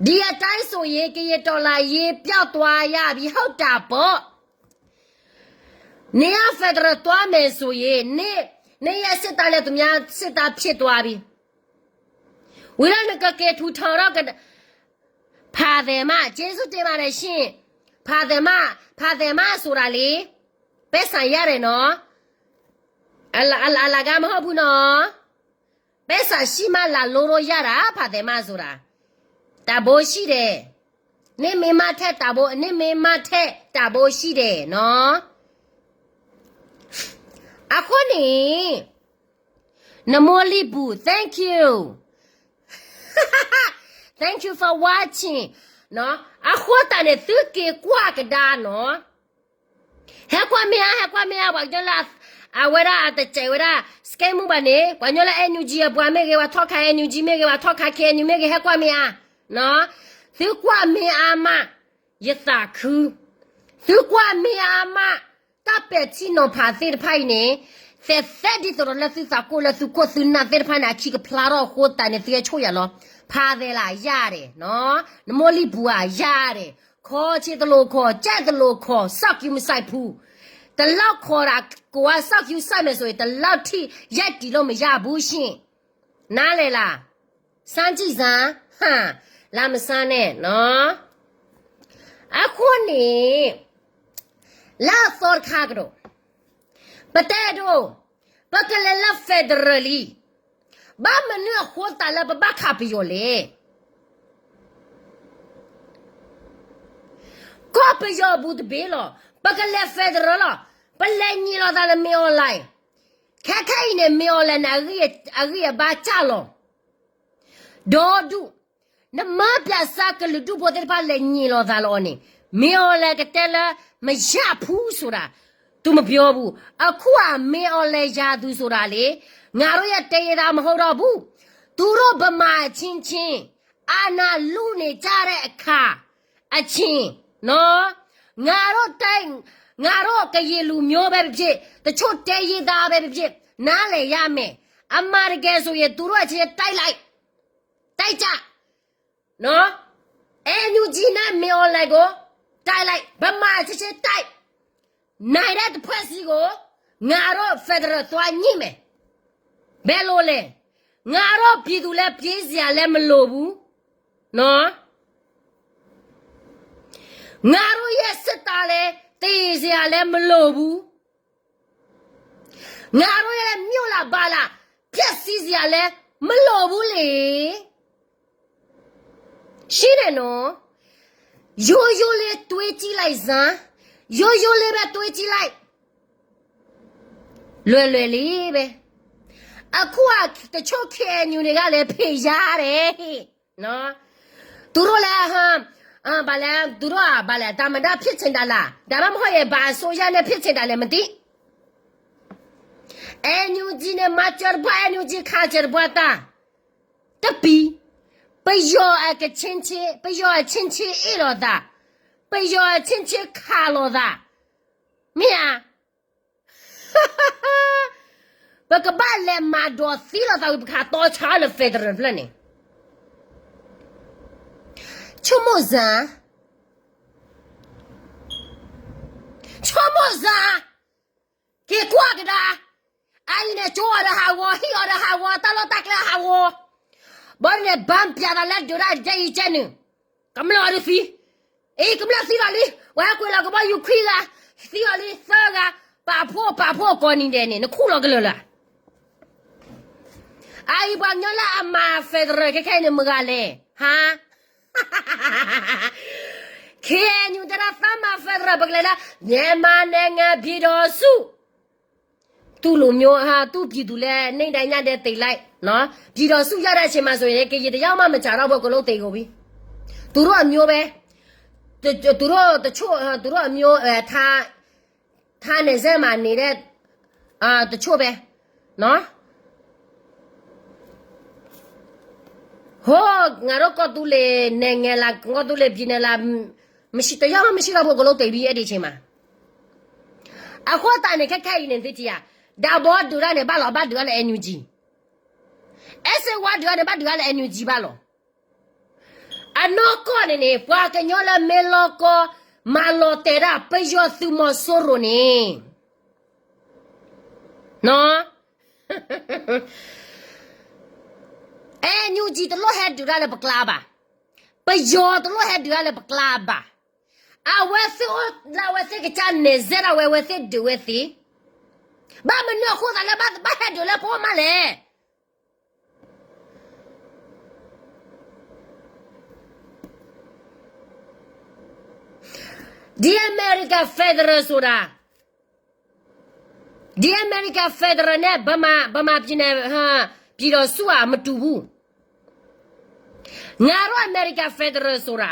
ဒီးအတၢ်အံၤစိၤယ့ၤ ကရင်တော်လှန်ရေးပျောက်သွားရပြီ ဟုတ်တာပေါ့. နေရ federal သွားမယ်ဆိုရင်, နေရ စစ်တပ်လည်း သူများစစ်တပ် ဖြစ်သွားပြီ. ဝံၤလၢနကက့ၤထူထောင်တော့က, ဖာသဲမး, ကျေးဇူးတင်ပါတယ်ရှင်. ဖာသဲမး, ဖာသဲမးဆိုတာလေ, ပဲဆံရတယ်နော်. အလ, အလ, အလကားမဟုတ်ဘူးနော်. ပဲဆံရှိမှ လာလို့လို့ရတာ, ဖာသဲမးဆိုတာ. တန်ဖိုးရှိတယ်. နေမင်းမထက်တန်ဖိုး, နေမင်းမထက်တန်ဖိုးရှိတယ်နော်. အဃိန့ၣ်, နမိၢ်လံၢ်ပူၤ, thank you, thank you for watching. အဃိသတးန့ၣ် သုက့ၤကွၢ်ကဒါနီၤ. ဟဲကွၢ်မ့ၢ်အါ, ဟဲကွၢ်မ့ၢ်အါ, ပှၤကညီလၢအဝဲဒၣ်အတစဲးဝဲဒၣ် စကဲမူဘၣ်န့ၣ်, ပှၤကညီလၢ NUG အပှၤမ့ၢ်ဂ့ၤ, ပှၤထီၣ်ခး NUG မ့ၢ်ဂ့ၤ, ပှၤထီၣ်ခး KNU မ့ၢ်ဂ့ၤ, ဟဲကွၢ်မ့ၢ်အါ. သုကွၢ်မ့ၢ်အါမး, ယသးခု. သုကွၢ်မ့ၢ်အါမး, တၢ်ပဲာ်ထံနီၤဖးသ့ၣ်တဖၣ်အံၤန့ၣ်, သဲးသဲဒ်သိးဒီးလၢသုသးကိၢ်လၢသုခိၣ်သုနၢ်သ့ၣ်တဖၣ်န့ၣ် အခံကဖျါထီၣ်အဃိသတးန့ၣ် သုဟဲဆိၣ်ယၤလီၤ. ဖးသဲလၢယၤဒဲး, နမိၢ်လံၢ်ပူၤဧါယၤဒဲး, ခီဆ့တလိၤခီ, ကဲတလိၤခီ, စီၣ်ကံမုၢ်စဲးဖူ, တလောက်ခီဒၣ်ကိးဝဲစီၣ်ကံမုၢ်စဲးမဲာ်ဆိအံၤ တလောက်ထံၣ်ယဲၢ်တံၢ်လိၣ်မယါဘူးရှ့ၣ်. နၤလဲၣ်လၢ် စမ်းကြည့်စမ်း, ဟါ, လာမစမ်းနဲ့နော်. အဃိန့ၣ်, လၢအသီတခါကဒီး, ပတဲဒိ, ပကလဲၤလၢ federal လံ. ဘၣ်မနုၤအဃိသတးလၢပဘၣ်ခးပယီၤလဲၣ်. ကီၢ်ပယီၤပူၤတဘ့ၣ်လီၤ. ပကလဲၤ federal လီၤ. ပလဲၤညံးလိာ်သးလၢ မင်းအောင်လှိုင်. ခဲခဲအံၤန့ၣ် မင်းအောင်လှိုင်န့ၣ် အဂံၢ်အဘါစၢ်လီၤ. ဒီဒူၣ်, နမၢပၠးစၢ်ကလုာ်ဒူၣ်ဖိသ့ၣ်တဖၣ်လဲၤညံးလိာ်သးလီၤအီၤန့ၣ်, မင်းအောင်လှိုင်ကတဲလၢ မရဘူးဆိုတာ, သူမပြောဘူး. အခုက မင်းအောင်လှိုင် ရသူဆိုတာလေ, ငါတို့ရဲ့တိုင်းရင်းသား မဟုတ်တော့ဘူး. သူတို့ဗမာအချင်းချင်း အာဏာလုနေကြတဲ့အခါ, အချင်းနော်, ငါတို့တိုင်း, ငါတို့ကရင်လူမျိုးပဲဖြစ်ဖြစ်, တချို့တိုင်းရင်းသားပဲဖြစ်ဖြစ်, နားလည်ရမယ်. အမှန်တကယ်ဆိုရင် သူတို့အချင်းချင်း တိုက်လိုက်, တိုက်ကြ. နော်, NUG နဲ့ မင်းအောင်လှိုင်ကို တိုက်လိုက်, ဗမာအချင်းချင်း တိုက်, နိုင်တဲ့တစ်ဖွဲ့ဆီကို ငါတို့ federal သွားညှိမယ်. ဘယ်လိုလဲ, ငါတို့ပြည်သူလည်း ပြေးစရာလည်းမလိုဘူး. နော်, ငါတို့ရဲ့စစ်သားလည်း သေစရာလည်းမလိုဘူး. ငါတို့ရဲ့မြို့လာဘာလာ ဖျက်ဆီးစရာလည်းမလိုဘူးလေ. ရှင်းတယ်နော်. ရိုးရိုးလေးတွေးကြည့်လိုက်စမ်း. ရိုးရိုးလေးပဲတွေးကြည့်လိုက်. လွယ်လွယ်လေးပဲ. အခုက တချို့ KNU တွေကလည်း ဖယ်ရတယ်. နော်, သူတို့လည်း ဟမ်, ဘာလဲ, သူတို့က ဘာလဲ, သမ္မတ ဖြစ်ချင်တာလား, ဒါမှမဟုတ်ရင် ဘာအစိုးရနဲ့ ဖြစ်ချင်တာလဲ မသိ. NUG န့ၣ် မၤစၢၤတပှၢ်, NUG ခးစၢၤတပှၢ်တၢ်, တပံၤ, ပယီၤအကချင်းချင်း, ပယီၤအချင်းချင်း အ့ၣ်လိာ်သး, ပယီၤအချင်းချင်း ခးလိာ်သး, မ့ၢ်ဧါ. ပကဘၣ်လဲၤမၤဒိးသံလိာ်သးဝံၤ ပခးသီဆါလၢ federal ဖျၢၣ်န့ၣ်. ဆိကမိၣ်စမ်း, ဆိကမိၣ်စမ်း, က့ၤကွၢ်ကဒါ, အအံၤန့ၣ် ကၠိအီၤဒီးဟးဂီၤ, ဟံၣ်အီၤဒီးဟးဂီၤ, တၢ်လီၢ်တၢ်ကျဲဟးဂီၤ, ဘၣ်န့ၣ် ဘၣ်ပျးသးလၢဒုးတၢ်တကဲအံၤကဲနုာ်, ကမျၢၢ်ဒုးသံ အံၤ ကမျၢၢ်သံလီၤလံ, ပှၤဟဲကွံာ်လီၤကဘီယူၤခွံဂၤ, သံလီၤလံသၢဂၤ, ပာ်ဖှိၣ်ပာ်ဖှိၣ်ကိးနံၤဒဲးန့ၣ် နခူၣ်လီၤကလၢာ်လၢၤ. အအံၤပှၤကညီလၢအမၤ federal ခဲခဲအံၤန့ၣ်မတၤဂၤလဲၣ်, ဟါ, ခဲအံၤ နယူၤတဲဒၣ်သးမၤ federal ပကလဲၤလၢ မြန်မာနိုင်ငံပြည်ထောင်စု သူ့လူမျိုး ဟာ သူ့ပြည်သူလည်း နေ့တိုင်းညတိုင်းသေလိုက်နော်, ပြည်ထောင်စုရတဲ့အချိန်မှာဆိုရင် ကရင်တယောက်မှမကျန်တော့ဘူး, အကုန်လုံးသေကုန်ပြီ, သူတို့အမျိုးပဲ, သူတို့တချို့, သူတို့အမျိုး, အဲ, ထား, ထားနယ်စပ်မှာနေတဲ့, အာ, တချို့ပဲနော်. ဟို, ငါတို့ကီၢ်သူလ့ၤနိုင်ငံလား, ကီၢ်သူလ့ၤပြည်နယ်လား, မရှိ, တယောက်မှမရှိတော့ဘူး, အကုန်လုံးသေပြီ အဲ့ဒီအချိန်မှာ. အဃိသတးန့ၣ် ခဲခဲအံၤန့ၣ် သုထံၣ်ဧါ, ဒၣ်ဘီဒုးတၢ်န့ၣ် ဘၣ်လီၤ, ဘၣ်ဒုးတၢ်လၢ NUG, အဲၣ်စ့ဝါဒုးတၢ်န့ၣ် ဘၣ်ဒုးတၢ်လၢ NUG ဘၣ်လီၤ. အနီၢ်ကီၢ်န့ၣ်န့ၣ် ပှၤကညီလၢမ့ၢ်လီၤကီ မၤလီၤတဲာ်ဒၣ် ပယီၤသုးမီၤစိရိၤန့ၣ်, နီၢ်, NUG တလိၣ်ဟဲဒုးတၢ်လၢပကျါဘၣ်, ပယီၤတလိၣ်ဟဲဒုးတၢ်လၢပကျါဘၣ်. အဝဲသ့ၣ်အိၣ်လၢအဝဲသ့ၣ်ကစၢ် နယ်စပ် ဒၣ်ဝဲ, အဝဲသ့ၣ်ဒုးဝဲသ့, ဘၣ်မနုၤအဃိသတးလၢဘၣ်ဟဲဒုးလၢပအိၣ်မးလဲၣ်. The American Federal ဆိုတာ, the American Federal နဲ့ ဗမာ, ဗမာပြည်နယ်, ပြည်ထောင်စု မတူဘူး. ငါတို့ American Federal ဆိုတာ,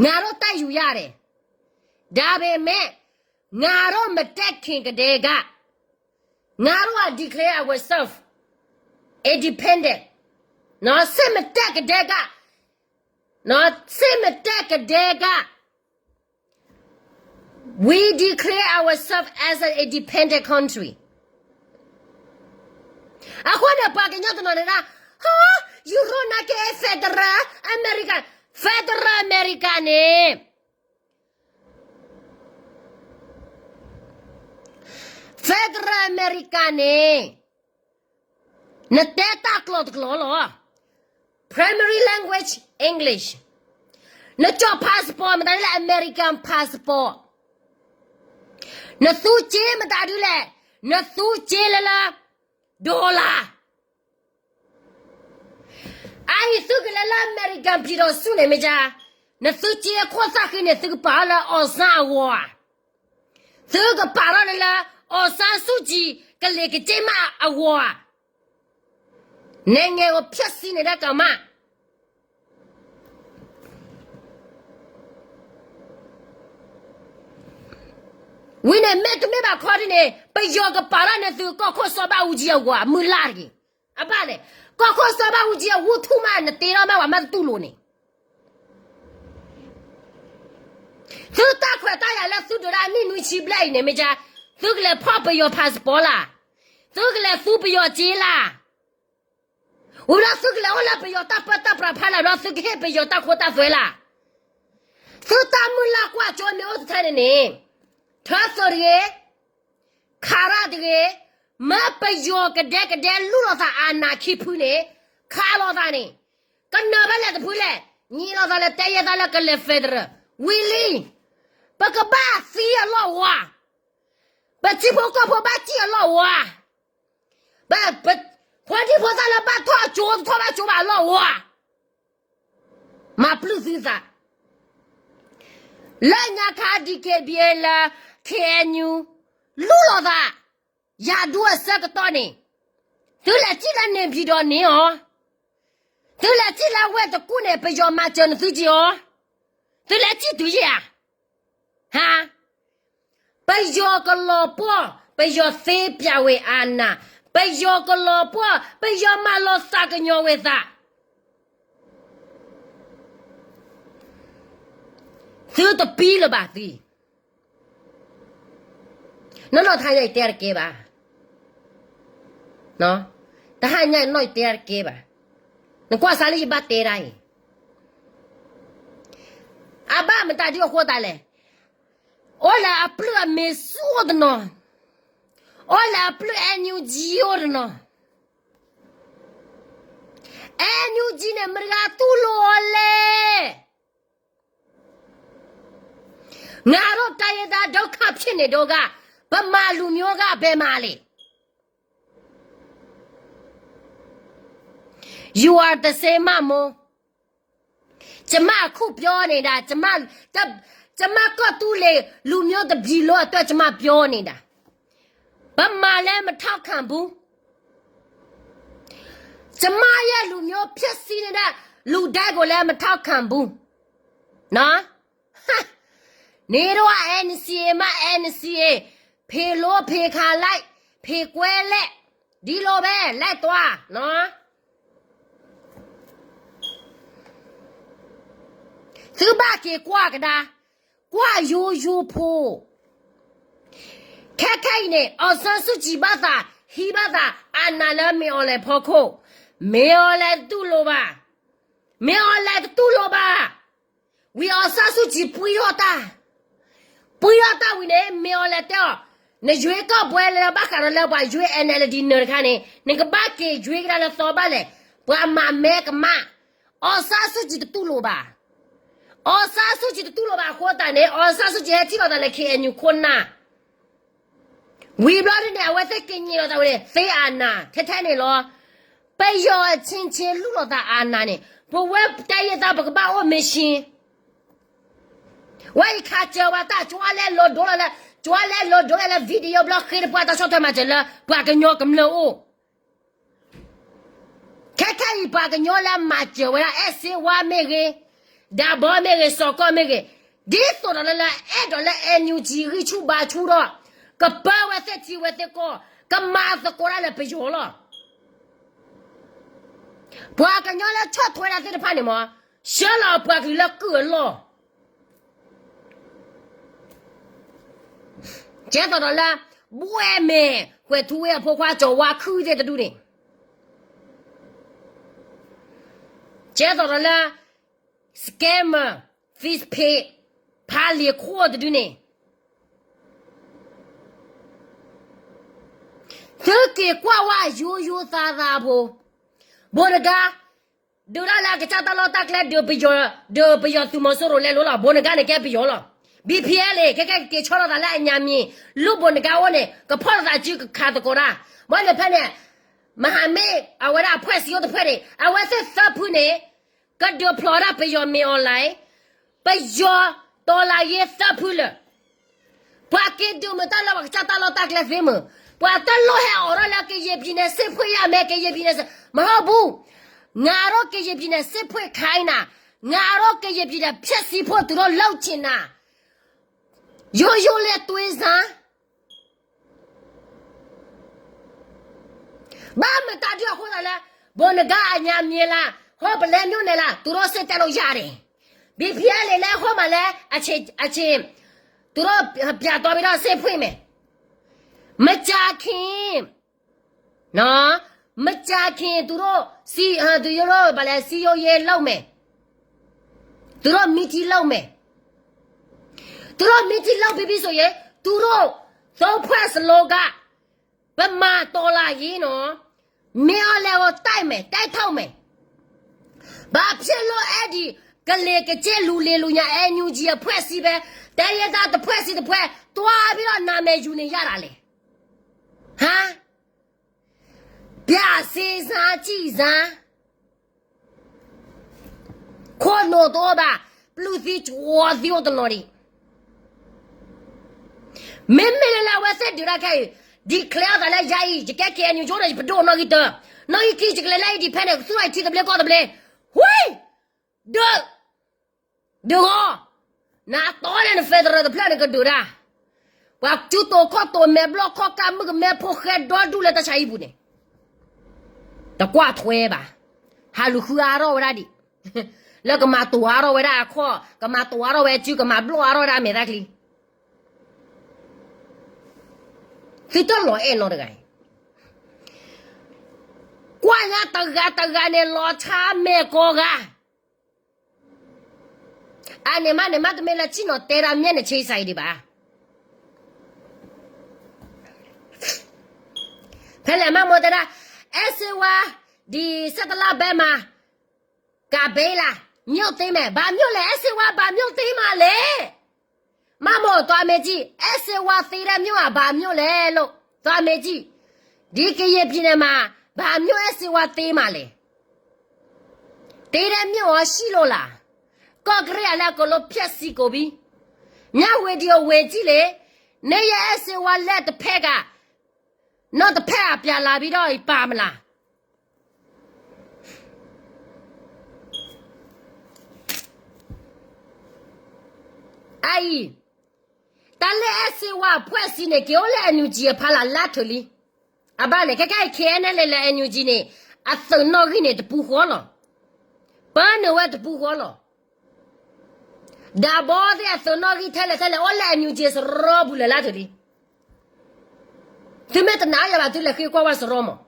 ငါတို့ တိုက်ယူရတယ်. ဒါပေမဲ့, ငါတို့ မတက်ခင်ကတည်းက, ငါတို့က declare ourselves independent, နော်, စစ်မတိုက်ကတည်းက, နော်, စစ်မတိုက်ကတည်းက, we declare ourselves as an independent country. အဃိန့ၣ် ပှၤကညီတနီၤန့ၣ်ဒၣ်, ဟါ, Europe နာ်က့ federal America, federal America န့ၣ် federal America န့ၣ် နတဲတၢ်ကျိာ်တကျိာ်လီၤ. Primary language English. နကၠီၣ် passport မတၤဒ်လဲၣ် American passport. နသူစ့မတၤဒ်လဲၣ်, နသူစ့လၢလၢ dollar. အအံၤသုကလဲၤလၢ American ပြည်ထောင်စု န့ၣ်မ့ၢ်ကါ, နသူစ့အခိၣ်သၣ်ဃံန့ၣ် သုကပာ်အီၤလၢ အောင်ဆန်း အဂီၤဧါ, သုကပာ်ထီၣ်လၢလၢ အောင်ဆန်းစုကြည် ကလ့ၤကစ့မးအဂီၤဧါ. နိုင်ငံကို ဖျက်ဆီးနေတဲ့ကောင်မ ဝံၤန့ၣ် မ့တမ့ၢ်ဘၣ်ခီဒ်န့ၣ် ပယီၤကပာ်ထီၣ်န့ၢ်သု ကီၢ်ခိၣ်စီၤဘၣ်အူကၠံအဂီၤဧါ, မုၢ်လၢ်တဂ့ၤ. အဘၣ်လဲၣ်, ကီၢ်ခိၣ်စီၤဘၣ်အူကၠံအဝူထူၣ်မး နတ့ထီၣ်မး ပှၤမ့ၢ်တတူၢ်လိာ်န့ၣ် သုတၢ်ခွဲးတၢ်ယာ်လၢသုဒုးဒၣ်နံၣ်နွံဆံဘျဲၣ်အံၤန့ၣ် မ့ၢ်ကါ, သုကလဲၤဖီၣ်ပယီၤ passport လၢ်, သုကလဲၤသူပယီၤစ့လၢ်, ဝံၤဒီးသုကလဲၤအိၣ်လၢပယီၤတၢ်ပၢတၢ်ပြးဖးလၢ် ဒီးသုကဟ့ၣ်ပယီၤတၢ်ခိတၢ်သွဲလၢ်. သုတၢ်မုၢ်လၢ်ကွၢ်စိမ့ၢ်အိၣ်တထဲန့ၣ်န့ၣ်, ထၢသုးတဂ့ၤ, ခးရၣ်တဂ့ၤ, မ့ၢ်ပယီၤကဒဲကဒဲလူလီၤသး အာဏာ ခံဖုန့ၣ်, ခးလိာ်သးန့ၣ်, ကနၢၤဖဲလဲၣ်တဖုလဲၣ်, ညံလိာ်သးလၢတဲယဲၢ်သးလၢကလဲၤ federal, ဝံၤလံ, ပကဘၣ်သံအလီၢ်ဝါ, ပထံဖိကီၢ်ဖိဘၣ်စံၣ်အလီၢ်ဝါ, ပ, ပ, ဖိဒံဖိသၣ်လၢဘၣ်ထီၣ်အကၠိ တထီၣ်ဘၣ်ကၠိဘၣ်အလီၢ်ဝါ, မၤပျုၢ်သုသး, လၢညါခါ DKBA လၢ KNU လူလီၤသး, ယၤဒိအဆၢကတီၢ်န့ၣ်, သုလဲၤစံၣ်လၢန့ၣ်ဖံဒီးန့ၣ်အီၤ, သုလဲၤစံၣ်လၢဝဲၢ်တကူၣ်န့ၣ် ပယီၤမၤစၢၤနသုက့ၤအီၤ, သုလဲၤစံၣ်တုၤယဲၢ်ဧါ ဟါ, ပယီၤကလီၤပှီၢ်, ပယီၤသ့ပၠးဝဲအနၢ်, ပယီၤကလီၤပှီၢ်, ပယီၤမၤလီၤသးကညီၤဝဲသး, သုတပံလၢၤဘၣ်သံ, နီၢ်နီၢ် တဟါညါအံၤတဲတကဲဘၣ်, တဟါညါအံၤနီၢ်အံၤတဲတကဲဘၣ်, နကွၢ်စးလၢယဘၣ်တဲဒၣ်အံၤ အဘၣ်မတၤဒ်အဃိသတးလဲၣ်, အိၣ်လၢအပျုၢ်အမ့ၢ်ဆူၣ်အိၣ်တနီၤ, အိၣ်လၢအပျုၢ် NUG အိၣ်တနီၤ, NUG န့ၣ် မတၤဂၤတူၢ်လိာ်အီၤလဲၣ်, ငါတို့တိုင်းရင်းသားဒုက္ခဖြစ်နေတုန်းက ဗမာလူမျိုးက ဘယ်မှာလဲ, You are the same မမိၢ်. ကျွန်မအခုပြောနေတာ ကျွန်မ ကျွန်မကီၢ်သူလ့ၤလူမျိုးတစ်ပြည်လုံးအတွက် ကျွန်မပြောနေတာ ဗမာလည်းမထောက်ခံဘူး ကျွန်မရဲ့လူမျိုးဖျက်ဆီးနေတဲ့လူတိုင်းကိုလည်းမထောက်ခံဘူးနော် နင်တို့က NCA မှ NCA ဖေလို့ဖေခါလိုက် ဖေကွဲလဲ့ ဒီလိုပဲ လိုက်သွားနော် သုဘၣ်က့ၤကွၢ်ကဒါ ကွၢ်ယိယိဖိ ခဲခဲအံၤန့ၣ် အောင်ဆန်းစုကြည်ဘၣ်သး ဟံးဘၣ်သး အာဏာလၢ မင်းအောင်လှိုင် ဖီခိၣ် မင်းအောင်လှိုင် တတူၢ်လိာ်ဘၣ် မင်းအောင်လှိုင် တတူၢ်လိာ်ဘၣ် ဝံၤ အောင်ဆန်းစုကြည် ပှံၢ်ထီၣ်တၢ် ပှံၢ်ထီၣ်တၢ်ဝံၤန့ၣ် မင်းအောင်လှိုင် တဲအီၤ နရွေးကောက်ပွဲလၢဘၣ်ဃးဒီးလၢပှၤရွေး NLD နၢၤတခါန့ၣ် နကဘၣ်က့ၤရွေးကဒါလၢသီဘၣ်လဲၣ် ပှၤမၤမဲကမၣ် အောင်ဆန်းစုကြည် တတူၢ်လိာ်ဘၣ် အောင်ဆန်းစုကြည် တတူၢ်လိာ်ဘၣ်အဃိသတးန့ၣ် အောင်ဆန်းစုကြည် ဟဲထံၣ်လိာ်သးလၢ KNU ခိၣ်နၢ် ဝံၤဘျီဒ်န့ၣ် အဝဲသ့ၣ်က့ၤညံးလိာ်သးဝဲန့ၣ် သ့အာဏာ ထဲထဲန့ၣ်လီၤ ပယီၤအချင်းချင်း လုၢ်လိာ်သးအာဏာန့ၣ် ပဝဲတၢ်ယဲၢ်သး ပကဘၣ်အိၣ် mission ဝဲအံၤခးစၢၤဝဲတၢ် ကၠွလဲလိၤဒိလီၤလၢ ကၠွလဲလိၤဒိလီၤလၢ video ဘျီ ဃ့တပှၢ်တၢ်ဆီၣ်ထွဲမၤစၢၤလၢ ပှၤကညီကမျၢၢ်အိၣ် ခဲခဲအံၤ ပှၤကညီလၢမၤစၢၤဝဲဒၣ် အဲၣ်စ့ဝါမ့ၢ်ဂ့ၤ, ဒးဘီမ့ၢ်ဂ့ၤ, စီၤကီၢ်မ့ၢ်ဂ့ၤ, ဒ်သိးဒီးလၢ လၢအဲၣ်ဒိးလၢ NUG ဂံၢ်ဆူၣ်ဘါဆူၣ်ဒီး ကပၢဝဲသ့ၣ်ထံဝဲသ့ၣ်ကီၢ်, ကမၤသကိးတၢ်လၢပယီၤလီၤ. ပှၤကညီလၢဆီၣ်ထွဲတၢ်သ့ၣ်တဖၣ်န့ၣ်မ့ၢ် ဆှၢလီၤပှၤကလုာ်လၢကုၢ်အလီၢ် ကဲသိးဒီးလၢ ဘှဲၣ်မဲာ် ကွဲၤထူဝ့ၣ်အဖိခွါ ကၠီၤဝါခုၣ်သ့ၣ်တဒူၣ်န့ၣ်, ကဲသိးဒီးလၢ scammer, fishpay ဖးလံာ်ခိၣ်တဒူၣ်န့ၣ်, သုက့ၤကွၢ်ဝဲယိယိသးသးဖိ, ဘိးနဂါ ဒုးတၢ်လၢအကစၢ်တၢ်လီၢ်တၢ်ကျဲ ဒုးပယီၤသုးမီၤစိရိၤလဲၤလိၤလီၤ. ဘိးနဂါန့ၣ်ကဲပယီၤလီၤ. BPLA ခဲကဲက့ၤဆီၣ်လီၤသးလၢအညါမံၤ, လၢဘိးနဂါအအိၣ်န့ၣ် ကဖီၣ်လိာ်သးစုကခးသကိးတၢ်, ဘၣ်န့ၣ်ဖဲန့ၣ် မဟာမိတ်အဝဲဒၣ်အဖွဲ့အစည်းအိၣ်တဖျၢၣ်န့ၣ် အဝဲသ့ၣ်သၢဖုန့ၣ် ကဒုးဖျိးဒၣ်ပယီၤမ့ၢ်အီၤလဲၣ်, ပယီၤတီၤလၤယ့သၢဖုလၢာ် ပှၤက့ၤဒုးမုာ်တၢ်လၢပှၤကစၢ်တၢ်လီၢ်တၢ်ကျဲသ့မုာ်, ပှၤတလိၣ်ဟဲအိးထီၣ်လၢ ကရင်ပြည်နယ်စစ်ဖွဲ့ရမယ်, ကရင်ပြည်နယ်စစ် မဟုတ်ဘူး, ငါတို့ ကရင်ပြည်နယ်စစ်ဖွဲ့ခိုင်းတာ, ငါတို့ ကရင်ပြည်နယ်ဖျက်ဆီးဖို့ သူတို့လုပ်ချင်တာ, ရိုးရိုးလေးသွေးစား ဘၣ်မတၤဒုးအဃိသတးလၢ ဘိးနဂါအညါမံၤလၢ ဟိၣ်ပလဲၤမြို့နယ်လၢ သူတို့စစ်တပ်လို့ရတယ်, BPLA လၢဟိၣ်မးလၢ အချိန် သူတို့ပြန်သွားပြီးတော့ စစ်ဖွင့်မယ်, မကြာခင် မကြာခင် သူတို့ စည်း သူတို့ ဘာလဲ စည်းရုံးရေးလုပ်မယ်, သူတို့ meeting လုပ်မယ်, သူတို့ meeting လုပ်ပြီးပြီဆိုရင် သူတို့ သုံးဖွဲ့စလုံးက ဗမာတော်လှန်ရေးနော်, မင်းအောင်လှိုင်ကို တိုက်မယ်, တိုက်ထုတ်မယ်. ဘာဖြစ်လို့အဲ့ဒီကလင်ကကျဲလူလင်လူညာ NUG အဖွဲ့အစည်းပဲ တိုင်းရင်းသားတစ်ဖွဲ့စီတစ်ဖွဲ့ သွားပြီးတော့နာမည်ယူနေရတာလဲ? ဟမ်? ပြန်စဉ်းစားကြည့်စမ်း. ခိၣ်နူာ်တအိၣ်ဘၣ်, ပျုၢ်သံကွီၤသံအိၣ်တနီၤဒံး. မ့မ့ၢ်လၢလၢအဝဲသ့ၣ်ဒုးတၢ်ခဲအံၤ declare အသးလၢယၤအံၤ ယကဲ KNU ကၠိဒီး ယပဒိၣ်နီၣ်ဂံၢ်တၢ, နီၣ်ဂံၢ်ခံ ယကလဲၤလၢ independent ကသူၣ်အံၤထံသဘျ့ကီၢ်သဘျ့, ဝံ, ဒုး, ဒုးဂီၤ, နအတီလၢန federal တဖျၢၣ်န့ၣ်ကဒုးတၢ်, ပှၤကၠူတိာ်ခီၣ်တိာ်မဲာ်ဘျီၣ်ခီၣ်ကၢ်မုၣ်ကမဲဖိဃဲဒီဒူၣ်လၢတၢ်ဆါဟံၣ်ပူၤန့ၣ် တကွၢ်ထွဲဘၣ်, ဟးလူၤဃုအါထီၣ်ဝဲဒၣ်ဒံး, လၢကမၤတိာ်အါထီၣ်ဝဲဒၣ်အခီၣ်, ကမၤတိာ်အါထီၣ်ဝဲအစု, ကမၤဘျီၣ်အါထီၣ်ဝဲဒၣ်အမဲာ်သၣ်ချံ, သုတလီၤအဲၣ်နီတဂၤအံၤ, ကွၢ်ညါတဂၤတဂၤန့ၣ်လီၤဆါမဲာ်ကိးဂၤ အန့ၣ်မးန့ၣ်မးတမ့ၢ်လၢဆ့ၣ်နီၤတဲဒၣ်မျဲၢ်နဆ့စးအံၤဒံးဘၣ်. ဖဲလဲၣ်မးမိၢ်တဲဒၣ်, အဲၣ်စ့ဝါ, ဒီဆဲတလၢဘဲမး, ကဘဲလး, မြို့သိမ်းမယ်, ဘာမြို့လဲ, အဲၣ်စ့ဝါ ဘာမြို့သိမ်းမှာလဲ? မးမိၢ် သွားမေးကြည့်, အဲၣ်စ့ဝါ သိမ်းတဲ့မြို့ဟာ ဘာမြို့လဲလို့, သွားမေးကြည့်, ဒီကရင်ပြည်နယ်မှာ ဘာမြို့ အဲၣ်စ့ဝါ သိမ်းမှာလဲ? တဲဒၣ်မ့ၢ်အီၤ ရှိလို့လား, ကီၢ်ကရ့ၣ်အလၢအကလီဖျဲးစံကိးဘံ, မြဝတီအဝဲၢ်ကံၣ်လ့, န့ၣ်ယအဲၣ်စ့ဝါလဲၣ်တဖဲကး, နီၢ်တဖဲအပျဲလၤဘံဒီးအံၤပာ်မလၤ. အအံၤ, တၢ်လၢအဲၣ်စ့ဝါအဖှဲးစံန့ၣ် က့ၤအိၣ်လၢ NUG အဖီလာ်လါထုးလံ. အဘၣ်န့ၣ် ခဲခဲအံၤ KNLA လၢ NUG န့ၣ် အသုးနီၣ်ဂံၢ်န့ၣ် တပူၤဃီလီၤ. ပၢနုာ်ဝဲတပူၤဃီလီၤ. ဒၣ်ဘီသ့ၣ်အသုးနီၣ်ဂံၢ်ထဲလဲၣ်ထဲလဲၣ် အိၣ်လၢ NUG စရီပူၤလၢာ်လါထုးလံ. သုမ့ၢ်တနာ်ယၤဘၣ် သုလဲၤဃ့ကွၢ်ဝဲစရီမး.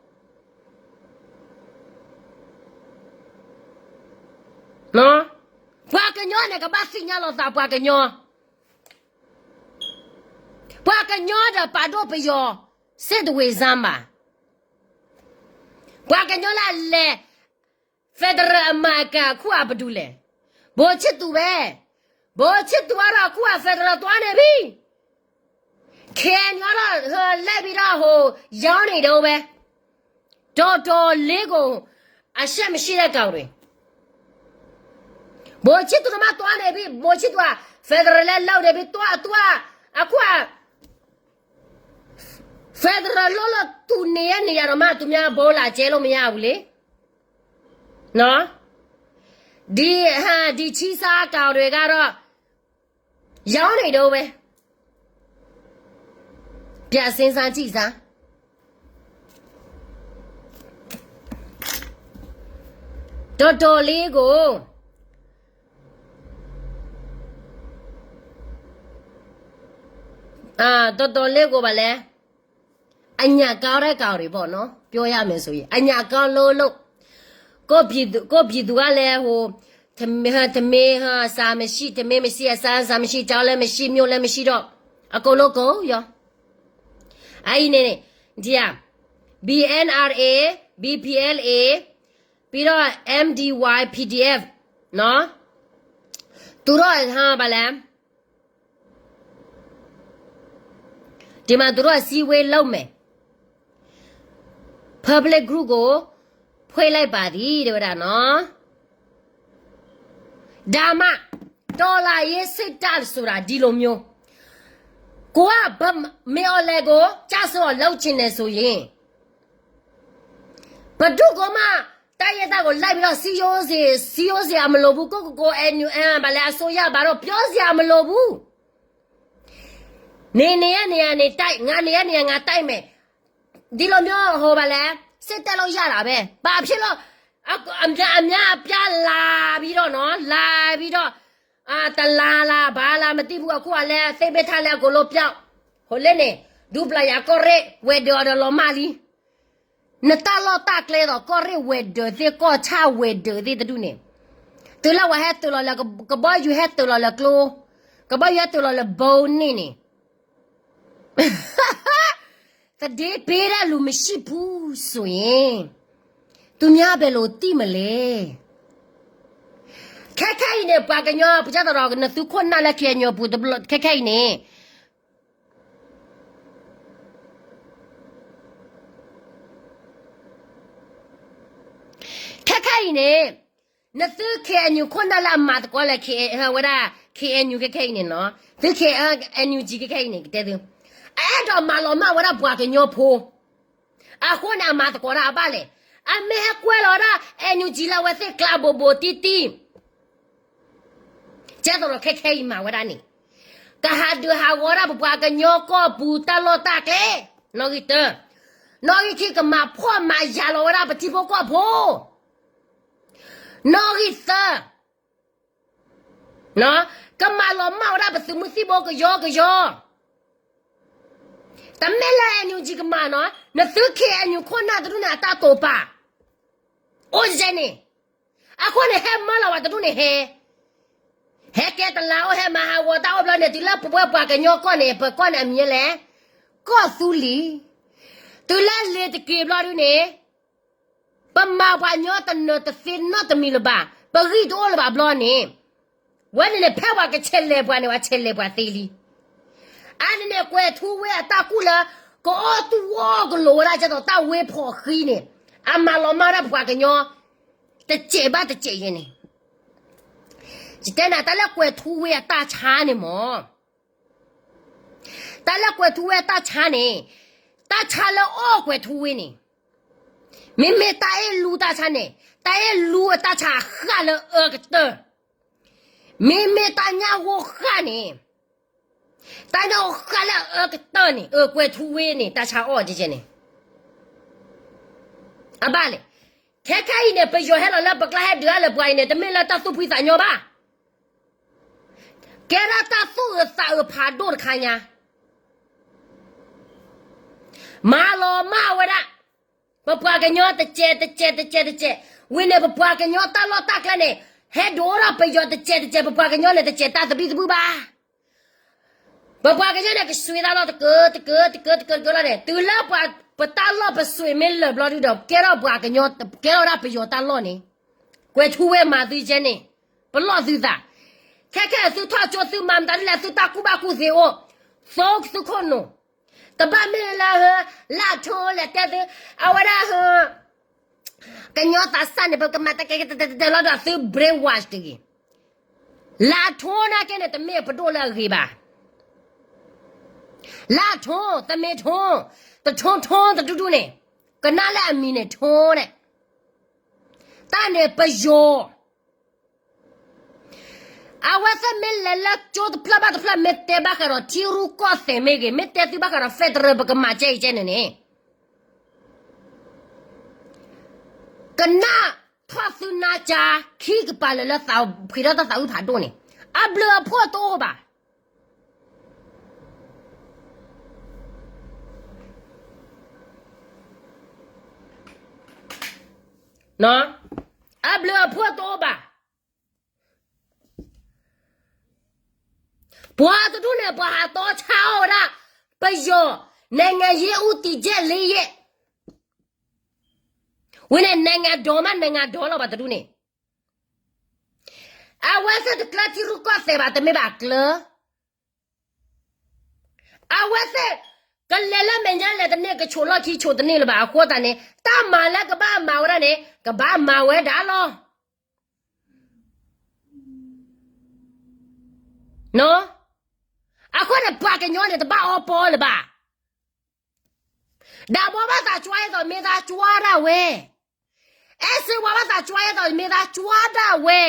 ပှၤကညီန့ၣ် ကဘၣ်သ့ၣ်ညါလီၤသး ပှၤကညီ, ပှၤကညီဒီးပာ်ဒိၣ်ပယီၤ စစ်တဝေစမ်းပါ. ပှၤကညီလၢအလဲၤ federal အမၤအကၤ အခုအပဒူလဲၣ်. ဘိၣ်ဆ့သူးဝဲ, ဘိၣ်ဆ့သူးအါထီၣ် အခုအ federal သွါန့ၣ်ဘံ, ခဲညီထီၣ် ဟၢလဲၣ်ဘံထီၣ်ဟိ ရောင်းနေတယ်ဝဲ, တော်တော်လေးကို အရှက်မရှိတဲ့ကောင်တွေ. ဘိၣ်ဆ့သူးတမ့ၢ်သွါန့ၣ်ဘံ, ဘိၣ်ဆ့သူးအ federal လၢလီၤန့ၣ်ဘံ သွါအသွါ, အခုအ federal လီၤလီၤ သူနေရနေရတော့မှ သူများဘိုးလာကျဲလို့မရဘူးလေ. နော်. ဒီဟာ, ဒီချီစားကောင်တွေကတော့ ရောင်းနေတုန်းပဲ. ပြန်စဉ်းစားကြည့်စမ်း. တော်တော်လေးကို အာ, တော်တော်လေးကိုပါလဲ, အညံ့ကောင်းတဲ့ကောင်တွေပေါ့နော်, ပြောရမယ်ဆိုရင်, အညံ့ကောင်းလို့လို့, ကိုယ့်ပြည်သူ, ကိုယ့်ပြည်သူကလည်း ဟို, ထမင်း, ထမင်း, ဟို, စားမရှိ, ထမင်းမရှိ, အစားအစာမရှိ, ကျောင်းလည်းမရှိ, မြို့လည်းမရှိတော့, အကုန်လုံးကုန်ရော. အဲ့ဒီနေနေ, ဒီဟာ, BNRA, BPLA, ပြီးတော့ MDY PDF နော်, သူတို့ဟာ ဘာလဲ, ဒီမှာသူတို့ကစည်းဝေးလုပ်မယ်, public group ကို ဖွင့်လိုက်ပါသည် တဲဝဲဒၣ်နော်. ဒါမှ, တော်လှန်ရေးစစ်တပ်ဆိုတာ ဒီလိုမျိုး, ကိုက မင်းအောင်လှိုင်ကို ကျဆုံးအောင်လုပ်ချင်တယ်ဆိုရင်, ဘယ်သူ့ကိုမှ တိုင်းရင်းသားကို လိုက်ပြီးတော့ စည်းရုံးစေ, စည်းရုံးစရာမလိုဘူး, ကိုယ့်ကိုယ်ကိုယ် NUG ဘာလဲ အစိုးရဘာတော့ ပြောစရာမလိုဘူး. နင်နေရနေရာ နင်တိုက်, ငါနေရနေရာ ငါတိုက်မယ်, ဒီလိုမျိုး ဟို ဘာလဲ, စစ်တပ်လို့ ရတာပဲ. ဘာဖြစ်လို့ အ, အများ, အများအပြားလာပြီးတော့နော်, လာပြီးတော့, အာ, တလါလား ဘာလား မသိဘူး, အခုကလဲ သ့ၣ်မ့ၢ်ထါလဲ အကုန်လုံးပျောက်, ဟိုလဲန့ၣ်, ဒူပျၢ်ယၤ ကီၢ်ရ့ၣ် ဝဲၤဒၢးဒီးလီၤမၢ်လံ. နတၢ်လီၢ်တၢ်ကျဲဒီး ကီၢ်ရ့ၣ်ဝဲၤဒၢးသ့ၣ် ကီၢ်ဆၣ်ဝဲၤဒၢးသ့ၣ်တဒူၣ်န့ၣ်, တုၤလၢဝဲဟဲတုၤလီၤလၢ ကဘီယူၤဟဲတုၤလီၤလၢကျိ, ကဘီယူၤဟဲတုၤလီၤလၢဘိန့ၣ်န့ၣ်, သဒ့ပေးတဲ့လူမရှိဘူးဆိုရင်, သူများဘယ်လိုသိမလဲ. ခဲခဲအံၤန့ၣ် ပှၤကညီ ပကသရၣ် နသုခိၣ်နၢ်လၢ KNU ပူၤတဘျီ ခဲခဲအံၤန့ၣ်, ခဲခဲအံၤန့ၣ်, နသု KNU ခိၣ်နၢ်လၢအမၤသကိးလၢ ဝဲဒၣ် KNU ခဲခဲအံၤန့ၣ်နီၤ, သု K, NUG ခဲခဲအံၤန့ၣ် ကတဲသု, အအဲၣ်ဒိးမၤလီၤမၢ်ဝဲဒၣ်ပှၤကညီဖိ, အဃိန့ၣ် အမၤသကိးတၢ်အဘၣ်လဲၣ်. အမ့ၢ်ဟဲကွဲလီၤဝဲဒၣ် NUG လၢအဝဲသ့ၣ်ကျါဘိးဘိးတံၢ်တံၢ် ကဲသိးဒီးခဲခဲအံၤမၤဝဲဒၣ်န့ၣ်, ကဟးဒုးဟးဂီၤဒၣ်ပပှၤကညီကီၢ်ပူၤတၢ်လီၢ်တၢ်ကျဲ, နီၣ်ဂံၢ်တၢ, နီၣ်ဂံၢ်ခံ ကမၤဖှီၣ်မၤယာ်လီၤဝဲဒၣ်ပထံဖိကီၢ်ဖိ, နီၣ်ဂံၢ်သၢ, ကမၤလီၤမၢ်ဝဲဒၣ်ပသုးမုၢ်သံၣ်ဘိကယီကယီ, တမ့ၢ်လၢ NUG ကမၤနီၤ, နသု KNU ခိၣ်နၢ်တဒူၣ်န့ၣ် အတၢ်တိာ်ပာ် အိၣ်ကဲန့ၣ်, အဃိန့ၣ် ဟဲမၢလီၤဝဲတဒူၣ်န့ၣ်ဟဲ, ဟဲကဲတလါအိၣ် ဟဲမၤဟးဂီၤတၢ်အိၣ်ဘျီန့ၣ် တုၤလၢပဝဲပှၤကညီကီၢ်န့ၣ် ပကီၢ်န့ၣ်အမံၤလဲၣ်, ကီၢ်သူလ့ၤ, တုၤလၢလ့ၤတက့ၤဘျီဒုန့ၣ်, ပမၤပှၤညီတနၢၤတသ့နီတမံၤလၢၤဘၣ်, ပဂံၢ်တအိၣ်လၢၤဘၣ်ဘျီန့ၣ်, ဝဲန့ၣ်န့ၣ် ဖဲပှၤကဆဲးလဲၤပှၤန့ၣ် ပှၤဆဲးလဲၤပှၤသ့လံ. အန့ၣ်န့ၣ် ကွဲၤထူဝ့အတၢ်ကူၣ်လၢ ကအီၣ်သူၣ်အီၣ်ကလိာ်ဝဲဒၣ် ကဲသိးတၢ်ဝ့ဖီၣ်ဃံန့ၣ်, အမၤလီၤမၢ်ဝဲဒၣ်ပပှၤကညီ တစဲးဘၣ်တစဲးယဲန့ၣ်, ယတဲနၤ တၢ်လၢကွဲၤထူဝ့အတၢ်ဆါန့ၣ်မၢ်, တၢ်လၢကွဲၤထူဝ့အတၢ်ဆါန့ၣ်, တၢ်ဆါလၢအီၣ်ကွဲၤထူဝ့န့ၣ်, မ့မ့ၢ်တၢ်အ့ၣ်လူတၢ်ဆါန့ၣ်, တၢ်အ့ၣ်လူအတၢ်ဆါအဃၣ်လၢအအၢကတၢၢ်, မ့မ့ၢ်တၢ်ညၣ်ဂိၢ်ဃၣ်န့ၣ်, တၢ်ညၣ်ဂိၢ်ဃၣ်လၢအအၢကတၢၢ်န့ၣ် အကွဲၤထူဝ့န့ၣ် တၢ်ဆါအီၣ်ကဲကဲန့ၣ် အဘၣ်လဲၣ်. ခဲခဲအံၤန့ၣ် ပယီၤဟဲလီၤလၢပကျါဟဲဒုးအါလၢပှၤအံၤန့ၣ် တမ့ၢ်လၢတၢ်သူၣ်ဖှံသးညီဘၣ်, ကဲဒၣ်တၢ်သူၣ်အုးသးအုးဖးဒိၣ်တခါညါ, မၤလီၤမၢ်ဝဲဒၣ် ပပှၤကညီတစဲးတစဲးတစဲးတစဲး, ဝံၤန့ၣ် ပပှၤကညီတၢ်လီၢ်တၢ်ကျဲန့ၣ် ဟဲဒိးထီၣ်ပယီၤတစဲးတစဲး, ပပှၤကညီန့ၣ်တစဲးတၢ်သဘံၣ်သဘုၣ်ဘၣ်. ပပှၤကညီန့ၣ် ကစွ့တၢ်လီၢ်တကၢတကၢတကၢတကၢတကၢလီၤန့ၣ်, တုၤလၢပတၢ်လီၢ်ပစွ့မ့ၢ်လၢာ်ဘျီဒုဒီး ကဲထီၣ်ပှၤကညီ, ကဲထီၣ်ဝဲဒၣ်ပယီၤတၢ်လီၢ်န့ၣ်, ကွဲၤထူဝ့မၤသုကဲန့ၣ်, ပလီၢ်သုသး, ခဲခဲသုထီၣ်ကၠိသုမၤမတၤဒ်လဲၣ် သုတၢ်ကူၣ်ဘၣ်ကူၣ်သ့အိၣ်, သိသုခိၣ်နူာ်, တဘၣ်မ့ၢ်လၢ လၢအထိလဲၤတဲသု, အဝဲဒၣ် ကညီသးစၢ်န့ၣ် ပကမၤတကဲကဲတဲတဲတဲလီၤဒီးသု brainwash တဂ့ၤ. လၢအထိနာ်က့န့ၣ် တမ့ၢ်ပဒိၣ်လၢအဂ့ၤဘၣ်. လၢအထိ, တမ့ၢ်ထိ, တထိထိတဒူၣ်ဒူၣ်န့ၣ်, ကနၣ်လၢအမံၤန့ၣ်ထိန့ၣ်, တၢ်န့ၣ်ပယီၤ အဝဲသ့ၣ်မ့ၢ်လဲၤလၢကၠိတဖျၢၣ်ဘၣ်တဖျၢၣ် မ့ၢ်တဲဘၣ်ဃးဒီးထံရူၢ်ကီၢ်သဲးမ့ၢ်ဂ့ၤ, မ့ၢ်တဲသုဘၣ်ဃးဒီး federal ပကမၤကဲအံၤကဲန့ၣ်န့ၣ်, ကနၣ်ထီၣ်သုနါကါ ခံကပၤလၢာ်လၢသးဖှံထီၣ်တၢ်သးအုးဖးဒိၣ်န့ၣ်, အဘျုးအဖှိၣ်တအိၣ်ဘၣ်. အဘျုးအဖှိၣ်တအိၣ်ဘၣ်. ပှၤတဒူၣ်န့ၣ် ပှၤဟးတီဆါအီၣ်ဝဲဒၣ် ပယီၤ နိုင်ငံရေးဦးတည်ချက်လေးရပ်, ဝံၤန့ၣ် နိုင်ငံတော်မှ နိုင်ငံတော်လီၤ ပှၤတဒူၣ်န့ၣ်, အဝဲသ့ၣ်တကျၢထံရူၢ်ကီၢ်သဲးဘၣ် တမ့ၢ်ဘၣ်ကျၢၤ, အဝဲသ့ၣ် ကလဲၤလၢမဲာ်ညါလဲၤတန့ၢ် ကဆိးလီၢ်ခံဆိးတန့ၢ်လၢၤဘၣ်အဃိသတးန့ၣ် တၢ်မၤလၢကဘၣ်မၤဝဲဒၣ်န့ၣ် ကဘၣ်မၤဝဲဒၣ်လီၤ. အဃိန့ၣ် ပှၤကညီန့ၣ် တဘၣ်အီပီလၢၤဘၣ်. ဒၣ်ဘီဘၣ်သးကွၢ်အသိး မ့ၢ်သးကွၢ်ဒၣ်ဝဲ, အဲၣ်စ့ဝါဘၣ်သးကွၢ်အသိး မ့ၢ်သးကွၢ်ဒၣ်ဝဲ,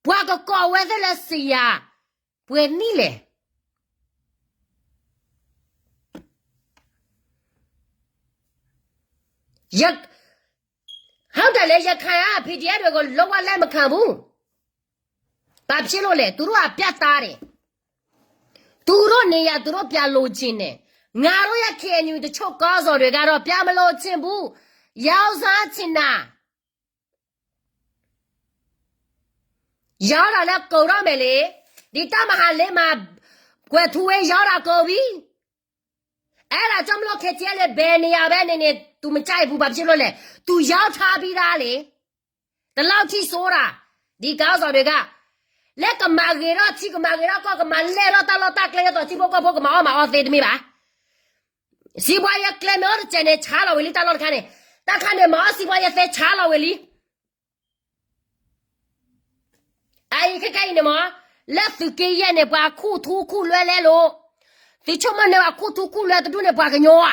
ပှၤကကိးဝဲသ့ၣ်လၢစံယၤ ပှဲၤနံၣ်လဲၣ်. ဟုတ်တယ်လေ, ရခိုင်က PDF တွေကို လုံးဝလက်မခံဘူး. ဘာဖြစ်လို့လဲ, သူတို့ကပြတ်သားတယ်. သူတို့နေရာ သူတို့ပြန်လိုချင်တယ်. ငါတို့ရဲ့ KNU တချို့ခေါင်းဆောင်တွေကတော့ ပြန်မလိုချင်ဘူး. ရောင်းစားချင်တာ. ရောင်းတာလည်း ကုန်တော့မယ်လေ. ဒီတပ်မဟာလေးမှာ ကွယ်ထူဝေးရောင်းတာကုန်ပြီ. အဲဒါကြောင့်မလို့ KTLA ဘယ်နေရာပဲနေနေ သူမကြိုက်ဘူး. ဘာဖြစ်လို့လဲ, သူရောင်းထားပြီးသားလေ. ဒီလောက်ထိဆိုးတာ, ဒီခေါင်းဆောင်တွေက လၢကမၤဂ့ၤထီၣ်ထံ ကမၤဂ့ၤထီၣ်ကီၢ် ကမၤလဲၢ်ထီၣ်တၢ်လီၢ်တၢ်ကျဲ ဒ်သိးထံဖိကီၢ်ဖိကမၤအီၣ်မၤအီသ့တမ့ၢ်ဘၣ်. စီးပွားရေးကျဲမ့ၢ်အိၣ်တစဲးန့ၣ် ဆါလီၤဝံၤလံ တၢ်လီၢ်တခါန့ၣ်, တၢ်ခါန့ၣ် မၤအီၣ်စီးပွားရေးသ့ ဆါလီၤဝံၤလံ. အအံၤခဲကနံၣ်အံၤန့ၣ်မ့ၢ် လၢသုးက့ယဲၢ်န့ၣ် ပှၤခူၣ်ထူခူၣ်လွဲလဲၣ်လိၤ. သုဆိကမိၣ်န့ၣ် ပှၤခူၣ်ထူခူၣ်လွဲတဒူၣ်န့ၣ် ပှၤကညီဧါ.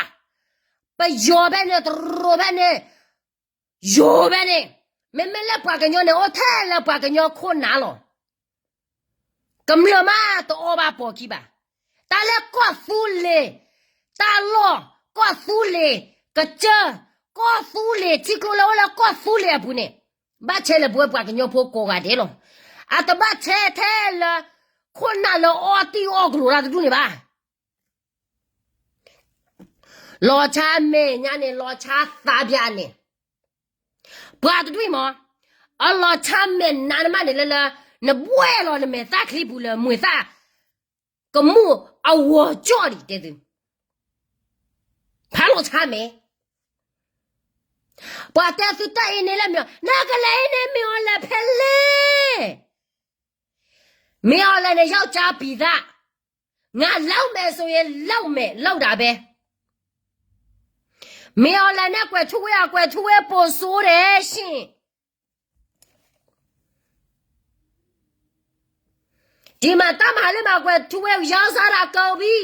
ပယီၤဖဲန့ၣ် တရူးဖဲန့ၣ် ယိၤဖဲန့ၣ်, မ့မ့ၢ်လၢပှၤကညီန့ၣ် အိၣ်ထဲလၢပှၤကညီခိၣ်နၢ်လီၤ. ကမျၢၢ်မးတအီၣ်ဘၣ်ပိာ်ခံဘၣ်. တၢ်လၢကီၢ်သူလ့ၤ, တၢ်လီၢ်, ကီၢ်သူလ့ၤ, ကစၢၢ်, ကီၢ်သူလ့ၤ ထံကျိလၢအိၣ်လၢကီၢ်သူလ့ၤအပူၤန့ၣ်, ဘၣ်ဆဲလၢပဝဲပှၤကညီဖိကိးဂၤဒဲးလီၤ. အတဘၣ်ဆဲထဲလၢ ခိၣ်နၢ်လၢအီၣ်တံၢ်အီၣ်ကျိၤတၢ်တဒူၣ်န့ၣ်ဘၣ်. လီၤဆါမဲာ်ညါန့ၣ် လီၤဆါသးပၠးန့ၣ်, ပှၤတဒူၣ်အံၤမ့ၢ် အလီၤဆါမဲာ်နါနမးန့ၣ်လၢလၢ နဘှဲၣ်လီၤနမဲာ်သၣ်ချံပူၤလၢမွဲၤသၣ် ကမူၣ်အဝီၤကၠီၣ်ဒံးတဲသု, ဖးလီၤဆါမဲာ်. ပှၤတဲသုတၢ်အံၤန့ၣ်လၢမ့ၢ် နကလဲၤအံၤန့ၣ် မ့ၢ်အီၤလဲၤဖဲလဲၣ်. မ့ၢ်အီၤလဲၤန့ၣ် ယောက်ျားပီသၣ်, ငါလုပ်မယ်ဆိုရင် လုပ်မယ်, လုပ်တာပဲ. မ့ၢ်အီၤလဲၤန့ၣ် ကွဲၤထူဝ့ အကွဲၤထူဝ့ ပိုဆိုးတယ်ရှင်. ဒ်မၤတၢ်မၤလၢမၤကွဲးထူဝဲယါစၢ်ဒၣ်ကဘံ,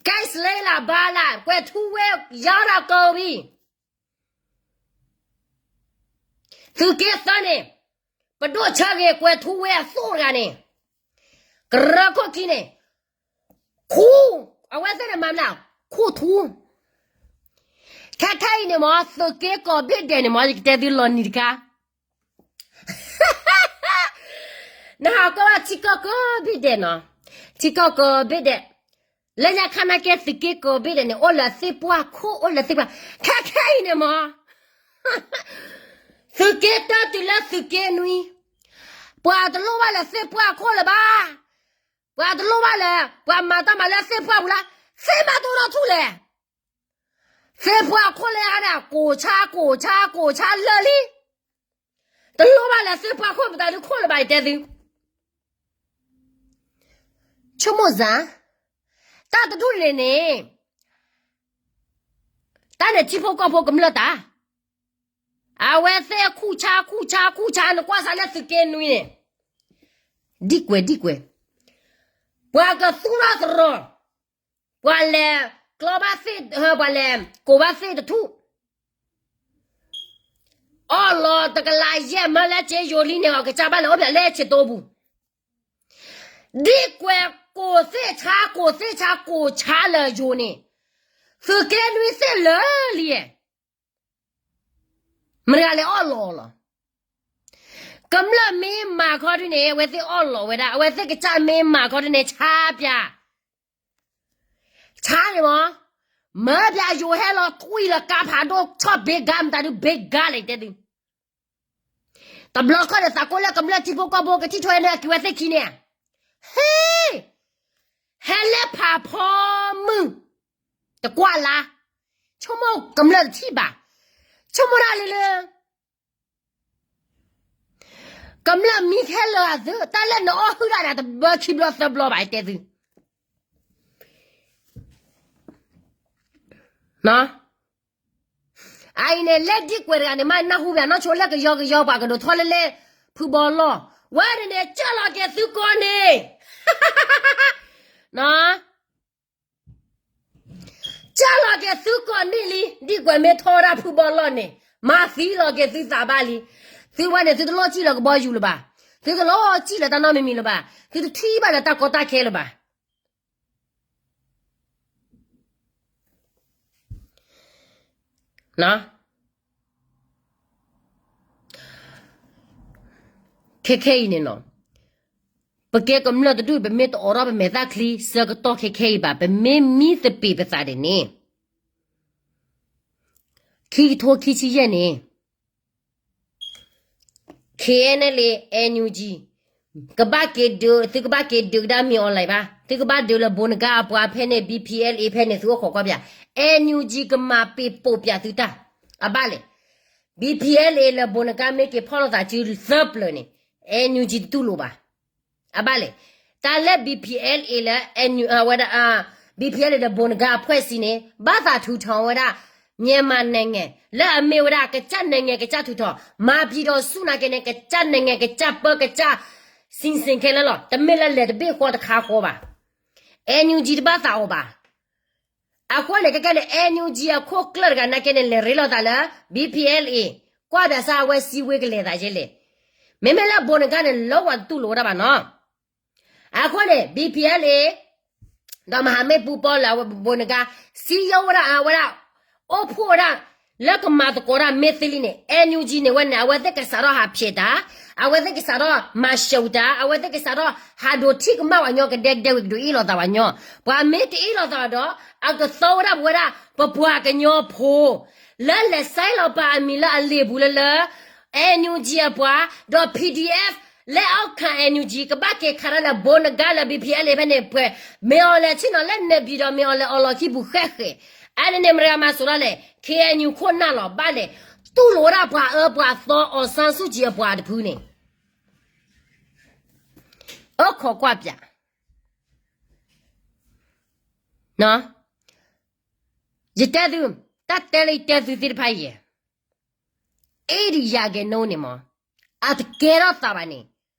ကဲစလဲလၢဘါလၢ ကွဲးထူဝဲယါဒၣ်ကဘံ, သုးက့သၢန့ၣ်, ပဒိၣ်ဆၢဂ့ၤကွဲးထူဝဲအသိးတဂၤန့ၣ်, ကရၢခိၣ်ခံန့ၣ်, ခူ, အဝဲသ့ၣ်န့ၣ်မၤမနုၤ, ခူၣ်ထူ, ခဲခဲအံၤန့ၣ်မ့ၢ် သုးက့ကိးဘ့ၣ်ဒဲးန့ၣ်မ့ၢ် ယကတဲသုလီၤနံၤတခါ နဟးကွၢ်ဘၣ်ထံကီၢ်ကိးဘ့ၣ်ဒဲးနီၤ, ထံကီၢ်ကိးဘ့ၣ်ဒဲး, လၢညါခါနာ်က့ သုးက့ကိးဘ့ၣ်ဒဲးန့ၣ် အိၣ်လၢသ့ၣ်ပှၢ်ခိၣ် အိၣ်လၢသ့ၣ်ပှၢ်, ခဲခဲအံၤန့ၣ်မ့ၢ် သုးက့တၢတုၤလၢသုးက့နွံ, ပှၤတလိၣ်ဘၣ်လၢသ့ၣ်ပှၢ်ခိၣ်လၢၤဘၣ်, ပှၤတလိၣ်ဘၣ်လၢ ပှၤမၤတၢ်မၤလၢသ့ၣ်ပှၢ်ပူၤလၢ သ့ၣ်မၤတအိၣ်ထီၣ်ထူၣ်လဲၣ်, သ့ၣ်ပှၢ်ခိၣ်လၢအါန့ၣ် ကိၢ်ဆါ ကိၢ်ဆါ ကိၢ်ဆါလၢာ်လံ, တလိၣ်ဘၣ်လၢသ့ၣ်ပှၢ်ခိၣ်မတၤဒုခိၣ်လၢၤဘၣ် ယတဲသု, ဆိကမိၣ်စ့ၢ်, တၢ်တဒူၣ်န့ၣ်န့ၣ်, တၢ်န့ၣ်ထံဖိကီၢ်ဖိကမျၢၢ်တၢ်, အဝဲသ့ၣ်ခူၣ်ဆါ ခူၣ်ဆါ ခူၣ်ဆါ နကွၢ်စးလၢသုးက့နွံန့ၣ်, ဒံကွဲး ဒံကွဲး, ပှၤကသူၣ်ထီၣ်သရိာ်, ပှၤလဲၤကျီဘၣ်သ့ၣ်, ပှၤလဲၤကိးဘၣ်သ့ၣ်တထူၣ်, အီၣ်လီၤတကလးယဲၢ်မၢလၢက့ယိၤလံန့ၣ် အီၤကစၢ်ဘၣ်လဲၤအိၣ်ဖျဲၣ်လၢဆံးတိပူၤ, ဒံကွဲးကိးသ့ၣ်ဆါ ကိးသ့ၣ်ဆါ ကိးဆါလၢယိၤန့ၣ်, သုးက့နွံသ့ၣ်လၢာ်လံ, မတၤတဂၤလဲၤအီၣ်လီၤလီၤ, ကမျၢၢ်မ့ၢ်မၤခီဒုန့ၣ် အဝဲသ့ၣ်အီၣ်လီၤဝဲဒၣ်, အဝဲသ့ၣ်ကစၢ်မ့ၢ်မၤခီဒုန့ၣ် ဆါပၠး, ဆါန့ၣ်မ့ၢ်, မၢပၠးယိၤဟဲလီၤကွံာ်လီၤကါဖးဒိၣ်ဆီၣ်ဘ့ကါ မတၤဒုဘ့ကါလဲၣ် ယတဲသု, တဘျီခီၣ်န့ၣ် သးကိၢ်လၢကမျၢၢ်ထံဖိကီၢ်ဖိကထံၣ်ထီၣ်န့ၣ် အက့ၤဝဲသ့ၣ်ခံန့ၣ်, ဟ့ၣ်, ဟဲလၢဖးဖီမုၢ်, တကွၢ်လါ, ဆိကမိၣ်ကမျၢၢ်တထံၣ်ဘၣ်, ဆိကမိၣ်ဒၣ်လၢလၢ ကမျၢၢ်မံခဲလၢာ်အသု, တၢ်လၢနအီၣ်ဟုၣ်ဒၣ်န့ၣ် တဘၢခံဘျီသၢဘျီဘၣ် ယတဲသု, အအံၤန့ၣ် လၢဒံကွဲးတဂၤန့ၣ် မ့ၢ်နၢ်ဟူဘၣ်နီၢ်ဆိလၢကယီကယီ ပှၤကဒိးထီၣ်လၢလဲၣ်, ဖုဘီလီၢ်, ဝဲန့ၣ်န့ၣ် ကၢ်လီၤက့ၤသုကိးန့ၣ် ကၢ်လီၤက့ၤသုကိးန့ၣ်လံ, ဒံကွဲးမ့ၢ်ထီၣ်ဝဲဒၣ်ဖုဘီလီၢ်န့ၣ် မၤသံလီၤက့ၤသုသးဘၣ်လံ, သုဝဲန့ၣ် သုတလိၣ်စံၣ်လီၤကဘီယူၤလၢၤဘၣ်, သုတလိၣ်စံၣ်လီၤတၢ်နီတမံၤမံၤလၢၤဘၣ်, သုတထံၣ်ဘၣ်လၢတၢ်ကီတၢ်ခဲလၢၤဘၣ်. ခဲခဲအံၤန့ၣ်နီၤ, ပကဲကမျၢၢ်တဒူၣ် ပမ့ၢ်တအိးထီၣ်ပမဲာ်သၣ်ချံဆၢကတီၢ်ခဲခဲအံၤဘၣ်, ပမ့ၢ်မံသပ့ၤပသးဒ်န့ၣ်, ခံကထိခံဆံယဲၢ်န့ၣ် KNLA NUG ကဘၣ်က့ၤဒုး, သုကဘၣ်က့ၤဒုးကဒါမ့ၢ် online ဘၣ်, သုကဘၣ်ဒုးလၢဘိနကါအပှၤဖဲန့ၣ် B P L A ဖဲန့ၣ် သုအိၣ်ခိးကွၢ်ပၠး, NUG ကမၤပ့ၤပိာ်ပၠးသုတၢ်, အဘၣ်လဲၣ်, B P L A လၢဘိနကါမ့ၢ်က့ၤဖီၣ်လိာ်သးစုသၢပျၢၤန့ၣ် NUG တတူၢ်လိာ်ဘၣ်. အဘၣ်လဲၣ်, တၢ်လၢ B P L A လၢ ဝဲဒၣ် B P L A လၢဘိနကါအဖှဲးစံန့ၣ် ဘၣ်သးထူးထီၣ်ဝဲဒၣ် မြန်မာနိုင်ငံ လၢအမ့ၢ်ဝဲဒၣ် ကစၢ်နိုင်ငံ ကစၢ်ထူးထီၣ်, မၤပျံၤဒီးဆူၣ်နာ်က့န့ၣ် ကစၢ်နိုင်ငံ ကစၢ်ပၢ ကစၢ်စံစ့ၣ်ခဲလၢာ်လီၤ. တမ့ၢ်လၢလဲၤတဘ့ၣ်ဃီတခါဃီဘၣ်. NUG တဘၣ်သးအီၤဘၣ်. အဃိန့ၣ် ကဲကဲန့ၣ် NUG အခိၣ်ကျၢၢ်တဂၤနာ်က့န့ၣ် လဲၤရ့လိာ်သးလၢ B P L A, ကွၢ်ဒၣ်စၢ်အဝဲစံးဝဲကလဲၤသးယဲလဲၣ်. မ့မ့ၢ်လၢဘိနကါန့ၣ် လၢဝဲတတူၢ်လိာ်ဝဲဒၣ်ဘၣ်နီၤ. အဃိန့ၣ် B P L A ဒီးမဟာမိတ်ပူၤပီၢ်လၢအဝဲဘိနကါ စံယိဝဲဒၣ်အဝဲဒၣ် အိၣ်ဖှိၣ်ဝဲဒၣ် လၢကမၤသကိးတၢ်မ့ၢ်သ့လံန့ၣ် NUG န့ၣ်ဝဲန့ၣ် အဝဲသ့ၣ်ကစးထီၣ်ဟးဖျဲးတၢ်, အဝဲသ့ၣ်ကစးထီၣ်မၤစၢၤတၢ်, အဝဲသ့ၣ်ကစးထီၣ်ဟးဒိးထံၣ်ကမၣ်ပှၤကညီကဒဲကဒဲဝံၤကဒိးအ့ၣ်လိာ်သးပှၤကညီ, ပှၤမ့ၢ်တအ့ၣ်လိာ်သးဒီး အကသီဝဲဒၣ်ပဝဲဒၣ် ပပှၤကညီဖိ လၢလဲၤဆဲးလီၤပာ်အမံၤလၢအလံာ်ပူၤလၢလၢ NUG အပှၤ ဒီး P D F လၢအီၣ်ခး NUG ကဘၣ်က့ၤခးတၢ်လၢဘိနကါလၢ B P L A ဖဲန့ၣ် ပှဲၤ မ့ၢ်အီၤလဲၤဆ့ၣ်နီၤလၢနဘံၣ်ဒီးမ့ၢ်အီၤလဲၤအီၤလီၤခံပူၤဃဲဃဲ, အန့ၣ်န့ၣ်မတၤဂၤမၤစိၤဒၣ်လဲၣ် K N U ခိၣ်နၢ်လီၤဘၣ်လဲၣ်, တူၢ်လိာ်ဝဲဒၣ်ပှၤအၢပှၤသီ အောင်ဆန်းစုကြည် အပှၤတဖုန့ၣ် အိၣ်ခိးကွၢ်ပၠး ယတဲသု, တၢ်တဲလၢယတဲသုသ့ၣ်တဖၣ်အံၤ, အ့ၣ်ဒံးယၤကဲၤနိန့ၣ်မး, အတကဲထီၣ်သးဘၣ်န့ၣ်,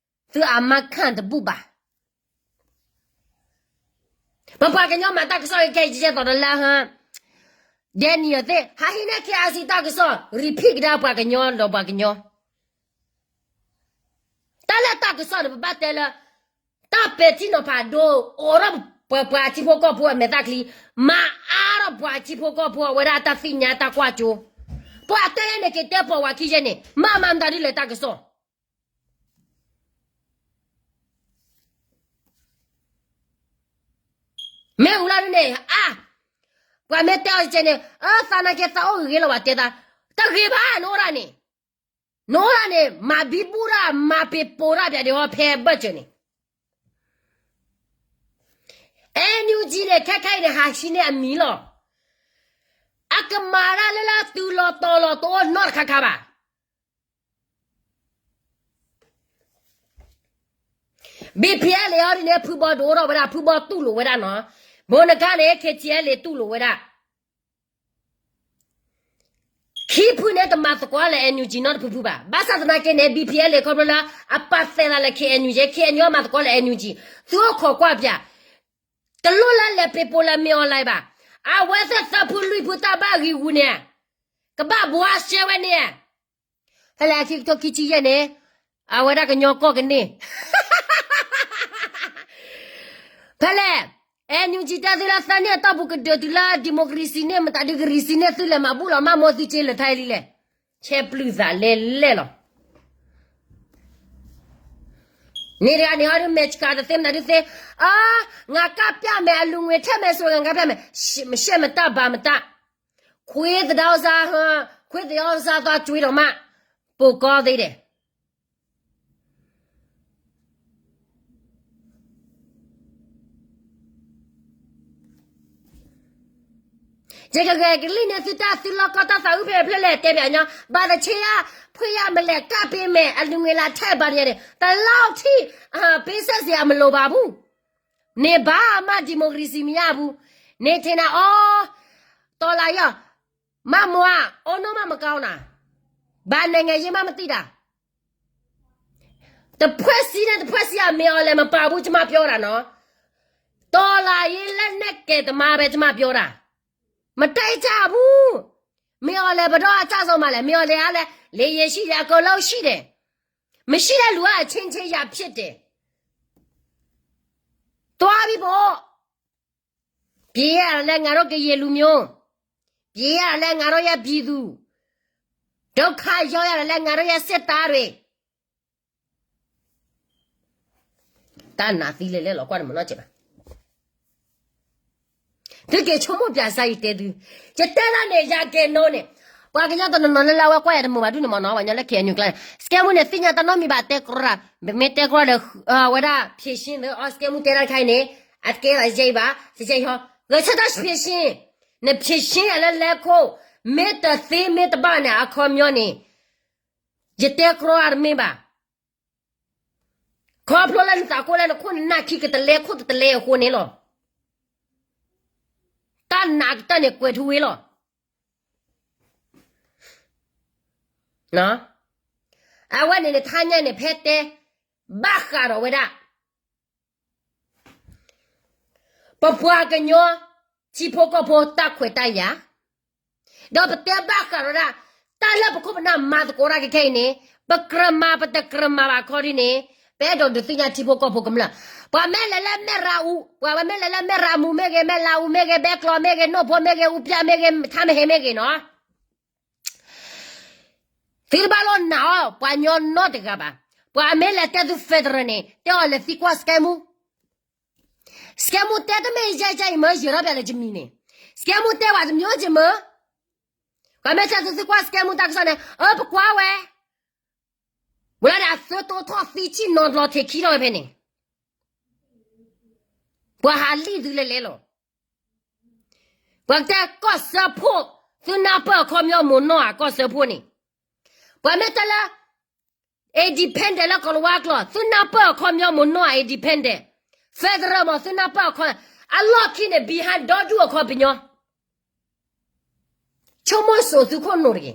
သုအမါခၣ်တဘူၣ်ဘၣ်. ပပှၤကညီမၤတၢ်ကစီၣ်ကဲကဲသိးဒီးလၢ Daniel သ့ၣ် ဟးဟံးန့ၢ် K I C တၢ်ကစီၣ် repeat ကဒါပှၤကညီဒီးပှၤကညီ တၢ်လၢတၢ်ကစီၣ်န့ၣ် ပဘၣ်တဲလၢ တၢ်ပဲာ်ထံနီၤဖးဒိၣ်အိးထီၣ်ပပှၤထံဖိကီၢ်ဖိအမဲာ်သၣ်ချံ, မၤအါထီၣ်ပှၤထံဖိကီၢ်ဖိအဝဲဒၣ်တၢ်သ့ၣ်ညါတၢ်ကွၢ်စိ, ပှၤတဲယဲန့ၣ်က့ၤတဲပိာ်ဝဲခံယဲန့ၣ် မ့ၢ်မၤမတၤဒ်လဲၣ်တၢ်ကစီၣ် မ့ၢ်ဝံၤလီၤဒ်န့ၣ် အါ, ပှၤမ့ၢ်တဲအီၤကဲန့ၣ် အၢ သးနာ်က့သးအိၣ်ဂ့ၤဂ့ၤလီၤ ပှၤတဲသး, တဂ့ၤဘၣ် နအိၣ်ဒၣ်န့ၣ်, နအိၣ်ဒၣ်န့ၣ် မၤဘံဘူတၢ် မၤပ့ၤပိာ်တၢ်ပၠးဒံးဟီဖဲဘၢၣ်စၢၤန့ၣ် NUG န့ၣ် ခဲခဲအံၤန့ၣ် ဟးဟံးန့ၢ်အမံၤလီၤ. အကမၤတၢ်လၢလၢတုၤလီၤတီၤလီၤတအိၣ်နီတခါခါဘၣ်. BPLA အီၤဒ်န့ၣ် ဖုဘီဒိၣ်ထီၣ်ဝဲဒၣ် ဖုဘီတူၢ်လိာ်ဝဲဒၣ်နီၤ, ဘိနကါန့ၣ် KTLA တူၢ်လိာ်ဝဲဒၣ် ခံဖုန့ၣ်တမၤသကိးလၢ NUG နီတဖုဖုဘၣ်. ဘၣ်ဆၣ်သနာ်က့န့ၣ် BPLA ခီဖျိလၢ အပာ်သဲးသးလၢ KNU ယဲ KNU မၤသကိးလၢ NUG, သုအိၣ်ခိးကွၢ်ပၠး, တလိၣ်လၢလဲၤပ့ၤပိာ်လၢမ့ၢ် online ဘၣ်. အဝဲသ့ၣ်သၢဖုလွံၢ်ဖုတၢ်ဘၣ်ဂံၤဂူာ်န့ၣ်, ကဘၣ်ဘှါရှဲဝဲန့ၣ် ဖဲလဲၣ်ခံကထိခံဆံယဲၢ်န့ၣ်, အဝဲဒၣ်ကညီကီၢ်ကန့ၢ် ဖဲလဲၣ်, NUG တဲသုလၢသၢနံၣ်အတီၢ်ပူၤကဒၢးတုၤလၢ democracy န့ၣ် မတၤဒုးကရံစံန့ၢ်သုလဲၤမၤဘူၣ်လီၤ မၤမိၢ်သုက့လၢထါလံလဲၣ်, ဆဲးပျုၢ်သးလဲလဲၣ်လီၤ. န့ၣ်တဂၤန့ၣ်အီၤဒုး မဲာ်ဆှးတသ့မတၤဒုးသ့, အ, ငါကၢ်ပျၢ်မဲာ် အလူၤငွေထဲမဲာ်ဆိၣ်ဂ့ၤ ငါကၢ်ပျၢ်မဲာ်, ရှဲမတၢ်ဘၣ်မတၢ်, ခွ့သဒါစါ, ခွ့သဒါစါသီကွံဒီးမး, ပိာ်ကီသ့ဒဲး ယကဂဲၤကလံၣ်န့ၢ်သုတၢ်သုလီၢ်ကီၢ်တၢ်သးအုးဖဲဖျဲၣ်လဲၣ်တဲပၠးညီ, ဘၣ်တဆ့ယါ, ဖှ့ယါမလဲၣ်ကၢ်ပ့ၤမဲာ် အလူၤငွေလၢထဲဘၣ်တယဲန့ၣ် တလီၢ်ထံၣ်, ပေးဆပ်စရာမလိုပါဘူး, နဘၣ်မး democracy မရဘူး, နထံၣ်နၤအီၤ, တော်လှန်ရေး, မ့ၢ်မွၤ, အိၣ်နီၢ်မးမကောင်းတာ, ဘာနိုင်ငံရေးမှမသိတာ တဖွဲ့စည်းနဲ့တဖွဲ့စည်းက မင်းအောင်လှိုင်မပါဘူး ကျမပြောတာနော်, တော်လှန်ရေးလက်နက်ကိုင်သမားပဲ ကျမပြောတာ, မတိုက်ကြဘူး, မင်းအောင်လှိုင်ဘယ်တော့အကျဆုံးမှာလဲ, မင်းအောင်လှိုင်ကလည်း လေယာဉ်ရှိတယ် အကုန်လုံးရှိတယ်, မရှိတဲ့လူကအချင်းချင်းရန်ဖြစ်တယ်, သွားပြီပေါ့ ပြေးရတာလဲ ငါတို့ကရင်လူမျိုး, ပြေးရတာလဲ ငါတို့ရဲ့ပြည်သူ, ဒုက္ခရောက်ရတာလဲ ငါတို့ရဲ့စစ်သားတွေ, တၢ်နာ်သံလဲလဲလီၤ ကွၢ်တမနီၢ်ကဲးဘၣ်, သုက့ၤဆိကမိၣ်ပၠးစါ ယတဲသု, ယတဲဒၣ်န့ၣ် ယၤကဲၤနိန့ၣ်, ပှၤကညီတနီၤနီၤလၢလၢအဝဲကွၢ်ယၤတမုာ်ဘၣ်ဒုန့ၣ်မ့ၢ်နီၤ, ပှၤကညီလၢ KNU ကျါန့ၣ် စကဲမူန့ၣ် သ့ၣ်ညါတၢ်နီတမံၤဘၣ် တဲကြီတၢ်, မ့မ့ၢ်တဲကြီဒီး အဝဲဒၣ် ဖြေရှင်း သ့ အီ စကဲမူတဲတၢ်တခါအံၤန့ၣ်, အတကဲလီၤ ယဲအံၤဘၣ် ယဲအံၤဟီ, ဂဲၤဆၢထၢၣ် ဖြေရှင်း, န ဖြေရှင်း အလဲလဲခိၣ်, မ့ၢ်တသ့မ့ၢ်တဘၣ်န့ၣ် အခီပညီန့ၣ်, ယတဲကြီအါတမ့ၢ်ဘၣ်, ခီဖျိလၢနသးကိၢ်လၢနခိၣ်နနၢ်ခံကတလဲခိၣ်တတလဲအဃိန့ၣ်လီၤ, တၢ်နာ်ကတၢၢ်န့ၣ်ကွဲးထူဝ့လီၤ, အဝဲန့ၣ်န့ၣ် ထါညါန့ၣ် ဖဲတဲ ဘၣ်ဃးဒီးဝဲဒၣ် ပပှၤကညီ ထံဖိကီၢ်ဖိတၢ်ခွဲးတၢ်ယာ်, ဒီးပတဲဘၣ်ဃးဒီးဒၣ် တၢ်လၢပခိၣ်ပနၢ်မၤသကိးတၢ်ခဲခဲအံၤန့ၣ်, ပကြၢးမၤပတကြၢးမၤဘၣ်ခီဒ်န့ၣ်, ပအဲၣ်ဒိးဒုးသ့ၣ်ညါထံဖိကီၢ်ဖိကမျၢၢ်, ပှၤမ့ၢ်လဲၤလၢမဲၢ်ရၤအူ, ပှၤမ့ၢ်လဲၤလၢမဲၢ်ရၤမူမ့ၢ်ဂ့ၤ, မဲၢ်လးအူမ့ၢ်ဂ့ၤ, မဲၢ်ကျီမ့ၢ်ဂ့ၤ, နိၣ်ဖိမ့ၢ်ဂ့ၤ, အူပျၢ်မ့ၢ်ဂ့ၤ, ထါမဟဲမ့ၢ်ဂ့ၤနီၤ သုတဘၣ်လိၣ်နာ်အီၤ ပှၤညီနီတဂၤဘၣ်. ပှၤမ့ၢ်လဲၤတဲသု federal န့ၣ် တဲအီၤလဲၤသံကွၢ် စကဲမူ, စကဲမူတဲတမ့ၢ်ယဲၢ်ယဲၢ်အံၤမ့ၢ် ယဲၤထီၣ်ပၠးလၢယမံၤန့ၣ်, စကဲမူတဲဝဲတမျိုးက့ၤမ့ၢ်, ပှၤမ့ၢ်တဲသု သုကွၢ်စကဲမူတၢ်ကစီၣ်န့ၣ် အၢ ပကွၢ်ဝဲ ဝဲဒၣ်အသုတိထီၣ်သံဆံၣ်နီၤလီၤထံးခံထီၣ်ဝဲဖဲန့ၣ်, ပှၤဟးလံၣ်သုလဲၤလဲၤလီၤ. ပှၤကတဲကီၢ်စၢဖှိၣ်, သုနၢ်ပၢၢ်အခီပညီမိၢ်နီၢ်ဧါ ကီၢ်စၢဖှိၣ်န့ၣ်, ပှၤမ့ၢ်တဲလၢ independent လၢကီၢ်လၤဝါကျိာ် သုနၢ်ပၢၢ်အခီပညီမိၢ်နီၢ်ဧါ independent, federal မ့ၢ်သုနၢ်ပၢၢ်အခီ, အလီၢ်ခံန့ၣ် behind ဒီဒူၣ်အခီပညီ ဆိကမိၣ်စိးသုခိၣ်နူာ်တဂ့ၤ.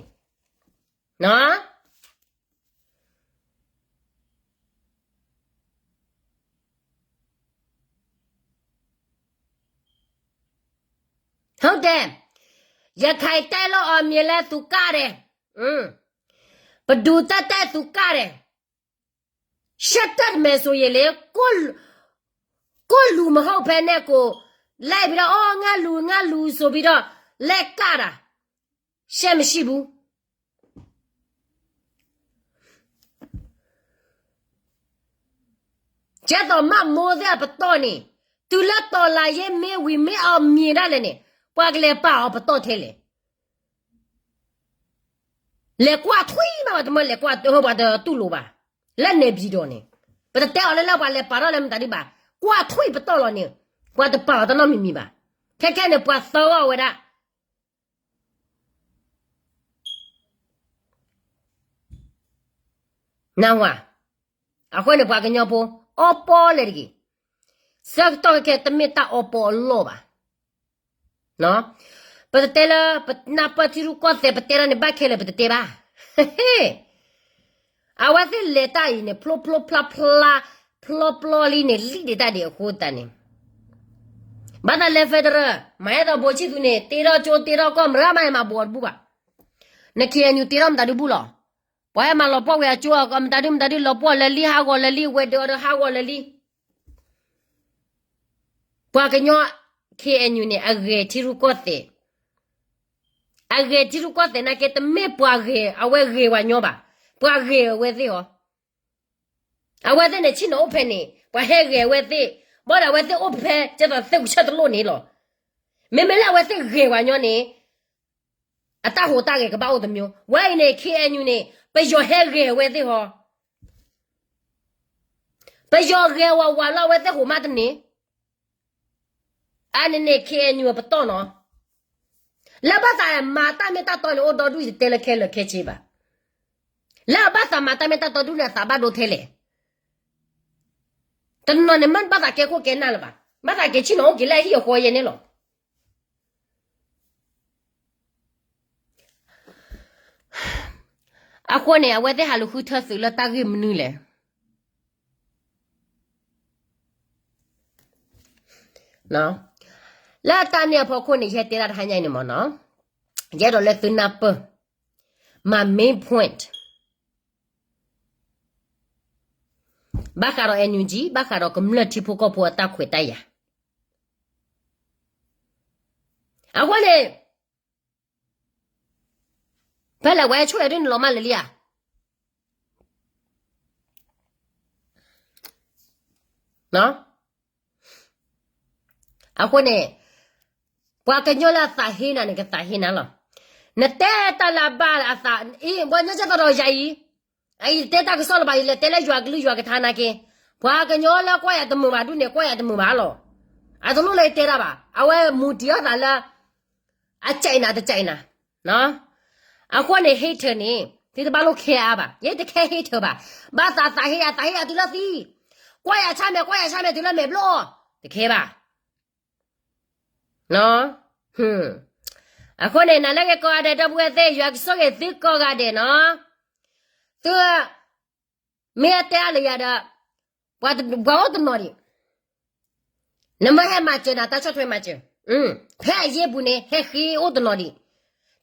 ဟုတ်တယ်, ရခိုင်တိုင်းလို့အောင်မြင်လဲသူကတယ်, ပဒုတပ်တဲ့သူကတယ်, ရှက်တတ်မယ်ဆိုရင်လေ, ကိုယ့်လူမဟုတ်ဘဲနဲ့ကို လိုက်ပြီးတော့ အော် ငါလူ ငါလူဆိုပြီးတော့ လက်ကတာ ရှက်မရှိဘူး. ကျဲသိးမမိုးသ့ၣ်အပတီၢ်န့ၣ်, တုၤလၢတော်လှန်ရေးမင်းဝံၤမင်းအောင်မြင်ဒၣ်လဲာ်န့ၣ်, ပှၤကလဲၤပာ်အီၤပတီၢ်ထဲလဲၣ်. လဲၤကွၢ်ထွံၣ်မး ပှၤတမၢလဲၤကွၢ် ပှၤတတူၢ်လိာ်ဘၣ်. လၢန့ၣ်ဘံဒီးန့ၣ်, ပတတဲအီၤလၢလၢပှၤလဲၤပာ်ထီၣ်လၢမတၤဒုဘၣ်, ကွၢ်ထွံၣ်ပတီၢ်လီၤန့ၣ်, ပှၤတပာ်အီၤတနီတမံၤမံၤဘၣ်. ခဲခဲန့ၣ် ပှၤသၢဂီၢ်ဝဲဒၣ် နၢ်ဟူဧါ. အဃိန့ၣ် ပှၤကညီဖိ အီပီလဲၣ်တဂ့ၤ. ဆၢကတီၢ်ခဲခဲ တမ့ၢ်တၢ်အီပီအလီၢ်ဘၣ်. ပတတဲလၢ ပနၢ်ပၢၢ်ထံရူၢ်ကီၢ်သဲး ပတဲဒၣ်န့ၣ် ဘၣ်ခဲလၢာ် ပတတဲဘၣ်. အဝဲသ့ၣ်လဲၤတၢ်အံၤန့ၣ် ဖျိဖျိဖျါဖျါ ဖျီပျီလံန့ၣ် လံၣ်ဒံးတၢ်ဒံးအဃိသတးန့ၣ်, ဘၣ်သးလဲၤ federal မၤဟဲဒီးဘိးဆံၣ်သူန့ၣ် တ့ထီၣ်ကၠိတ့ထီၣ်ကီၢ် မရၢမၤဟဲမၤဘိးတဘူၣ်ဘၣ်. န K N U တ့ထီၣ်မတၤဒုဘူၣ်လီၤ. ပှၤဟဲမၤလီၤပှီၢ်ဝဲအကၠိ မတၤဒုမတၤဒု လီၤပှီၢ်လၢလံ ဟးဂီၤလၢလံ ဝဲဒၢးဒီးဟးဂီၤလၢလံ. ပှၤကညီ K N U န့ၣ် အဂဲၤထံရူၢ်ကီၢ်သဲး, အဂဲၤထံရူၢ်ကီၢ်သဲးနာ်က့ တမ့ၢ်ပှၤဂဲၤ အဝဲဂဲၤပှၤညီဘၣ်, ပှၤဂဲၤအဝဲသ့ၣ်ဟီ. အဝဲသ့ၣ်န့ၣ် ဆ့ၣ်နီၤအိၣ်ဖဲန့ၣ် ပှၤဟဲဂဲၤအဝဲသ့ၣ်, ဘၣ်ဒီးအဝဲသ့ၣ်အိၣ်ဖဲ ကဲသိးသ့ၣ်ကူဆၢတလိၣ်န့ၣ်လီၤ. မ့မ့ၢ်လၢအဝဲသ့ၣ်ဂဲၤပှၤညီန့ၣ် အတၢ်ဟူးတၢ်ဂဲၤကဘၣ်အိၣ်တမျိုး. ဝဲအံၤန့ၣ် K N U န့ၣ် ပယီၤဟဲဂဲၤအဝဲသ့ၣ်ဟီ, ပယီၤဂဲၤဝဲဝးလၢအဝဲသ့ၣ်ဟူးမးတန့ၢ်. အန့ၣ်န့ၣ် K N U အပတီၢ်နီၤ. လၢဘၣ်သးမၤတၢ်မ့ၢ်တၢ်တီန့ၣ် အိၣ်ဒီဒူၣ် ယတဲလၢခဲလၢာ်ခဲဆ့ဘၣ်. လၢအဘၣ်သးမၤတၢ်မ့ၢ်တၢ်တီဒူၣ်န့ၣ် အသးဘၣ်ဒိထဲလဲၣ်. တနီၤန့ၣ် မ့ၢ်ဘၣ်သးကဲခိၣ်ကဲနၢ်လၢၤဘၣ်, ဘၣ်သးက့ၤဆ့ၣ်နီၤအိၣ်က့ၤလၢအဟံၣ်အဃီယဲၢ်န့ၣ်လီၤ. အဃိန့ၣ် အဝဲသ့ၣ်ဟးလူၤဃုထၢသုးလၢတၢ်ဂ့ၢ်မနုၤလဲၣ်. လၢတၢ်န့ၣ်အဖီခိၣ်န့ၣ် ယဟဲတဲဒၣ်တဟါညါအံၤန့ၣ်မ့ၢ်နီၤ, ယအဲၣ်ဒိးလၢသုနၢ်ပၢၢ် my main point ဘၣ်ဃးဒီး N U G ဘၣ်ဃးဒီးကမျၢၢ်ထံဖိကီၢ်ဖိအတၢ်ခွဲးတၢ်ယာ်. အဃိန့ၣ် ဖဲလဲၣ်ဝဲဆိၣ်ဂ့ၤဒ်န့ၣ် လီၤမၢ်လၢာ်လံဧါ. အဃိန့ၣ် ပှၤကညီလၢအသးဟ့နၤန့ၣ် ကသးဟ့နၤလီၤ. နတဲတၢ်လၢအဘၣ်အသးအံၤ ပှၤကညီကဲသိးဒီးယၤအံၤ, အအံၤတဲတၢ်ကစီၣ်လၢၤဘၣ် ယလဲၤတဲလၢယွၤကလုၢ်ယွၤကထါနာ်က့, ပှၤကညီလၢကွၢ်ယၤတမုာ်ဘၣ်ဒ်န့ၣ် ကွၢ်ယၤတမုာ်ဘၣ်လီၤ. အတလိၣ်လၢယတဲတၢ်ဘၣ်, အဝဲမူတံၤအီၣ်သးလၢ အကနၤတကနၤ. အဃိန့ၣ် hater န့ၣ် သုတဘၣ်လိၣ်ခဲအါဘၣ်, ယဲတခဲ hater ဘၣ်. ဘၣ်သးသးဟ့ယၤ သးဟ့ယၤတုၤလၢသံ, ကွၢ်ယၤဆၢမဲာ် ကွၢ်ယၤဆၢမဲာ်တုၤလၢမဲာ်ဘျီၣ်, တခဲဘၣ်. အဃိန့ၣ် နၤလၢဂ့ၤကိးဂၤဒဲး ဒီပုၢ်ဝဲၢ်သ့ၣ် ယွၤကဆိၣ်ဂ့ၤသုကိးဂၤဒဲးနီၤ. သု မ့ၢ်အတဲအါလၢယၤဒီး ပှၤအိၣ်တနီၤဒံး, နမ့ၢ်ဟဲမၤစၢၤနၤ တၢ်ဆီၣ်ထွဲမၤစၢၤ, ဖဲအယ့ၢ်ပူၤန့ၣ် ဟဲဃ့အိၣ်တနီၤဒံး,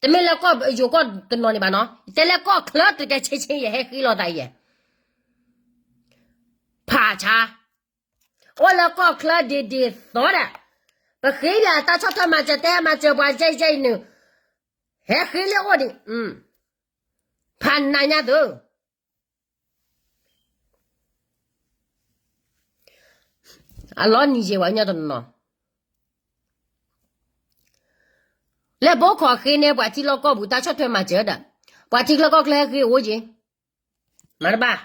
တမ့ၢ်လၢကီၢ်ယိၤကီၢ်တနီၤန့ၣ်ဘၣ်နီၤ, တဲလၢကီၢ်ချၢတကဲဆ့ဆ့ ယဟဲဃ့လိာ်သးယဲၢ် ဖးဆါ, အိၣ်လၢကီၢ်ချၢဒ်ဒ်သိးဒၣ်, ပဃ့ယၤတၢ်ဆီၣ်ထွဲမၤစၢၤ တဲမၤစၢၤပှၤယဲၢ်ယဲၢ်အံၤန့ၣ်, ဟဲဃ့လၢအိၣ်ဒံး, ဖးနးညါသု အလီၤနံၤယဲၢ်ဝဲညီတနီၤ, လၢဘိခိၣ်ဃ့န့ၢ်ပှၤထံလီၢ်ကီၢ်ပူၤ တၢ်ဆီၣ်ထွဲမၤစၢၤဒီး, ပှၤထံချၢကီၢ်ချၢဟဲဃ့အိၣ်က့ၤ, မၤတဘၣ်,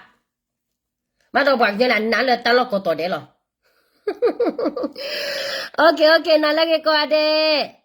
ဘၣ်ဒီးပှၤကညီန့ၣ် အနးလၢတၢ်လီၢ်ကိးတီၤဒဲးလီၤ. Okay okay နၤလၢဂ့ၤကိးဂၤဒဲး